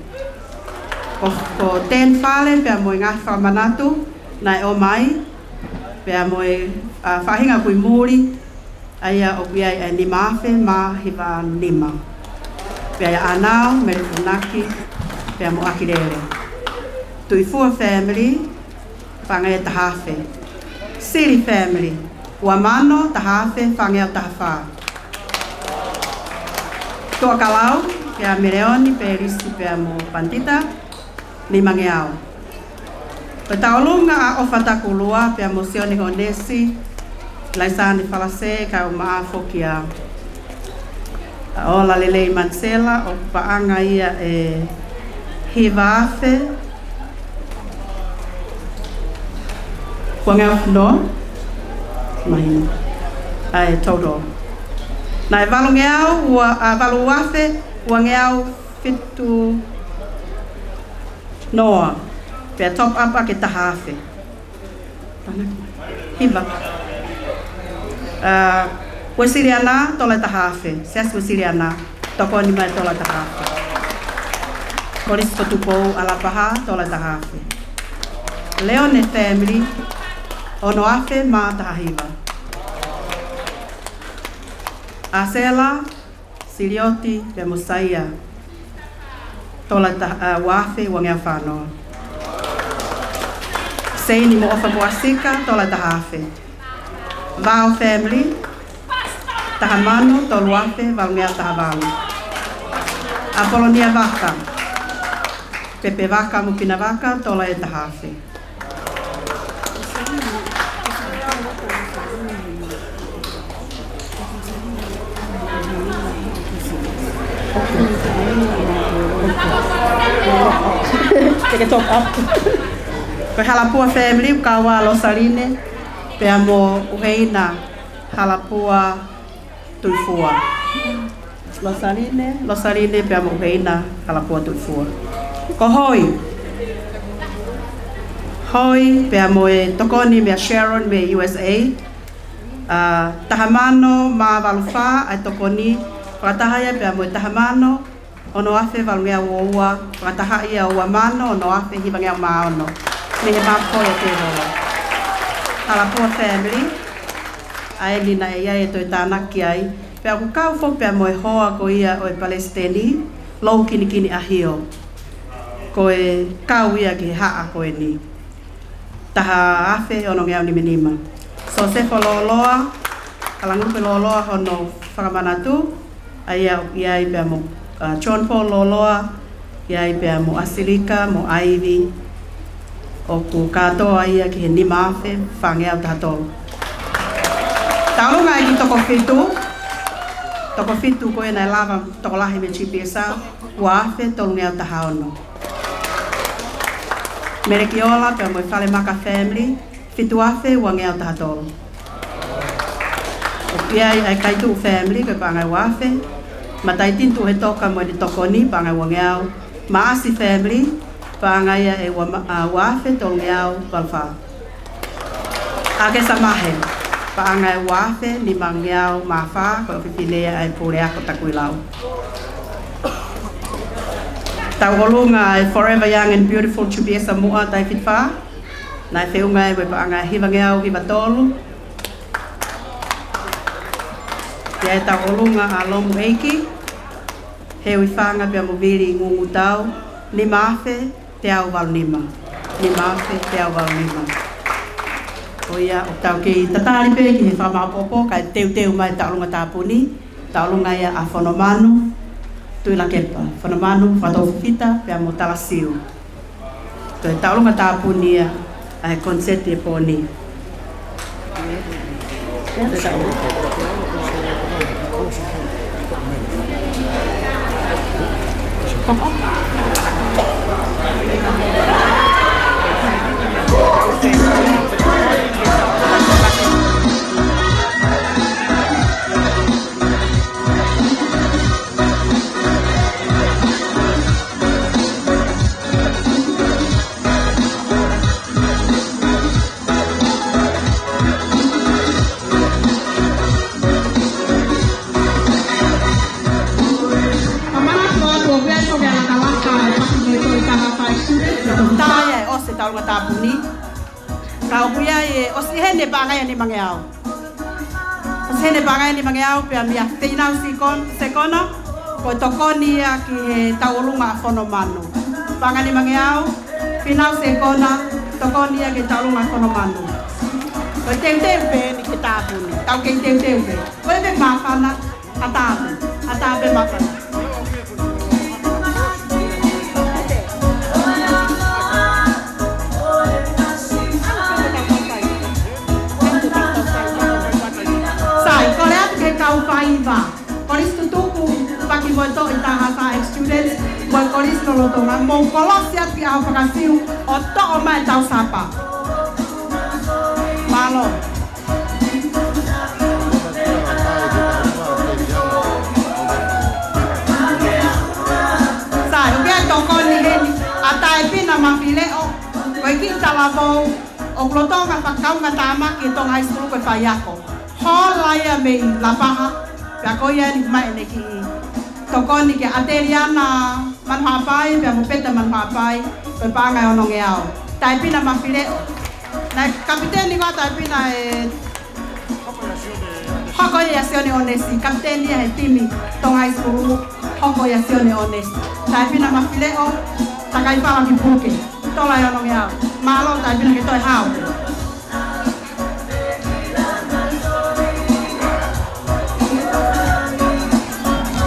Ko, ko Ten Fale pea mo e ngaahi fakamanatu naʻe ʻomai, pea mo e, ʻa, faʻahinga kui muli, ʻa ia ʻoku ʻi ai e nima afe mā hiva nima. Pea ʻia ʻAnau, Mele Funaki, pea mo ʻAkilele. Tuʻifua family, paʻanga ʻe taha afe. Sili family, ua mano taha afe fā ngeau taha fā. Tuʻakalau, pea Meleoni, Pelisi, pea mo Pandita, nima ngeau. Ko e tauʻolunga ʻa ʻOfa Takulua, pea mo Sione Honesi, Laisane Falase, kae ʻumaʻā foki ʻa ʻa Ola Lelei Mansela, ʻoku paʻanga ia ʻe hiva afe ua ngeau noa. Mahino. ʻA e total. Naʻe valu ngeau ua, ʻa, valu afe ua ngeau fitu noa. Pea top up ʻaki e taha afe. Hiva. ʻA, Uesiliana, tola taha afe. Siasi Uesiliana, tokoni mai tola taha afe. Kolisi ko Tupou ʻAlapaha, tola taha afe. Leone family, ono afe mā taha hiva. ʻAsela, Silioti pea mo Saia, tola ta-, ʻa, ua afe uangeau fā noa. Seini mo ʻOfa mo ʻAsika, tola taha afe. Vao family, taha mano tolu afe valungeau taha valu. ʻApolonia Vaka, Pepe Vaka mo Pina Vaka, tola ʻe taha afe. Take a top up. Ko e Halapua family, ʻoku kau ai ʻa Losaline pea mo ʻUheina Halapua Tuifua. Losaline, Losaline pea mo ʻUheina Halapua Tuifua. Ko Hoi. Hoi pea mo e tokoni meia Sharon mei U S A. ʻA, taha mano mā valu fā ʻa e tokoni, fakataha ia pea mo e taha mano ono afe valungeau ua ua, fakataha ia ua mano ono afe hivangeau mā ono. Mei he Māfoe ʻo Tēvolo. Halapua family, ʻa eni naʻe ʻi ai e toe tānaki ai. Pea ʻoku kau foki pea mo e hoa ko ia ʻo e palesiteni, Lou Kinikini ʻAhio. Ko e kau ia ki he haʻa ko eni. Taha afe onongeau nima nima. Sosefo Loloa, Kalangulupe Loloa hono fakamanatu, ʻa ia ʻoku ʻi ai pea mo, ʻa, John Paul Loloa, ʻi ai pea mo ʻAsilika, mo ʻAivi, ʻoku kātoa ia ki he nima afe fāngeau taha tolu. Tauʻolunga ʻEiki toko fitu, toko fitu ko ena ʻe lava tokolahi mei G P S R, ua afe tolungeau taha ono. Melekiola pea mo e Falemaka family, fitu afe uangeau taha tolu. ʻOku ʻi ai ʻa e Kaituʻu family, ko e paʻanga ʻe ua afe. Mataʻitini Tuʻu he Toka mo ʻene tokoni, paʻanga ʻe uangeau. Maʻasi family, paʻanga ia ʻe ua ma-, ʻa, ua afe tolungeau valu fā. ʻAkesa Mahe, paʻanga ʻe ua afe nimangeau mā fā, ko e ʻofefine ia ʻa e Puleako Takuilau. Tauʻolunga ʻa e Forever Young and Beautiful G P S R Muʻa taʻu fitu fā, naʻe feʻunga ia mo e paʻanga ʻe hivangeau hiva tolu. ʻI ai e tauʻolunga ʻa Lomu ʻEiki, Heu Ifanga pea mo Vili Ngungutau, nima afe teau valu nima. Nima afe teau valu nima. Ko ia ʻoku tau kei tatali pē ki he fakamāʻopoʻopo, kae teuteu mai e tauʻolunga tāpuni, tauʻolunga ia ʻa Fonomanu Tuʻilakepa, Fonomanu Fakatōfifita pea mo Talasiu. Ko e tauʻolunga tāpuni ia ʻa e koniseti ʻo e pō ni. Ka ʻoku ʻi ai e ʻosi e tauʻolunga tāpuni. Ka ʻoku ʻi ai e ʻosi heni e paʻanga ia ʻe nimangeau. ʻOsi heni e paʻanga ia ʻe nimangeau pea meia Feinau Sikon-, Sekona, ko e tokoni ia ki he tauʻolunga ʻa Fonomanu. Paʻanga ʻe nimangeau, Feinau Sekona, tokoni ia ki he tauʻolunga ʻa Fonomanu. Ko e teuteu pē eni ke tāpuni. Tau kei teuteu pē. Ko e pē māfana, ʻatā pē. ʻAtā pē māfana. Sai, kole atu ki he kau faiva. Kolisi Tutuku, Paki mo e Toʻi, Taha Sā ex students, mo e Kolisi lolotonga, mou kolosi atu ki ʻAho Fakafiu, ʻo toʻo mai ʻetau sapa. Mālō. Sai, ʻoku ʻi ai e tokoni heni, ʻa Taipina Mafileʻo, ko e kiʻi talavou, ʻoku lolotonga fakakaungatāmaki ʻi Tonga High School ko e faiako. Hall ia mei Lapaha, pea ko ia eni mai ʻene kiʻi tokoni kia ʻAteliana Manuhapai, pea mo Peta Manuhapai, ko e paʻanga ʻe onongeau. Taipina Mafileʻo. Naʻe kapiteni ko ia Taipina ʻe hoko ia ʻia Sione ʻOnesi, kapiteni ia he timi Tonga High School, hoko ia ʻia Sione ʻOnesi. Taipina Mafileʻo, Takai Pala ki Puke. Tola ʻe ono ngeau. Mālō Taipina ke toe hao.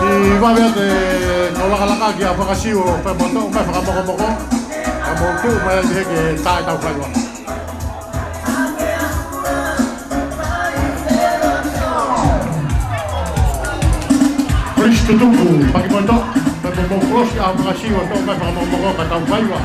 ʻI vave atu e kau lakalaka ki ʻAfakasiu ʻo pea mo toʻo mai fakamokomoko. Ka mou tuʻu mai ai he ke tae tau faiva. Please tutuku, paki moto, pea mo mou close ʻAfakasiu ʻo toʻo mai fakamokomoko ka tau faiva.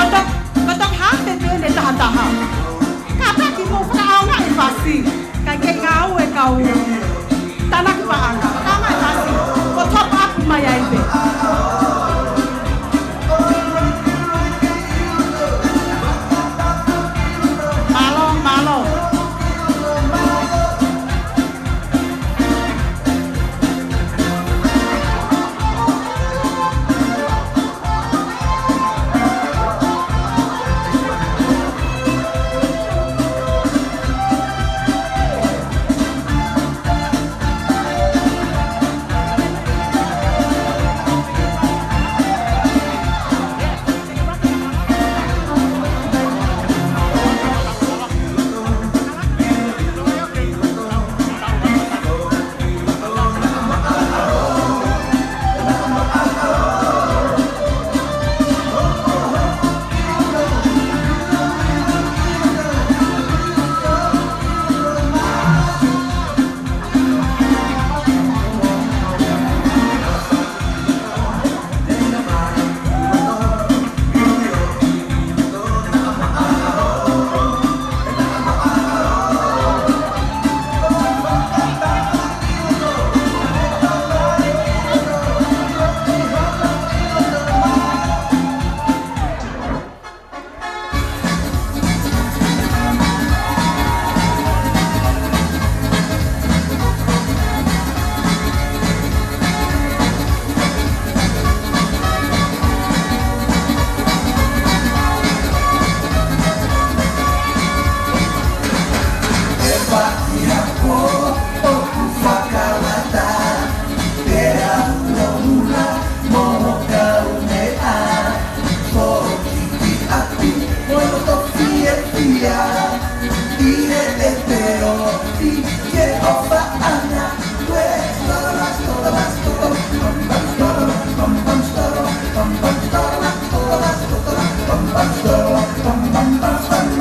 Koto, koto hake pē ʻene taha taha. Kātaki mou fakaʻaongaʻi e fasi. Kae kei ngāue e kau tānaki paʻanga. Fakaʻaongaʻi e fasi. Ko top up mai ai pē. Mālō, mālō.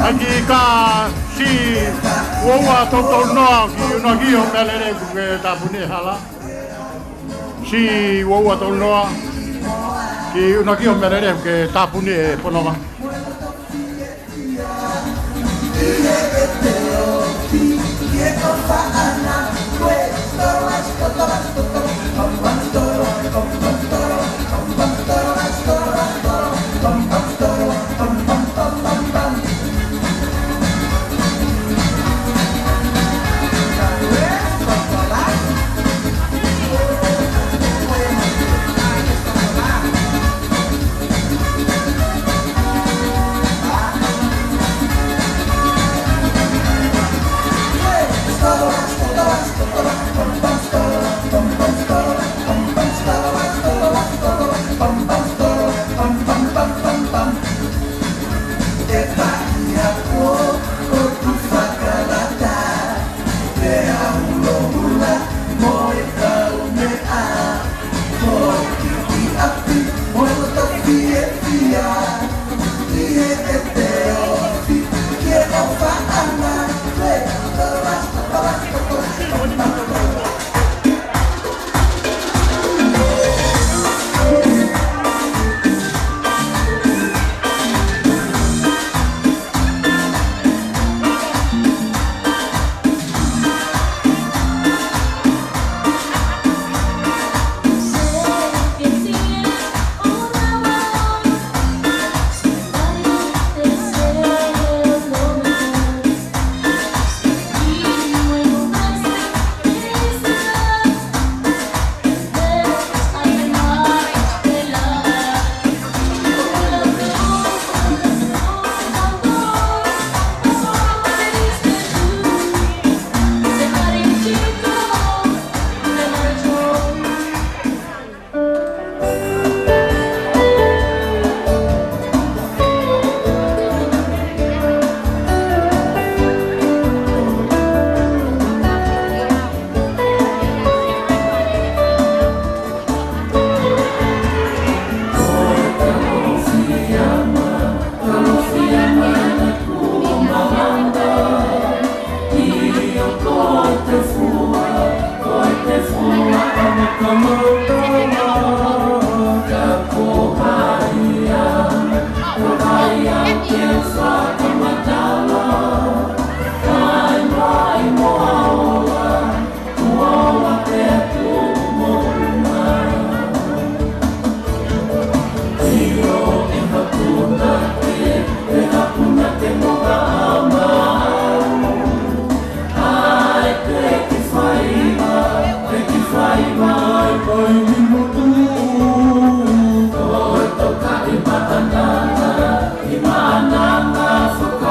ʻAki ka si uaua tolu tolu noa ki ʻUnakio, meʻa lelei ke tāpuni e hala. Si uaua tolu noa ki ʻUnakio, meʻa lelei ke tāpuni e fononga.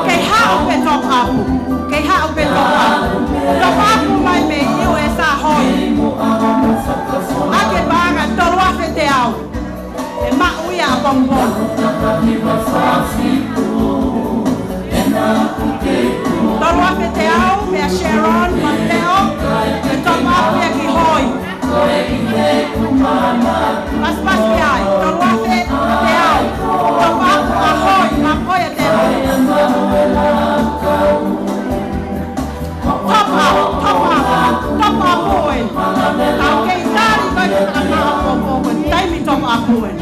Kei haʻu pē top up. Kei haʻu pē top up. Top up mai mei U S A hoi. ʻAke paʻanga tolu afe teau. ʻE maʻu ia ʻapongipongi. Tolu afe teau, meia Sharon Mateo, ʻe top up ia ki hoi. Pasipasi ai, tolu afe teau, top up ʻa hoi, ʻa hoi ʻa teau. Top up, top up, top up ʻo e. Tau kei tali ko e ka tau ko ko ko taimi top up ʻo e.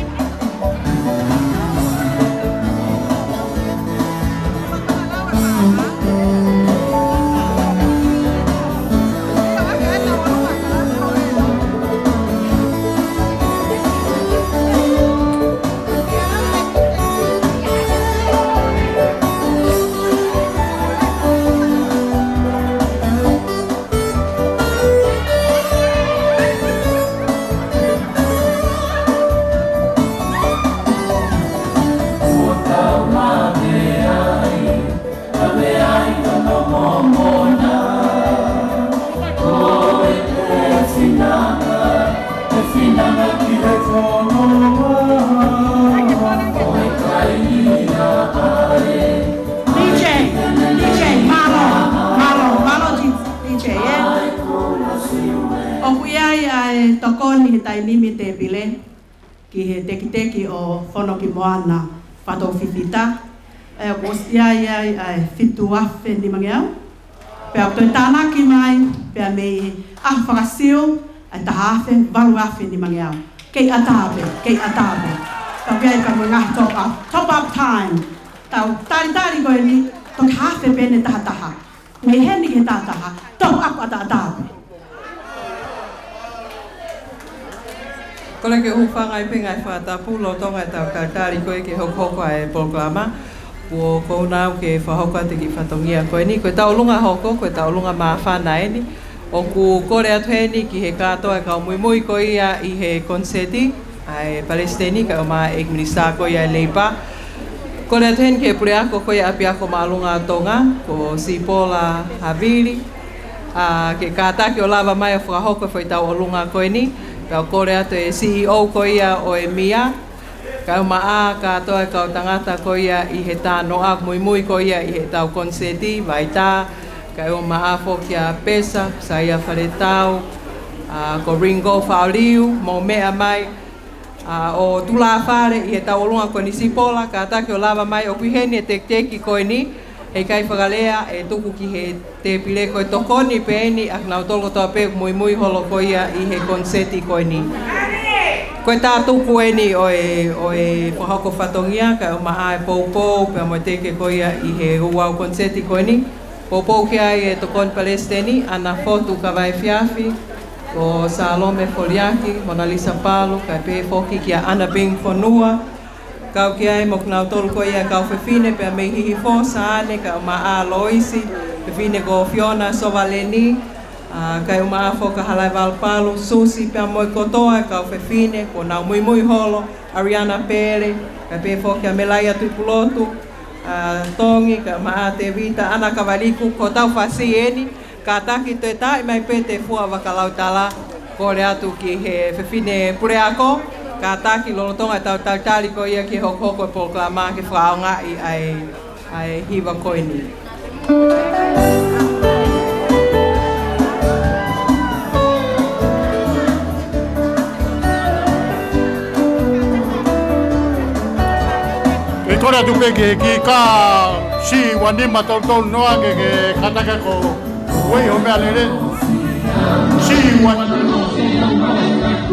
D J, D J, mālō, mālō, mālō D J, ē. ʻOku ʻi ai ʻa e tokoni he taimi ni tēpile ki he tekiteki ʻo Fonokimoana Fatou Fifita, ʻe ʻosi ʻi ai ʻa e fitu afe nimangeau. Pea ʻoku toe tānaki mai, pea mei he ʻaho faka-Siu, ʻa e taha afe valu afe nimangeau. Kei ʻatā pē, kei ʻatā pē. Tau kei ka mo e ngaahi top up, top up time. Tau talitali ko eni, toki haafe pē ʻene taha taha. Mei heni ki he taha taha, top up ʻataʻatā pē. Kole ke u hūfanga ʻi he ngaahi fakatapu lolotonga ʻetau talitali ko ē ki he hokohoko ʻa e polokalama. Kuo ʻosi ʻamanaki ke fakahoko atu e kiʻi fatongia ko eni. Ko e tauʻolunga hoko, ko e tauʻolunga māfana eni. ʻOku kole atu heni ki he kātoa e kau muimui ko ia ʻi he konisēti, ʻa e Palesiteni, kae ʻumaʻā e ʻEiki Minisitā ko ia ʻo e Leipa. Kole atu heni ki he puleako ko ia ʻo e ʻApiako Māʻolunga ʻo Tonga, ko Sipola Havili, ʻa, ke kātaki ʻo lava mai ʻo fakahoko e foʻi tauʻolunga ko eni. Pea kole atu e C E O ko ia ʻo e MIA, kae ʻumaʻā kātoa e kau tangata ko ia ʻi he tānoʻa muimui ko ia ʻi heʻetau konisēti, Vaitā, kae ʻumaʻā foki ʻa Pesa, Saia Faletau, ʻa, ko Ringo Faʻoliu, mou meʻa mai, ʻa, ʻo tulāfale ʻi he tauʻolunga ko eni. Sipola, kātaki ʻo lava mai, ʻoku ʻi heni e tekiteki ko eni, heʻikai fakalea ʻe tuku ki he tēpile, ko e tokoni pē eni ʻa kinautolu kotoa pē muimui holo ko ia ʻi he konisēti ko eni. Ko e tātuku eni ʻo e, ʻo e fakahoko fatongia, kae ʻumaʻā e poupou, pea mo e teke ko ia ʻi he ouau konisēti ko eni. Poupou ki ai e Tokoni Palesiteni, ʻAna Fotu Kavaefiafi, ko Salome Foliaki, Monalisa Palu, kae pehē foki kia ʻAna Ping Fonua, kau ki ai mo kinautolu ko ia e kau fefine, pea mei Hihifo, Saane, kae ʻumaʻā Loisi, fefine ko Fiona Sovaleni, ʻa, kae ʻumaʻā foki ʻa Halaevalu Palu, Susi, pea mo e kotoa e kau fefine, kuo nau muimui holo, Ariana Pele, kae pehē foki ʻa Melaia Tuipulotu, ʻa, Tongi, kae ʻumaʻā Tevita, ʻAna Kavaliku, ko hotau fasi eni, kātaki toe taaʻi mai pē te fua vakalautala, kole atu ki he fefine puleako, kātaki lolotonga ʻetau talitali ko ia ki he hokohoko e polokalama ke fakaʻaongaʻi ʻa e, ʻa e hiva ko eni. Ke kole atu pē ki he kiʻi kā C one nima tolu tolu noa ke, ke kātaki ko Wei ho mea lele. C one nima.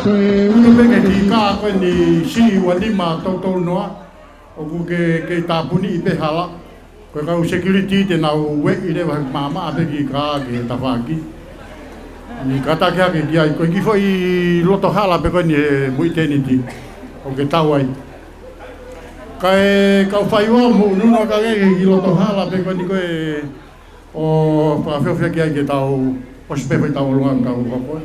Ko e ʻuhinga pē ki he kiʻi kā ko eni, siʻi ua nima toutou noa, ʻoku ke, ke tāpuni pē hala. Ko e kau security te nau ueʻi leva he maʻamaʻa pē kiʻi kā ki he tafaʻaki. Ni kātaki hake ki ai, ko e kiʻi foʻi loto hala pē ko eni he muʻi tēniti ʻoku ke tau ai. Kae kau faiva mo nunu aka ke kiʻi loto hala pē ko eni ko e ʻo fakafiofia ki ai ke tau ʻosi pē foʻi tau ʻolunga ka u hoko.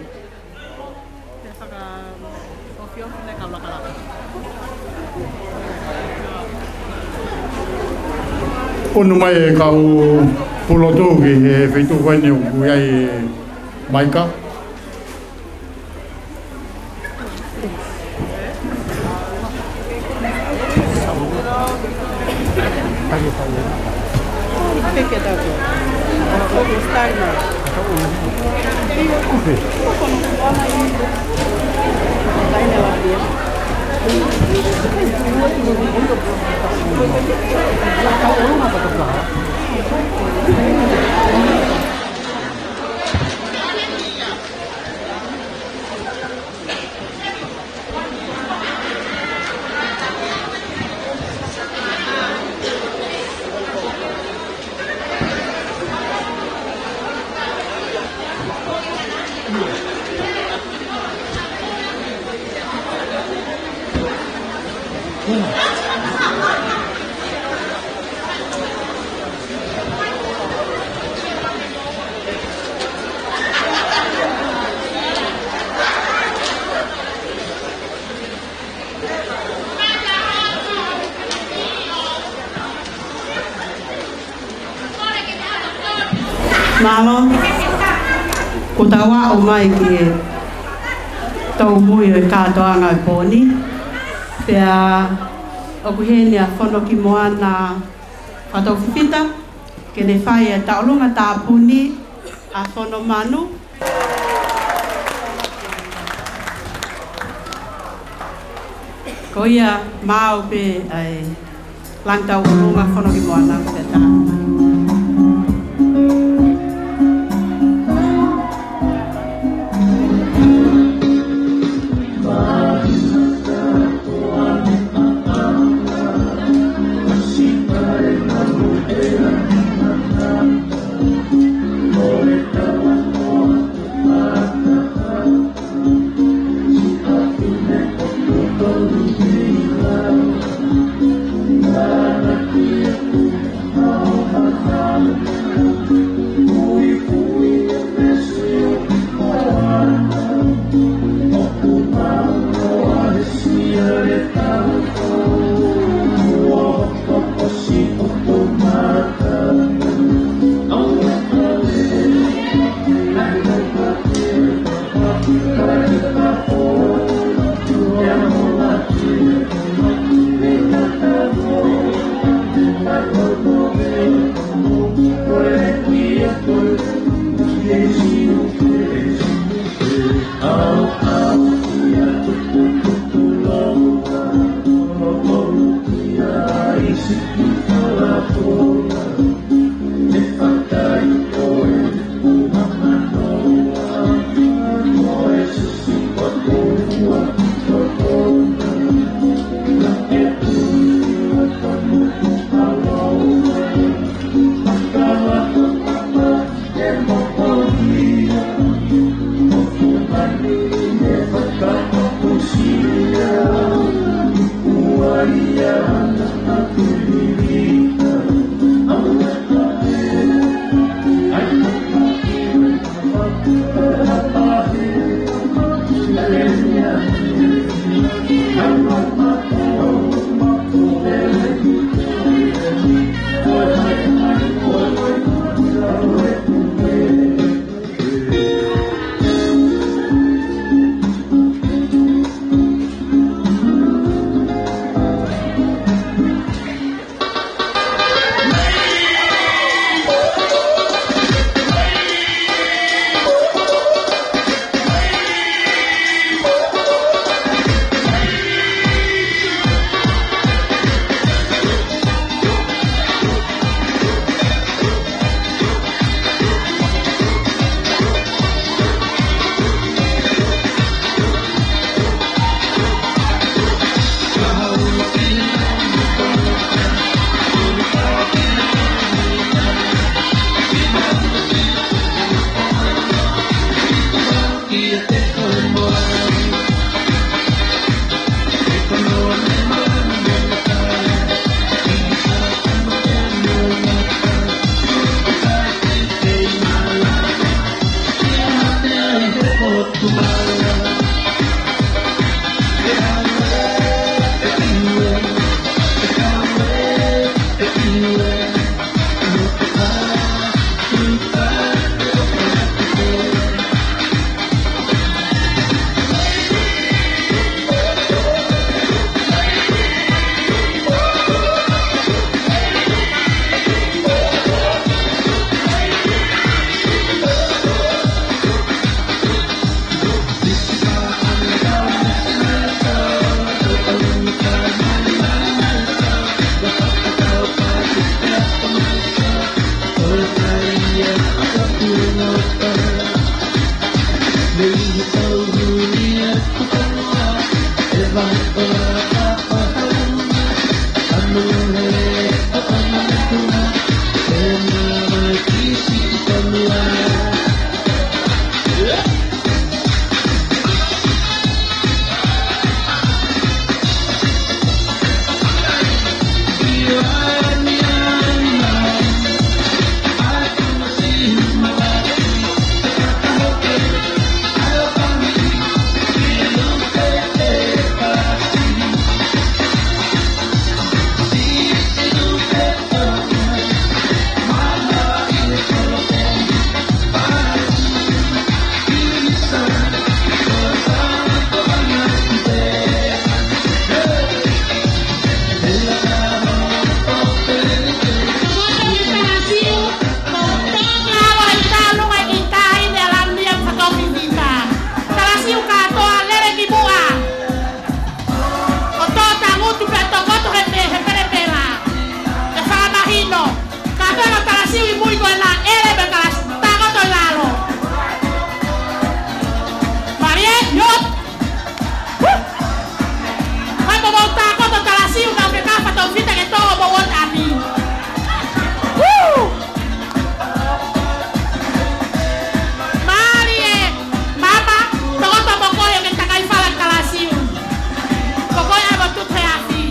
Unu mai e kau Pulotu ki he feituʻu ko eni ʻoku ʻi ai e maika. Mālō, kuo tau aʻu mai ki he taumui ʻo e kātoanga ʻo e pō ni. Pea ʻoku ʻi heni ʻa Fono ki Moana Fataufifita, ke ne fai e tauʻolunga tāpuni ʻa Fono Manu. Ko ia maʻu pē ʻa e langi tauʻolunga Fono ki Moana pea tā. Ko tō tangutu pea tokoto he pe-, he pelepela. ʻE fakamahino. Kātoa ʻa Talasiu ʻi mui ko ena ʻele pea Talasiu takoto ʻi lalo. Mālie, yot. Huh. Hai mo mau takoto Talasiu na ke kafa tau fita ke tō mo wot ami. Huh. Mālie, mama, tokoto mo koe ʻo ke takai fala Talasiu. Ko koe ʻa e motu he afi.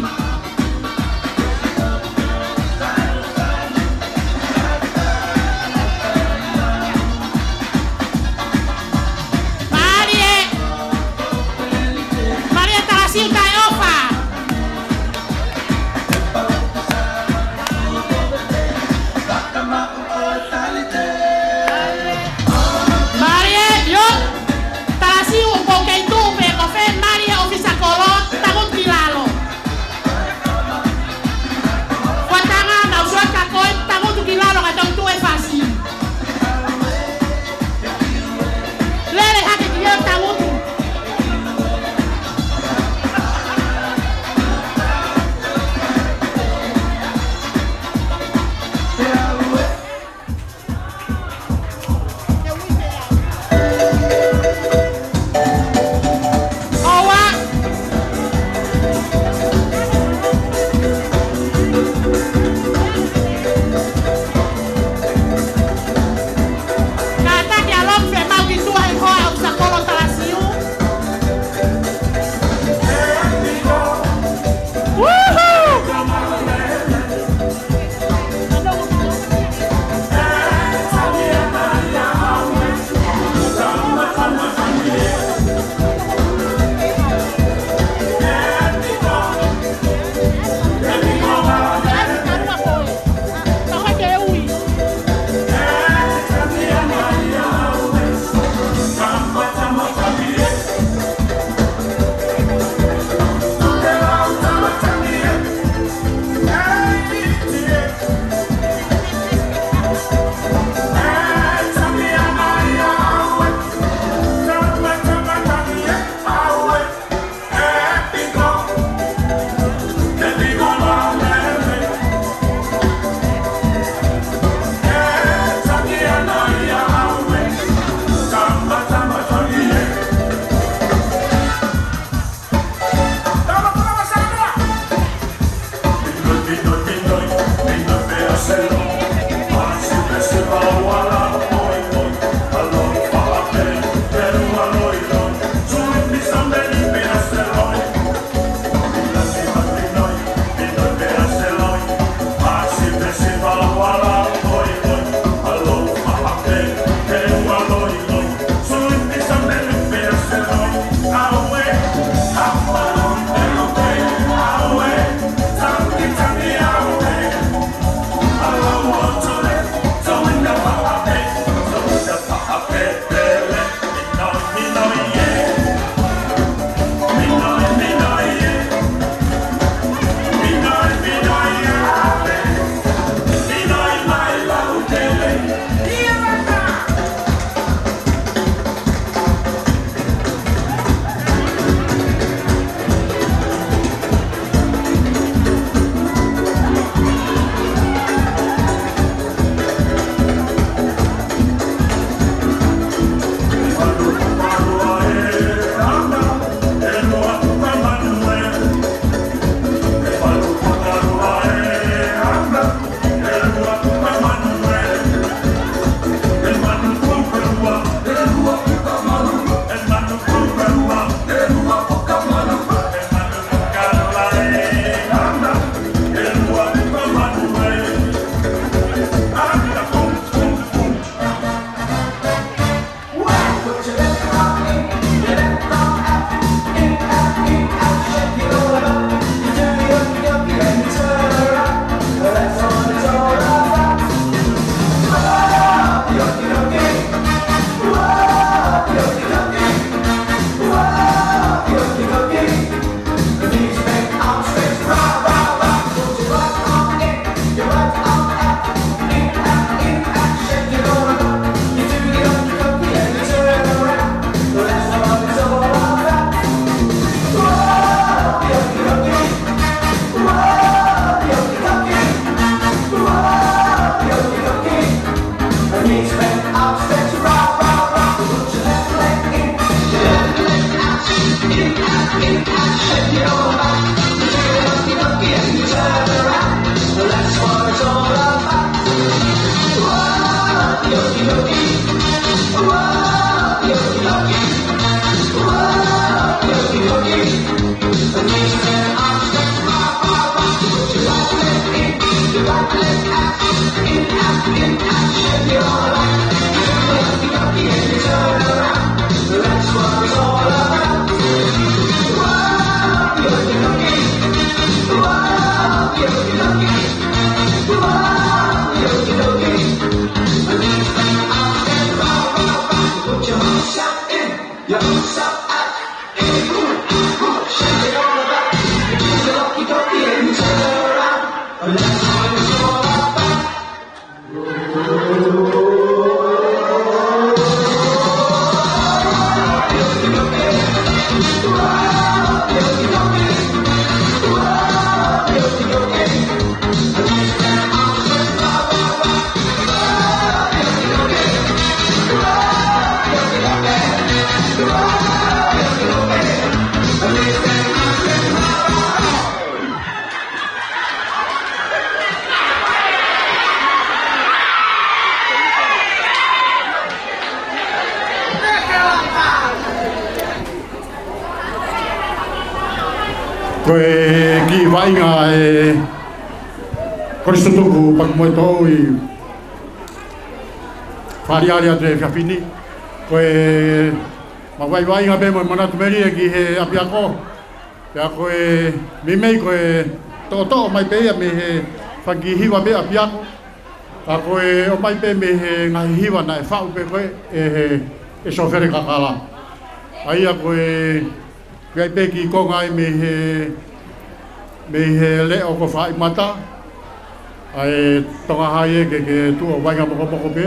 Ko e kiʻi vaʻinga ʻa e Kolisi Tutuku Pakumoetoʻou ʻi Falealea ʻi he efiafi ni. Ko e mau vaʻinga pē mo e manatu melie ki he ʻapiako. Pea ko e meimei ko e toʻotoʻo mai pē ia mei he fanga kiʻi hiva pē ʻapiako. Ka ko e ʻomai pē mei he ngaahi hiva naʻe faʻu pē ko ē ʻe he, ʻe Sofele Kakala. ʻA ia ko e, ʻoku ʻi ai pē kiʻi konga ai mei he, mei he leʻo ko Faʻaimata, ʻa e Tonga High ē ke, ke tuʻu ʻo vaʻinga mokomoko pē,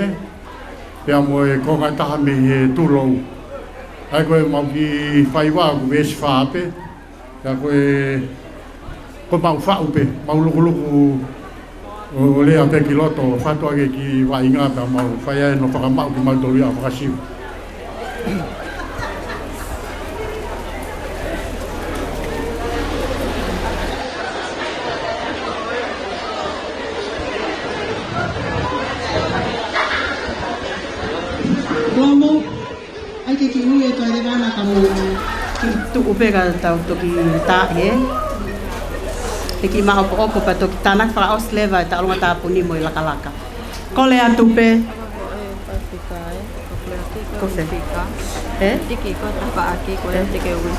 pea mo e konga ʻe taha mei he Tulou. ʻA ia ko e mau kiʻi faiva ʻoku veesi fā pē, pea ko e, ko e mau faʻu pē, mau lukuluku ʻo lea pē ki loto, fatu ake ki vaʻinga pea mau fai ai hono fakamaʻu kimautolu ia ʻo fakasiu. Lomo. ʻAi ke kiʻi ui e toe levana ka mou kiʻi tuʻu pē ka tau toki tā ē. Ke kiʻi maʻopoʻopo pea toki tānaki fakaʻosi leva e taʻolunga tāpuni mo e lakalaka. Kole atu pē. Ko fē? Ē? Tiki ko tafaʻaki ko ia te ke ui.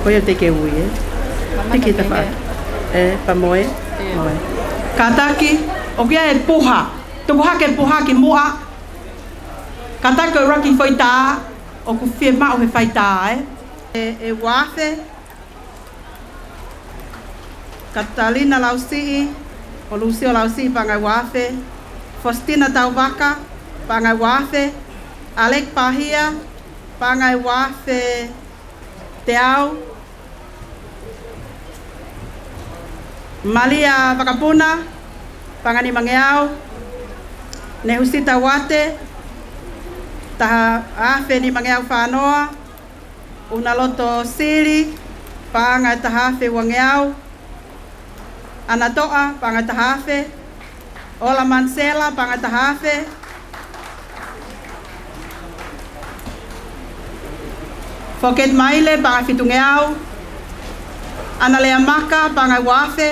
Ko ia te ke ui, ē? Tiki tafaʻaki. Ē, pea mo e? Mo e. Kātaki, ʻoku ʻi ai e puha. Tuku hake puha ki muʻa. Kātaki ko e ʻuluaki faitā, ʻoku fiemaʻu he faitā, ē? ʻE, ʻe uaafe, Katalina Lausiʻi, mo Lusio Lausiʻi, paʻanga ʻe uaafe, Fositina Tauvaka, paʻanga ʻe uaafe, ʻAleki Pahia, paʻanga ʻe uaafe teau, Malia Vakapuna, paʻanga ʻe nimangeau, Nehusita Uate, taha afe nimangeau fā noa, ʻUnaloto Sili, paʻanga ʻe taha afe uangeau, ʻAna Toʻa, paʻanga ʻe taha afe, ʻOla Mansela, paʻanga ʻe taha afe, Foketi Maile, paʻanga ʻe fitungeau, ʻAnalea Maka, paʻanga ʻe uaafe,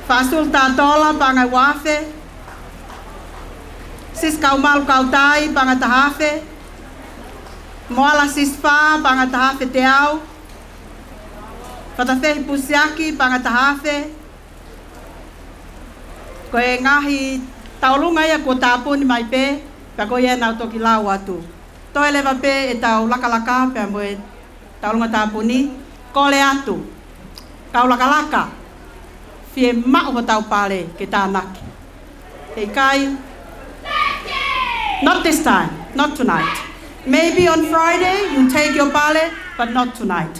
Faʻasulu Tatola, paʻanga ʻe uaafe, Sisi Kaumalu Kautai, paʻanga ʻe taha afe, Moala Sisifā, paʻanga ʻe taha afe teau, Fatafehi Pusiaki, paʻanga ʻe taha afe. Ko e ngaahi taʻolunga ia kuo tāpuni mai pē, pea ko ia ʻe nau toki lau atu. Toe leva pē ʻetau lakalaka pea mo e taʻolunga tāpuni, kole atu. Kau lakalaka, fiemaʻu hotau pale ke tānaki. Heʻikai. Not this time, not tonight. Maybe on Friday you take your pale, but not tonight.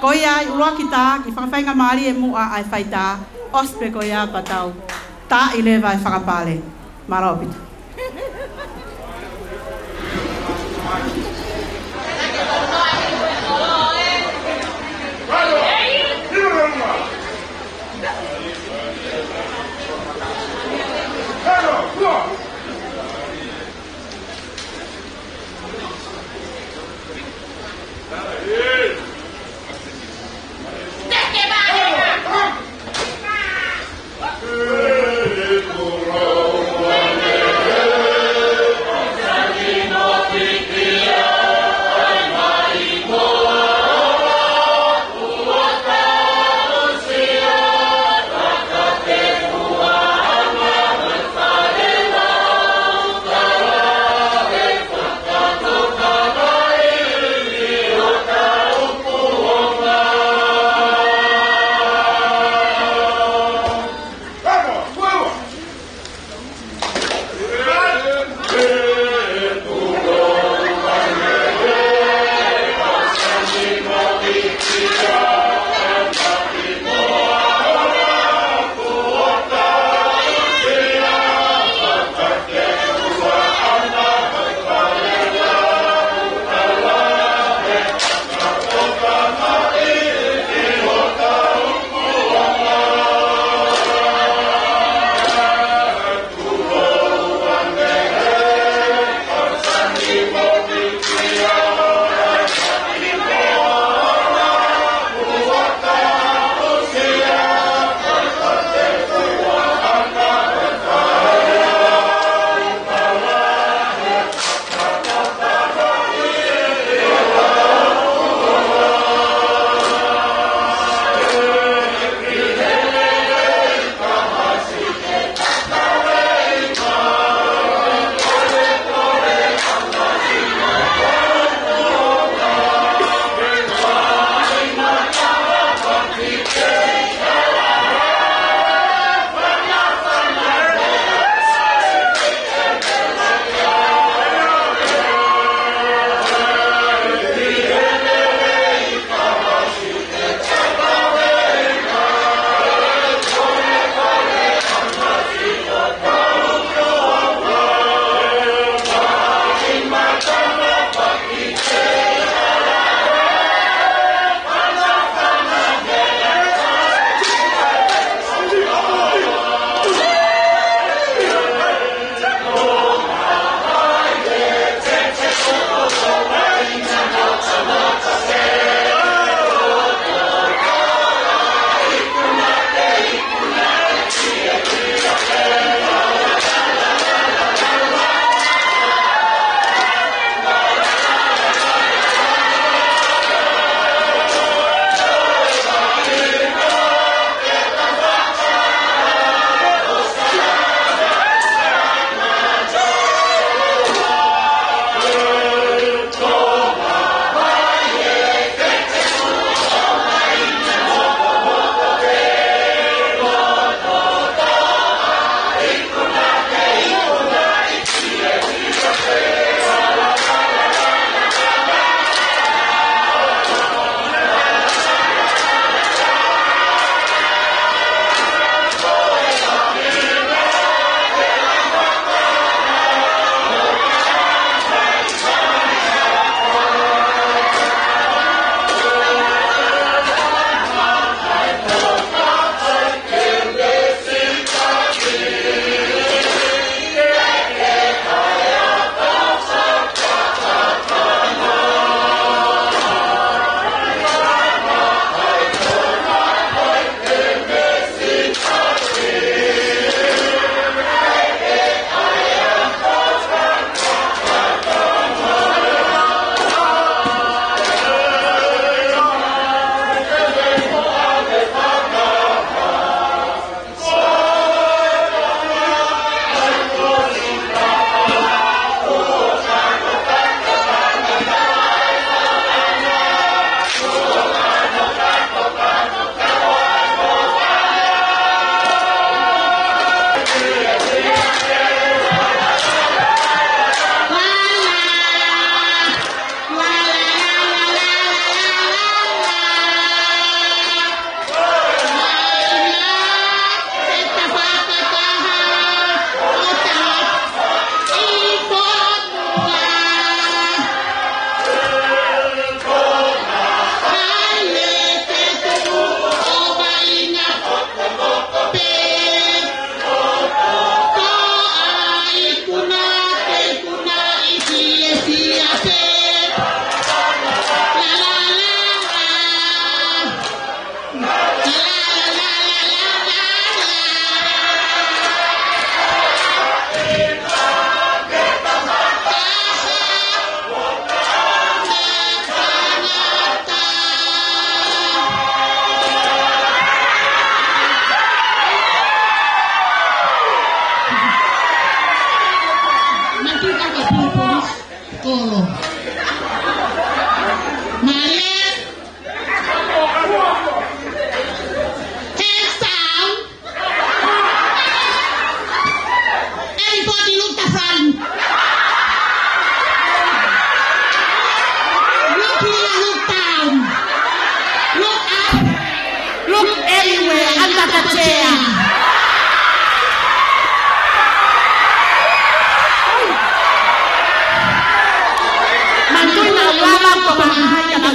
Ko ia ai ʻuluaki tā, kiʻi fakafaingamālie muʻa ʻa e faitā, ʻosi pē ko ia pea tau taaʻi leva e fakapale. Mālō ʻaupito.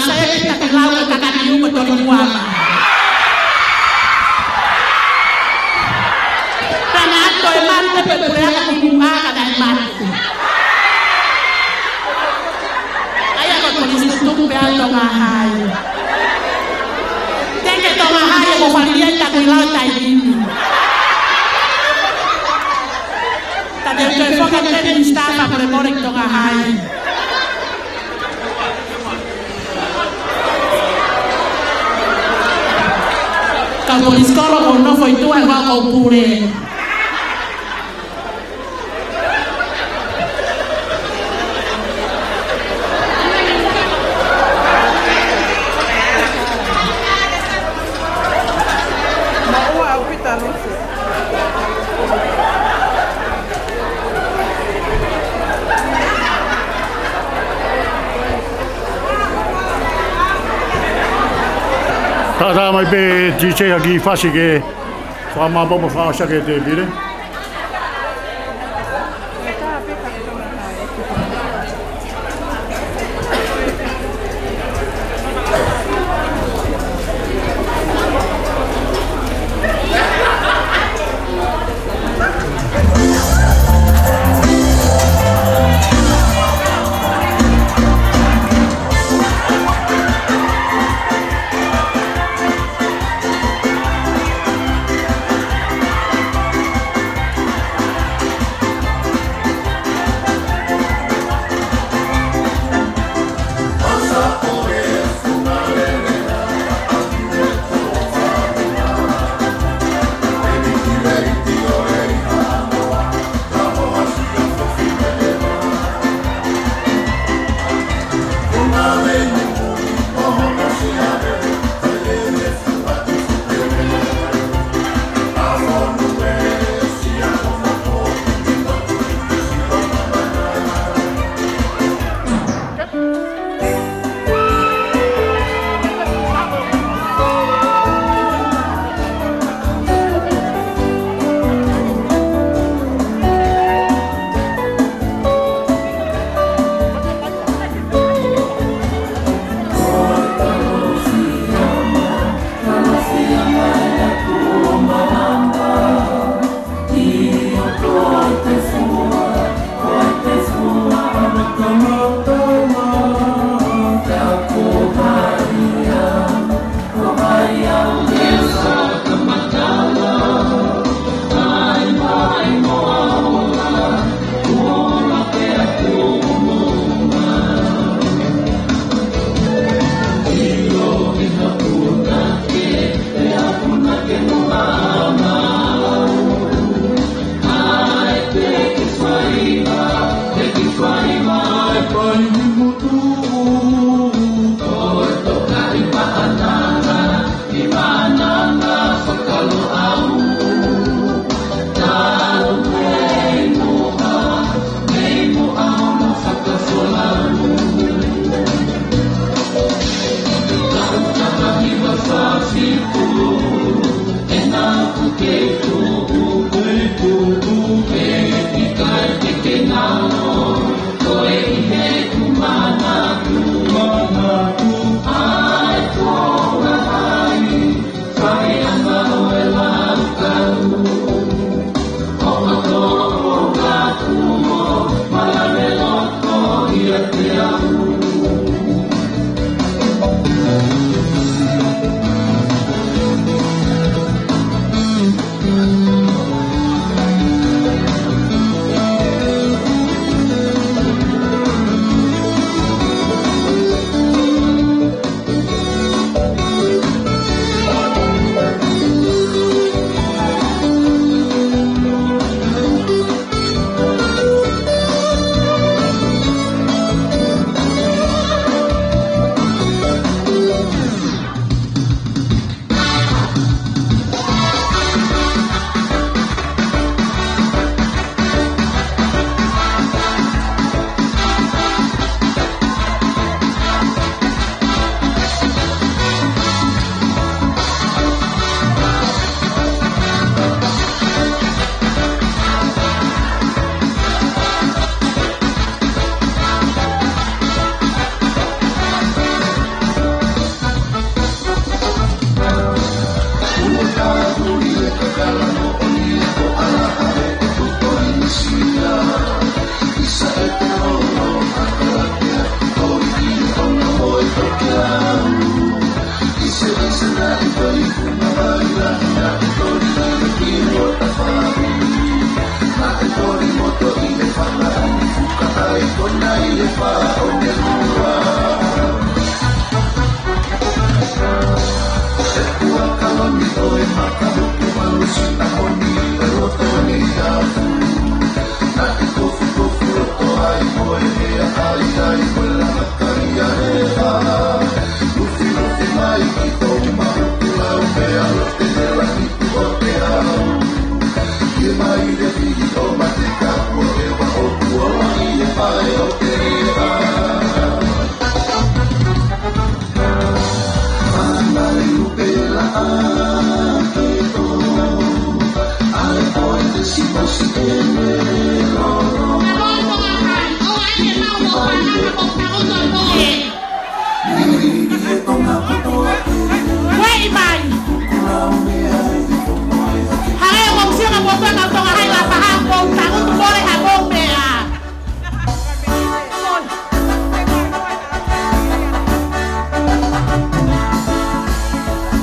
Sai e kita ke lau e kakaniu mo Tolikuama. Pea naʻe ʻoatu e mate pē Puleʻanga ki muʻa ka naʻe mate. ʻA ia ko e polisi tutuku pē ʻa Tonga Hai. Teke Tonga Hai e mo falilia i taku i lau taimi ni. Ka te u toe foki atu pē Minisitā fakamolemole ki Tonga Hai. Kau polisi kolo ʻoku nofo ʻi tuʻa he ʻoku ou pule. Maua au pita lusi. Tātā mai pē D J ha kiʻi fasi ke fakamāpō mo fakaʻosi ʻaki e tēpile. Ueʻi mai. Hangē ko e sio ka motu ka Tonga Hai Lapaha, ko e tangutu mole ha ko e meʻa.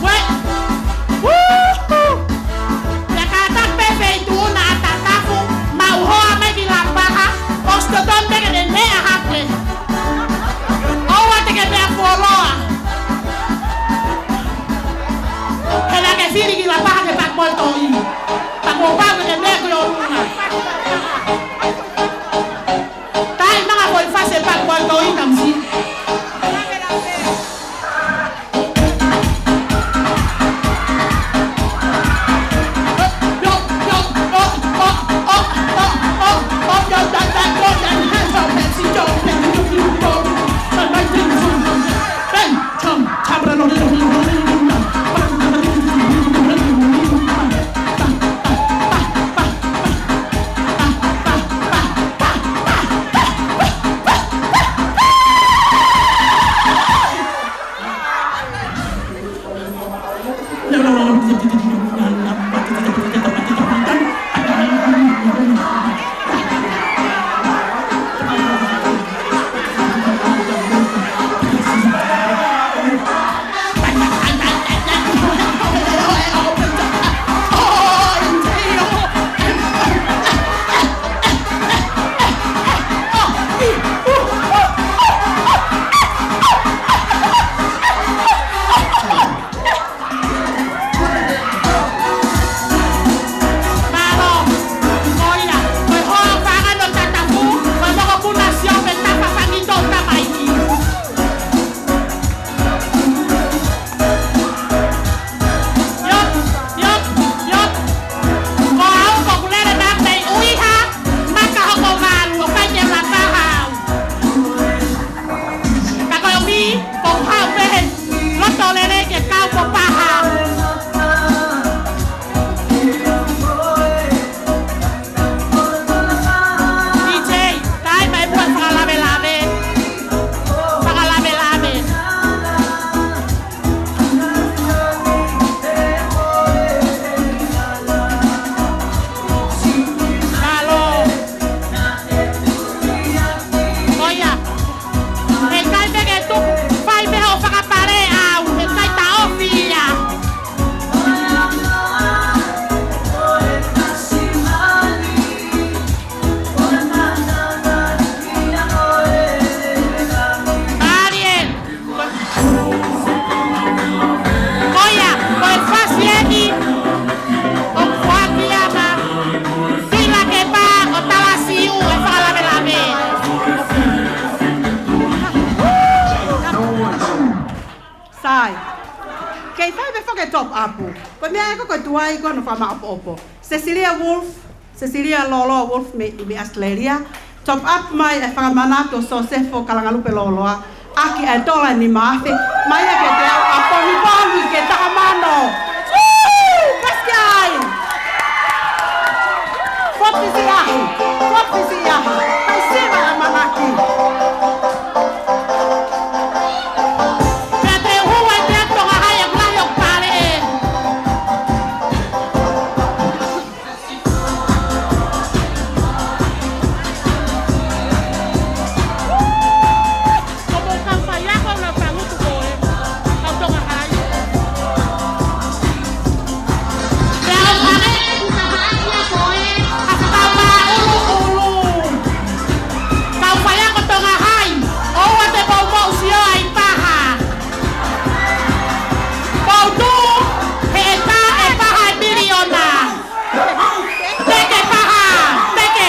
Ueʻi. Uhu. Pea kātaki pē feituʻu naʻa tatafu, maʻu hoa mai ki Lapaha, ʻosi totonu pē ke ne meʻa hake. ʻOua te ke meʻa fuoloa. He naʻa ke fili ki Lapaha ke paku motoʻi. Paku pau ke ke meʻa ki ʻolunga. Taʻimanga ko e fasi e paku motoʻi kamsi. Mālō. Ko ia, ko e hoa fanga no tatafu, ko e mokopuna sio pe tafa fangi tō tamaiki. Yop, yop, yop. Ko au, ko kulele na pei uiha, maka hoko malu, ʻo kai ke mataha au. Ka ko e ʻomi, ko hau pehe, loto lele ke kau ko paha. DJ, taʻimai pua fakalavelave. Fakalavelave. Halo. Ko ia. He ʻikai te ke tuku, fai pē hoʻo fakapale au, he ʻikai taʻofi ia. Mālie. Ko ia, ko e fasi eni ʻoku foaki ʻa Sila ke pā ʻo talasiu e fakalavelave. Sai. Kei fai pē foki e top up. Ko e meʻa ē ko e tuai ko hono fakamāʻopoʻopo. Cecilia Wolf, Cecilia Loloa Wolf mei, mei Australia. Top up mai e fakamanatu ʻo Sosefo Kalangalupe Loloa. ʻAki e tola ʻe nima afe. Mai ia ke te au ʻapongipongi ke taha mano. Woo! Kasi ai. Foti siʻi ahi. Foti siʻi ahi. Kai siva ʻamanaki. Pea te u hū ai pea Tonga Hai ʻa e lahi ʻo pale ē. Ko e kau faiako na pangutu ko ē, kau Tonga Hai. Pea ʻoku hangē ʻoku ka haʻia ko ē, ha fakapā ʻuluʻulu. Kau faiako Tonga Hai, ʻoua te mou mou sio ai paha. Pou tū, he ʻe tā ʻe paha e miliona. Teke paha, teke.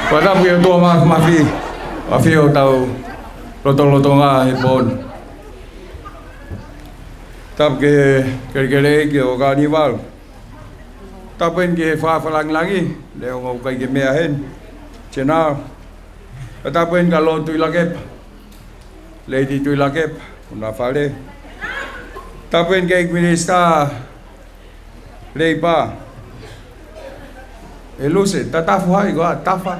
Fakatapu ki he ʻOtua Māfimafi, ʻa e ʻafio ʻi hotau lotolotonga he pō ni. Tapu ki he kelekele ʻeiki ʻo Kānivalu. Tapu heni ki he fakalāngilangi, leʻo ʻoku ʻikai ke meʻa heni, General. Tapu heni kia Lord Tuʻilakepa, Lady Tuʻilakepa, ʻo na fale. Tapu heni ki he Minisitā Leipa. ʻE Luse, tatafu hai koā, tafa.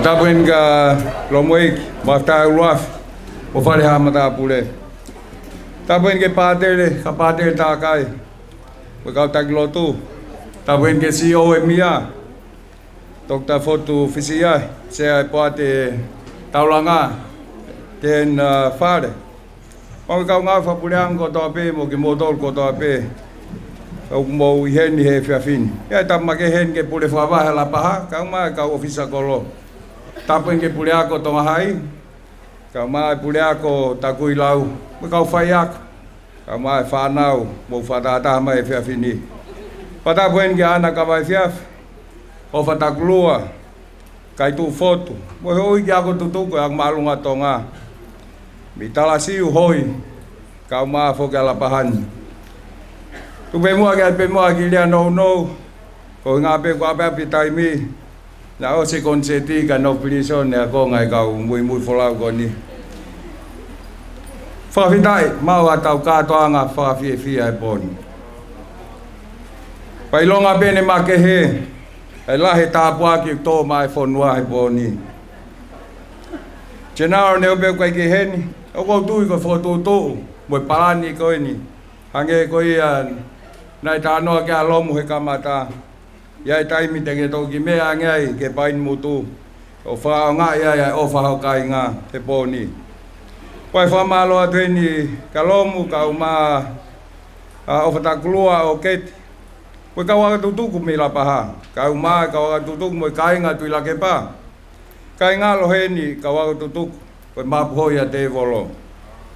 Tapu heni kia Lomoiki, Mafutae ʻUluafi, mo Fale Haʻa Matāpule. Tapu heni ki he pātele, ka pātele tākai, mo e kau taki lotu. Tapu heni ki he CEO ʻo e EMEA, Doctor Fotu Fisiʻiahi, Sea ʻo e Poate Taulanga, Ten, uh, Fale. Mo e kau ngāue fakapuleʻanga kotoa pē, mo kimoutolu kotoa pē ʻoku mou ʻi heni he efiafi ni. ʻIo, tapu makehe heni ki he pule fakavahe ʻa Lapaha, kae ʻumaʻā e kau ʻōfisa kolo. Tapu heni ki he puleako Tonga Hai, kae ʻumaʻā e puleako Takuilau, mo e kau faiako, kae ʻumaʻā e fānau, mou fakatahataha mai he efiafi ni. Fakatapu heni kia ʻAna Kavaefiafi, ʻOfa Takulua, Kaituʻu Fotu, mo e houʻeiki ako tutuku ʻa e Ako Māʻolunga ʻo Tonga, mei Talasiu, Hoi, kae ʻumaʻā foki ʻa Lapaha ni. Tuku pē muʻa ke ʻai pē muʻa ha kiʻi lea nounou, ko e ʻuhinga pē ko e ʻapiʻapi taimi, naʻe ʻosi e konisēti kae nofo pilīsone ʻa e konga e kau muimui folau ko eni. Fakafetaʻi, maʻu haʻatau kātoanga fakafiefia he pō ni. Pea ʻilonga pē ʻene makehe, ʻa e lahi e tāpuaki ʻoku tō maʻa e fonua he pō ni. General, neongo pē ʻoku ʻikai ke ʻi heni, ʻoku ou tui ko e fokotuʻutuʻu mo e palani ko eni, hangē ko ia naʻe talanoa ki ai ʻa Lomu he kamata, ʻi ai e taimi te ke toki meʻa ange ai ki he Painimutu ʻo fakaʻaongaʻi ai ʻa e ʻofa ho kāinga he pō ni. Ko e fakamālō atu heni kia Lomu kae ʻumaʻā ʻa ʻOfa Takulua, ʻOketi, ko e kau ako tutuku mei Lapaha, kae ʻumaʻā e kau ako tutuku mo e kāinga Tuʻilakepa. Kāinga ʻalu heni kau ako tutuku, ko e mapu hoi ʻa Tēvolo.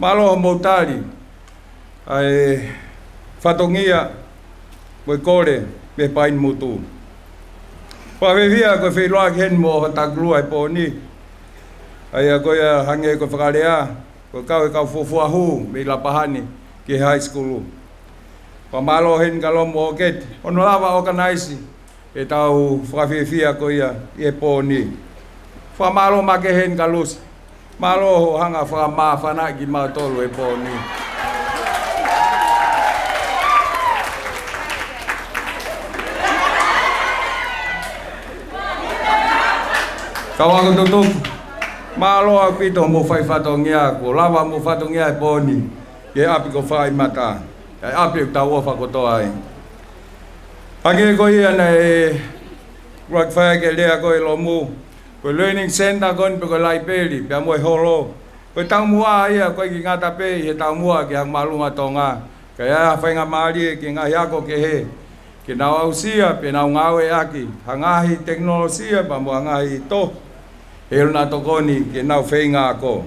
Mālō hoʻomou tali ʻa e fatongia mo e kole mei Painimutu. Fakafiefia ko e feʻiloaki heni mo ʻOfa Takulua he pō ni. ʻA ia ko ia hangē ko e fakalea, ko e kau e kau fuofua hū mei Lapaha ni ki he high school. Fakamālō heni kia Lomu, ʻOketi, hono lava ʻo organize ʻetau fakafiefia ko ia ʻi he pō ni. Fakamālō makehe heni kia Lusi. Mālō hoʻo hanga ʻo fakamāfanaʻi kimautolu he pō ni. Kau ako tutuku, mālō ʻaupito hoʻomou fai fatongia, kuo lava hoʻomou fatongia he pō ni ki he ʻapi ko Fakaʻimata, ʻa e ʻapi ʻoku tau ʻofa kotoa ai. Hangē ko ia naʻe ʻuluaki fai ʻaki e lea ko ē ʻa Lomu, ko e learning center ko eni pe ko e laipeli, pea mo e holo, ko e taumuʻa ia, ʻoku ʻikai ke ngata pē ʻi he taumuʻa ki he Ako Māʻolunga ʻo Tonga, ka ʻi ai ha faingamālie ki he ngaahi ako kehe ke nau aʻusia pe nau ngāueʻaki ha ngaahi tekinolosia pea mo ha ngaahi tohi ʻe lava ʻo tokoni ki heʻenau feinga ako.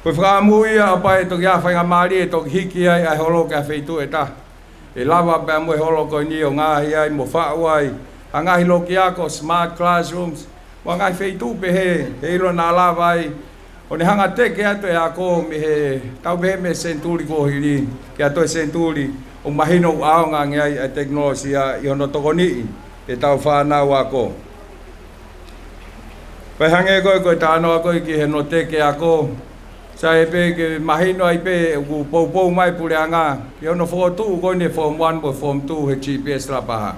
Ko e fakaʻamu ia ʻo kapau ʻe toki ʻi ai ha faingamālie ʻe toki hiki ai ʻa e holo ki ha feituʻu ʻe taha, ʻe lava pea mo e holo ko eni ʻo ngaohi ai mo faʻu ai ha ngaahi loki ako, smart classrooms, mo ha ngaahi feituʻu pehē, heiʻilo naʻa lava ai ʻo ne hanga ʻo teke atu e ako mei he, tau pehē mei he senituli kuo hili ki ha toe senituli, ʻo mahino ʻoku ʻaonga ange ai ʻa e tekinolosia ʻi hono tokoniʻi ʻetau fānau ako. Pea hangē ko ē ko e talanoa ko ē ki hono teke ako, sai pē ke mahino ai pē ʻoku poupou mai e puleʻanga ki hono fokotuʻu ko eni e Form One mo e Form Two he G P S Lapaha.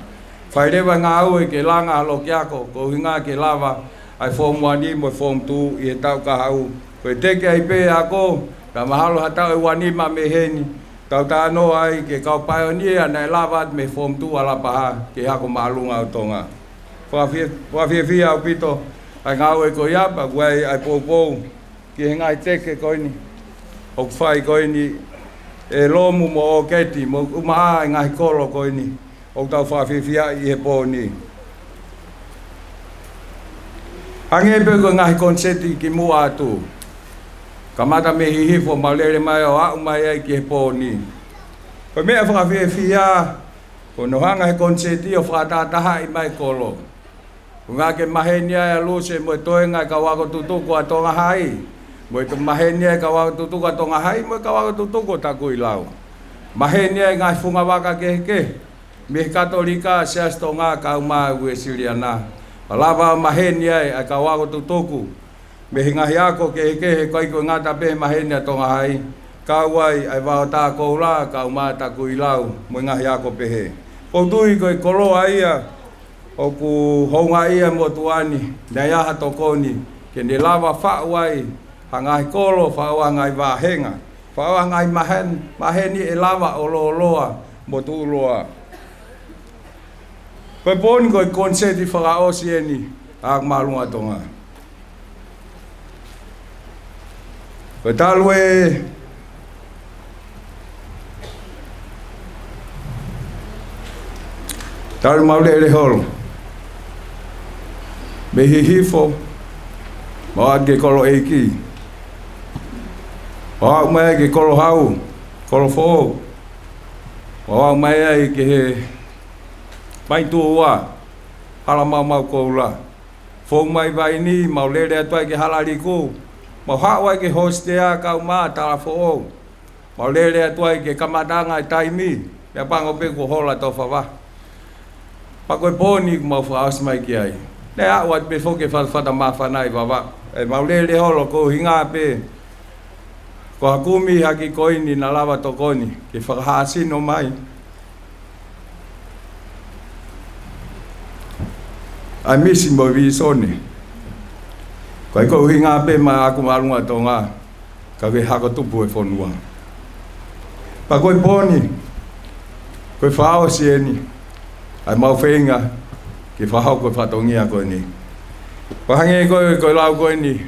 Fai leva e ngāue ke langa ha loki ako, ko e ʻuhinga ke lava ʻa e Form One mo e Form Two ʻi he taʻu kahaʻu. Ko e teke ai pē e ako, ka mahalo ha taʻu ʻe ua nima mei heni, tau talanoa ai ki he kau paionia naʻe lava atu mei he Form Two ʻa Lapaha ki he Ako Māʻolunga ʻo Tonga. Fakafie-, fakafiefia ʻaupito ʻa e ngāue ko ia, pea ʻoku ʻi ai ʻa e poupou ki he ngaahi teke ko eni ʻoku fai ko eni ʻe Lomu mo ʻOketi, mo e ʻumaʻā e ngaahi kolo ko eni ʻoku tau fakafiefiaʻi ʻi he pō ni. Hangē pē ko e ngaahi konisēti kimuʻa atu, Kamata mei Hihifo mau lele mai ʻo aʻu mai ai ki he pō ni. Ko e meʻa fakafiefia, ko hono hanga he koniseti ʻo fakatahatahaʻi mai e kolo. Ko e ʻuhinga ke maheni ai ʻa Luse mo e toenga e kau ako tutuku ʻa Tonga Hai. Mo e maheni ai e kau ako tutuku ʻa Tonga Hai, mo e kau ako tutuku ʻo Takuilau. Maheni ai e ngaahi fungavaka kehekehe. Mei he Katolika, Siasi Tonga, kae ʻumaʻā e Uēsiliana. Pea lava ʻo maheni ai ʻa e kau ako tutuku mei he ngaahi ako kehekehe, ʻikai ko e ngata pē he maheni ʻa Tonga Hai. Kau ai ʻa e Vaotakoula, kae ʻumaʻā Takuilau, mo e ngaahi ako pehē. ʻOku ou tui ko e koloa ia, ʻoku houngaʻia e motuʻa ni, naʻe ʻi ai ha tokoni, ke ne lava faʻu ai ha ngaahi kolo, faʻu ai ha ngaahi vāhenga, faʻu ai ha ngaahi maheni, maheni ʻe lava ʻo lōloa mo tuʻuloa. Ko e pō ni ko e koniseti fakaʻosi eni ʻa ʻAku Māʻolunga Tonga. Ko e talu e, talu mau lele holo mei Hihifo, mau aʻu ki he kolo ʻeiki, mau aʻu mai ki he kolo hau, kolo foʻou, mau aʻu mai ai ki he Maituʻua, Halamaumau Koula. Fou mai Vaini, mau lele atu ai ki he Halaliku, mau haʻu ai ki he Hositea kae ʻumaʻā Talafoʻou. Mau lele atu ai ki he kamataʻanga e taimi, meʻapango pē kuo hola tofavaha. Pea ko e pō ni ʻoku mau fakaʻosi mai ki ai. Naʻe aʻu atu pē foki e fatafata māfana ʻi Vavaʻu. ʻE mau lele holo ko e ʻuhinga pē ko ha kumi ha kiʻi koini naʻa lava tokoni ke fakahāsino mai ʻa e misi mo e vīsone. ʻIkai ko e ʻuhinga pē maʻa ʻAku Māʻolunga Tonga, ka ko e hako tupu e fonua. Pea ko e pō ni, ko e fakaʻosi eni ʻa e mau feinga ke fakahoko e fatongia ko eni. Pea hangē ko e, ko e lau ko eni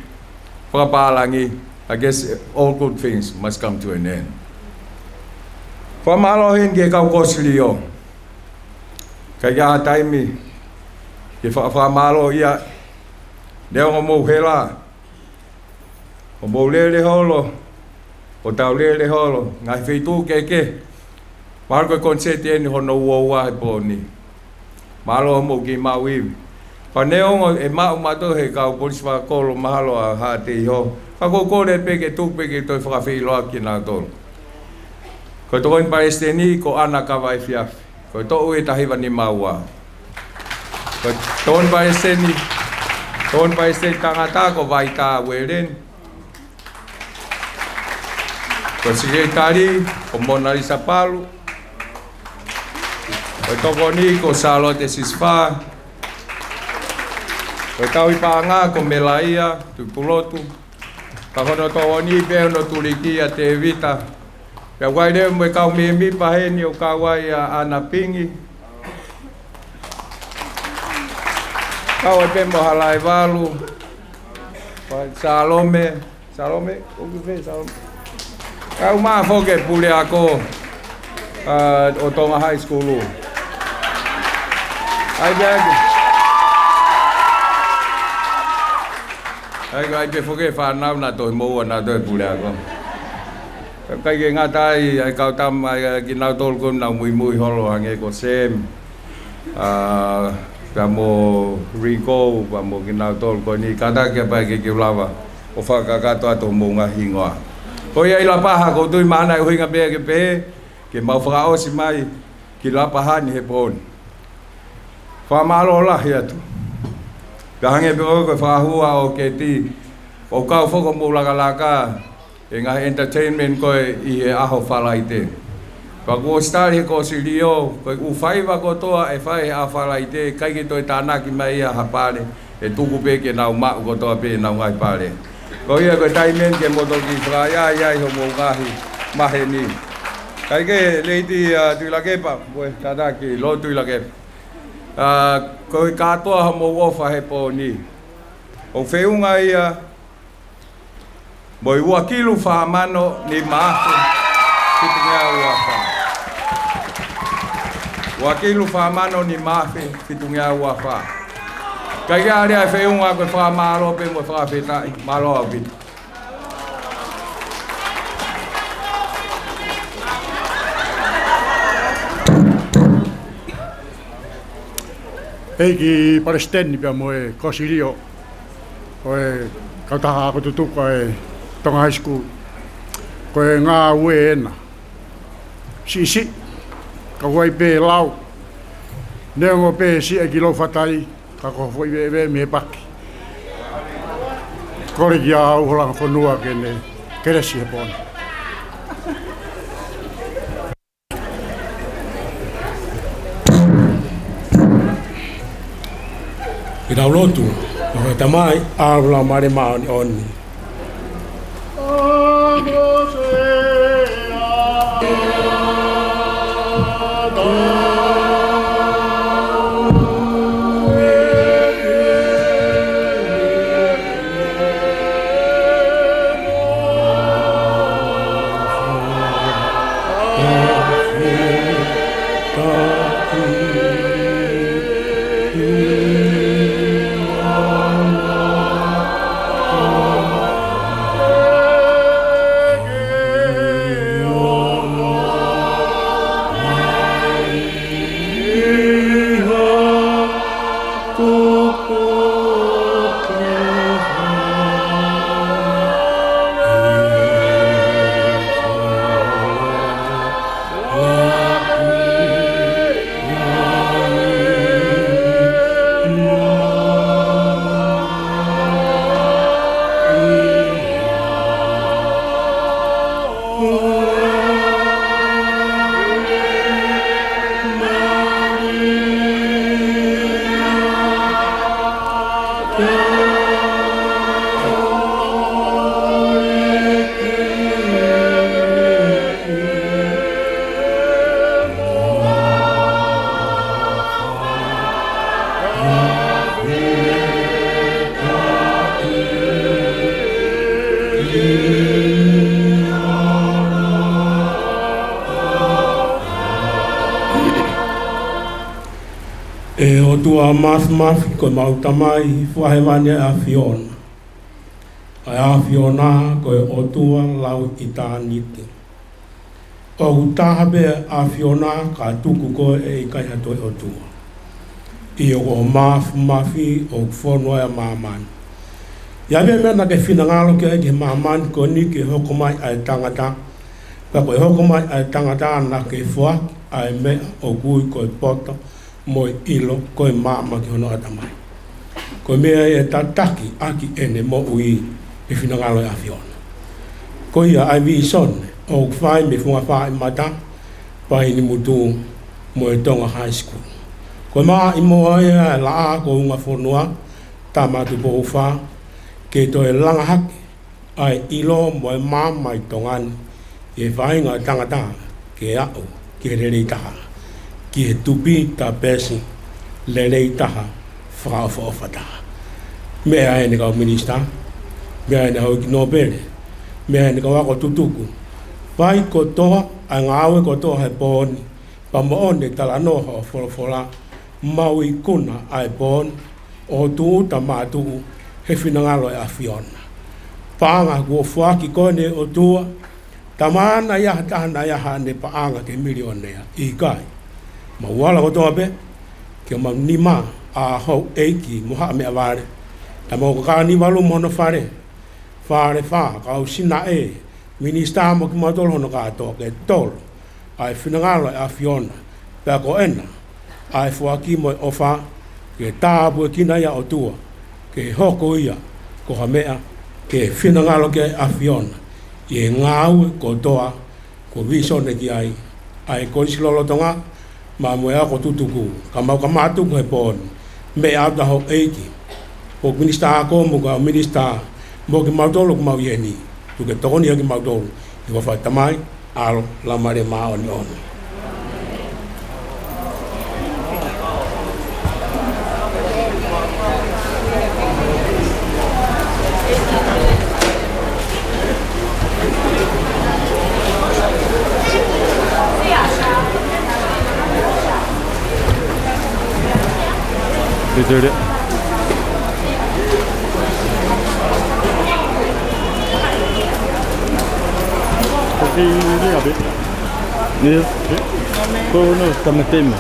fakapālangi, I guess all good things must come to an end. Fakamālō heni ki he kau Kosilio. ʻIkai ke ʻi ai ha taimi ke fa-, fakamālō ia, neongo hoʻomou hela, hoʻomou lele holo, ʻo tau lele holo, ngaahi feituʻu kehekehe. Mahalo ko e koniseti eni hono uaua he pō ni. Mālō hoʻomou kiʻi maʻu ivi. Pea neongo ʻe maʻu mautolu he kau polisi fakakolo mahalo ʻa Haʻateiho, ka ʻoku ou kole pē ke tuku pē ke toe fakafeʻiloaki kinautolu. Ko e tokoni palesiteni ko ʻAna Kavaefiafi. Ko e toʻu ʻe taha hiva nima ua. Ko e tokoni palesiteni, tokoni palesiteni tangata ko Vaitā Ueleni. Ko e sekelitali ko Monalisa Palu. Ko e tokoni ko Sālote Sisifā. Ko e tauhi paʻanga ko Melaia Tuʻipulotu. Pea ko hono tokoni pē hono tuliki ʻa Tēvita. Pea ʻoku ʻi ai leva mo e kau mēmipa heni ʻoku kau ai ʻa ʻAna Pingi. Kau ai pē mo Halaevalu. Pea Salome. Salome, ʻoku fē Salome. Kae ʻumaʻā foki e puleako, ʻa, ʻo Tonga High School. ʻAi pē, ʻai pē. ʻAi, ʻai pē foki e fānau naʻa toe moua naʻa toe puleako. ʻIkai ke ngata ai, ʻa e kau tama, ʻa e kinautolu ko ē naʻa nau muimui holo hangē ko Sam, ʻa, pea mo Ringo, pea mo kinautolu ko eni, kātaki pē ke ke lava ʻo fakakakato atu hoʻomou ngaahi hingoa. Ko ia ʻi Lapaha, ʻoku ou tui mahalo naʻe ʻuhinga pē ke pehē, ke mau fakaʻosi mai ki Lapaha ni he pō ni. Fakamālō lahi atu. Ka hangē pē ko e fakahua ʻo Keti, ʻoku kau foki hoʻomou lakalaka, e ngaahi entertainment ko ē ʻi he ʻaho Falaite. Pea kuo ʻosi tali he Kosilio, ko e ʻū faiva kotoa ʻe fai he ʻaho Falaite, ʻikai ke toe tānaki mai ia ha pale, ʻe tuku pē ke nau maʻu kotoa pē ʻenau ngaahi pale. Ko ia ko e taimi eni ke mou toki fakaʻaiʻai ai hoʻomou ngaahi maheni. Kae kehe, Lady, ʻa, Tuʻilakepa, ko e tānaki, Lord Tuʻilakepa. ʻA, ko e kātoa hoʻomou ʻofa he pō ni. ʻOku feʻunga ia mo e ua kilu fā mano nima afe fitungeau ua fā. Ua kilu fā mano nima afe fitungeau ua fā. Kae kehe, ʻa e feʻunga ko e fakamālō pē mo e fakafetaʻi, mālō ʻaupito. ʻEiki Palesiteni pea mo e Kosilio ʻo e Kautaha Ako Tutuku ʻa e Tonga High School. Ko e ngāue ena siʻisiʻi, ka ʻoku ʻi ai pē lau, neongo pē siʻa ki lou fatai, ka ko e foʻi veʻeveʻe mei he paki. Kole kiate au ho langa fonua ke ne kelesi he pō ni. Ke tau lotu. ʻE Tamai, ʻAlo, Laumālie Māʻoniʻoni. ʻE ʻOtua Māfimafi, ko ʻemau Tamai fakahēvani ʻa e ʻAfiona. ʻA e ʻAfiona ko e ʻOtua lau ʻitāniti. ʻOku taha pē ʻa e ʻAfiona, ka tuku koe ʻe ʻikai ha toe ʻOtua. ʻIo, ko hoʻo māfimafi ʻoku fonu ai ʻa māmani. ʻI ai pē meʻa naʻa ke finangalo ki ai ki he māmani ko eni ke hoko mai ʻa e tangata. Pea ko e hoko mai ʻa e tangata naʻa ke foaki ʻa e meʻa ʻoku ui ko e poto mo e ʻilo, ko e maama ki hono ʻatamai. Ko e meʻa ia ʻe tataki ʻaki ʻene moʻui he finangalo ʻo e ʻAfiona. Ko ia ʻa e vīsone ʻoku fai mei he funga fāʻi mata, Paini Mutu mo e Tonga High School. Ko e maʻimoa ia ʻa e Laʻā kuo Ungafonua, Tama Tupou Fā, ke toe langa hake ʻa e ʻilo mo e maama ʻi Tonga ni, ʻi he faʻahinga ʻo e tangata ke aʻu ki he lelei taha, ki he tupi tapesi lelei taha, fakaʻofoʻofa taha. Meʻa ʻa ʻene kau minisitā, meʻa ʻa ʻene houʻeiki nōpele, meʻa ʻa ʻene kau ako tutuku, fai kotoa ʻa e ngāue kotoa he pō ni, pea moʻoni e talanoa ʻo e folofola, mau ikuna ʻa e pō ni ʻo tūʻuta mātuʻu he finangalo ʻo e ʻAfiona. Paʻanga kuo foaki ko eni ʻe he ʻOtua, Tamai, naʻe ʻi ai ha taha naʻe ʻi ai haʻane paʻanga ke milionea? ʻIkai. Mau ala kotoa pē, ke mau nima ʻa houʻeiki mo haʻa meʻavale, Tama ko Kanivalu mo hono fale, Fale Fā, kau sinaʻe, minisitā mo kimautolu hono kātoa, ke tolo ʻa e finangalo ʻo e ʻAfiona, pea ko ena ʻa e foaki mo e ʻofa ke tāpuekina ia ʻe he ʻOtua, ke hoko ia ko ha meʻa ke finangalo ki ai ʻa e ʻAfiona ʻi he ngāue kotoa kuo vīsone ki ai ʻa e Kolisi Lolotonga, pea mo e ako tutuku, ka mau ka mātuku he pō ni, meʻa atu ʻa houʻeiki, ko e minisitā ako mo e kau minisitā, mo kimautolu ʻoku mau ʻi heni, tuku ke tokoni ʻa kimautolu, ʻi he huafa ʻo e Tamai, ʻAlo, Laumālie Māʻoniʻoni. Peter. Tapi ini apa? Iya. Kau nak sama tema.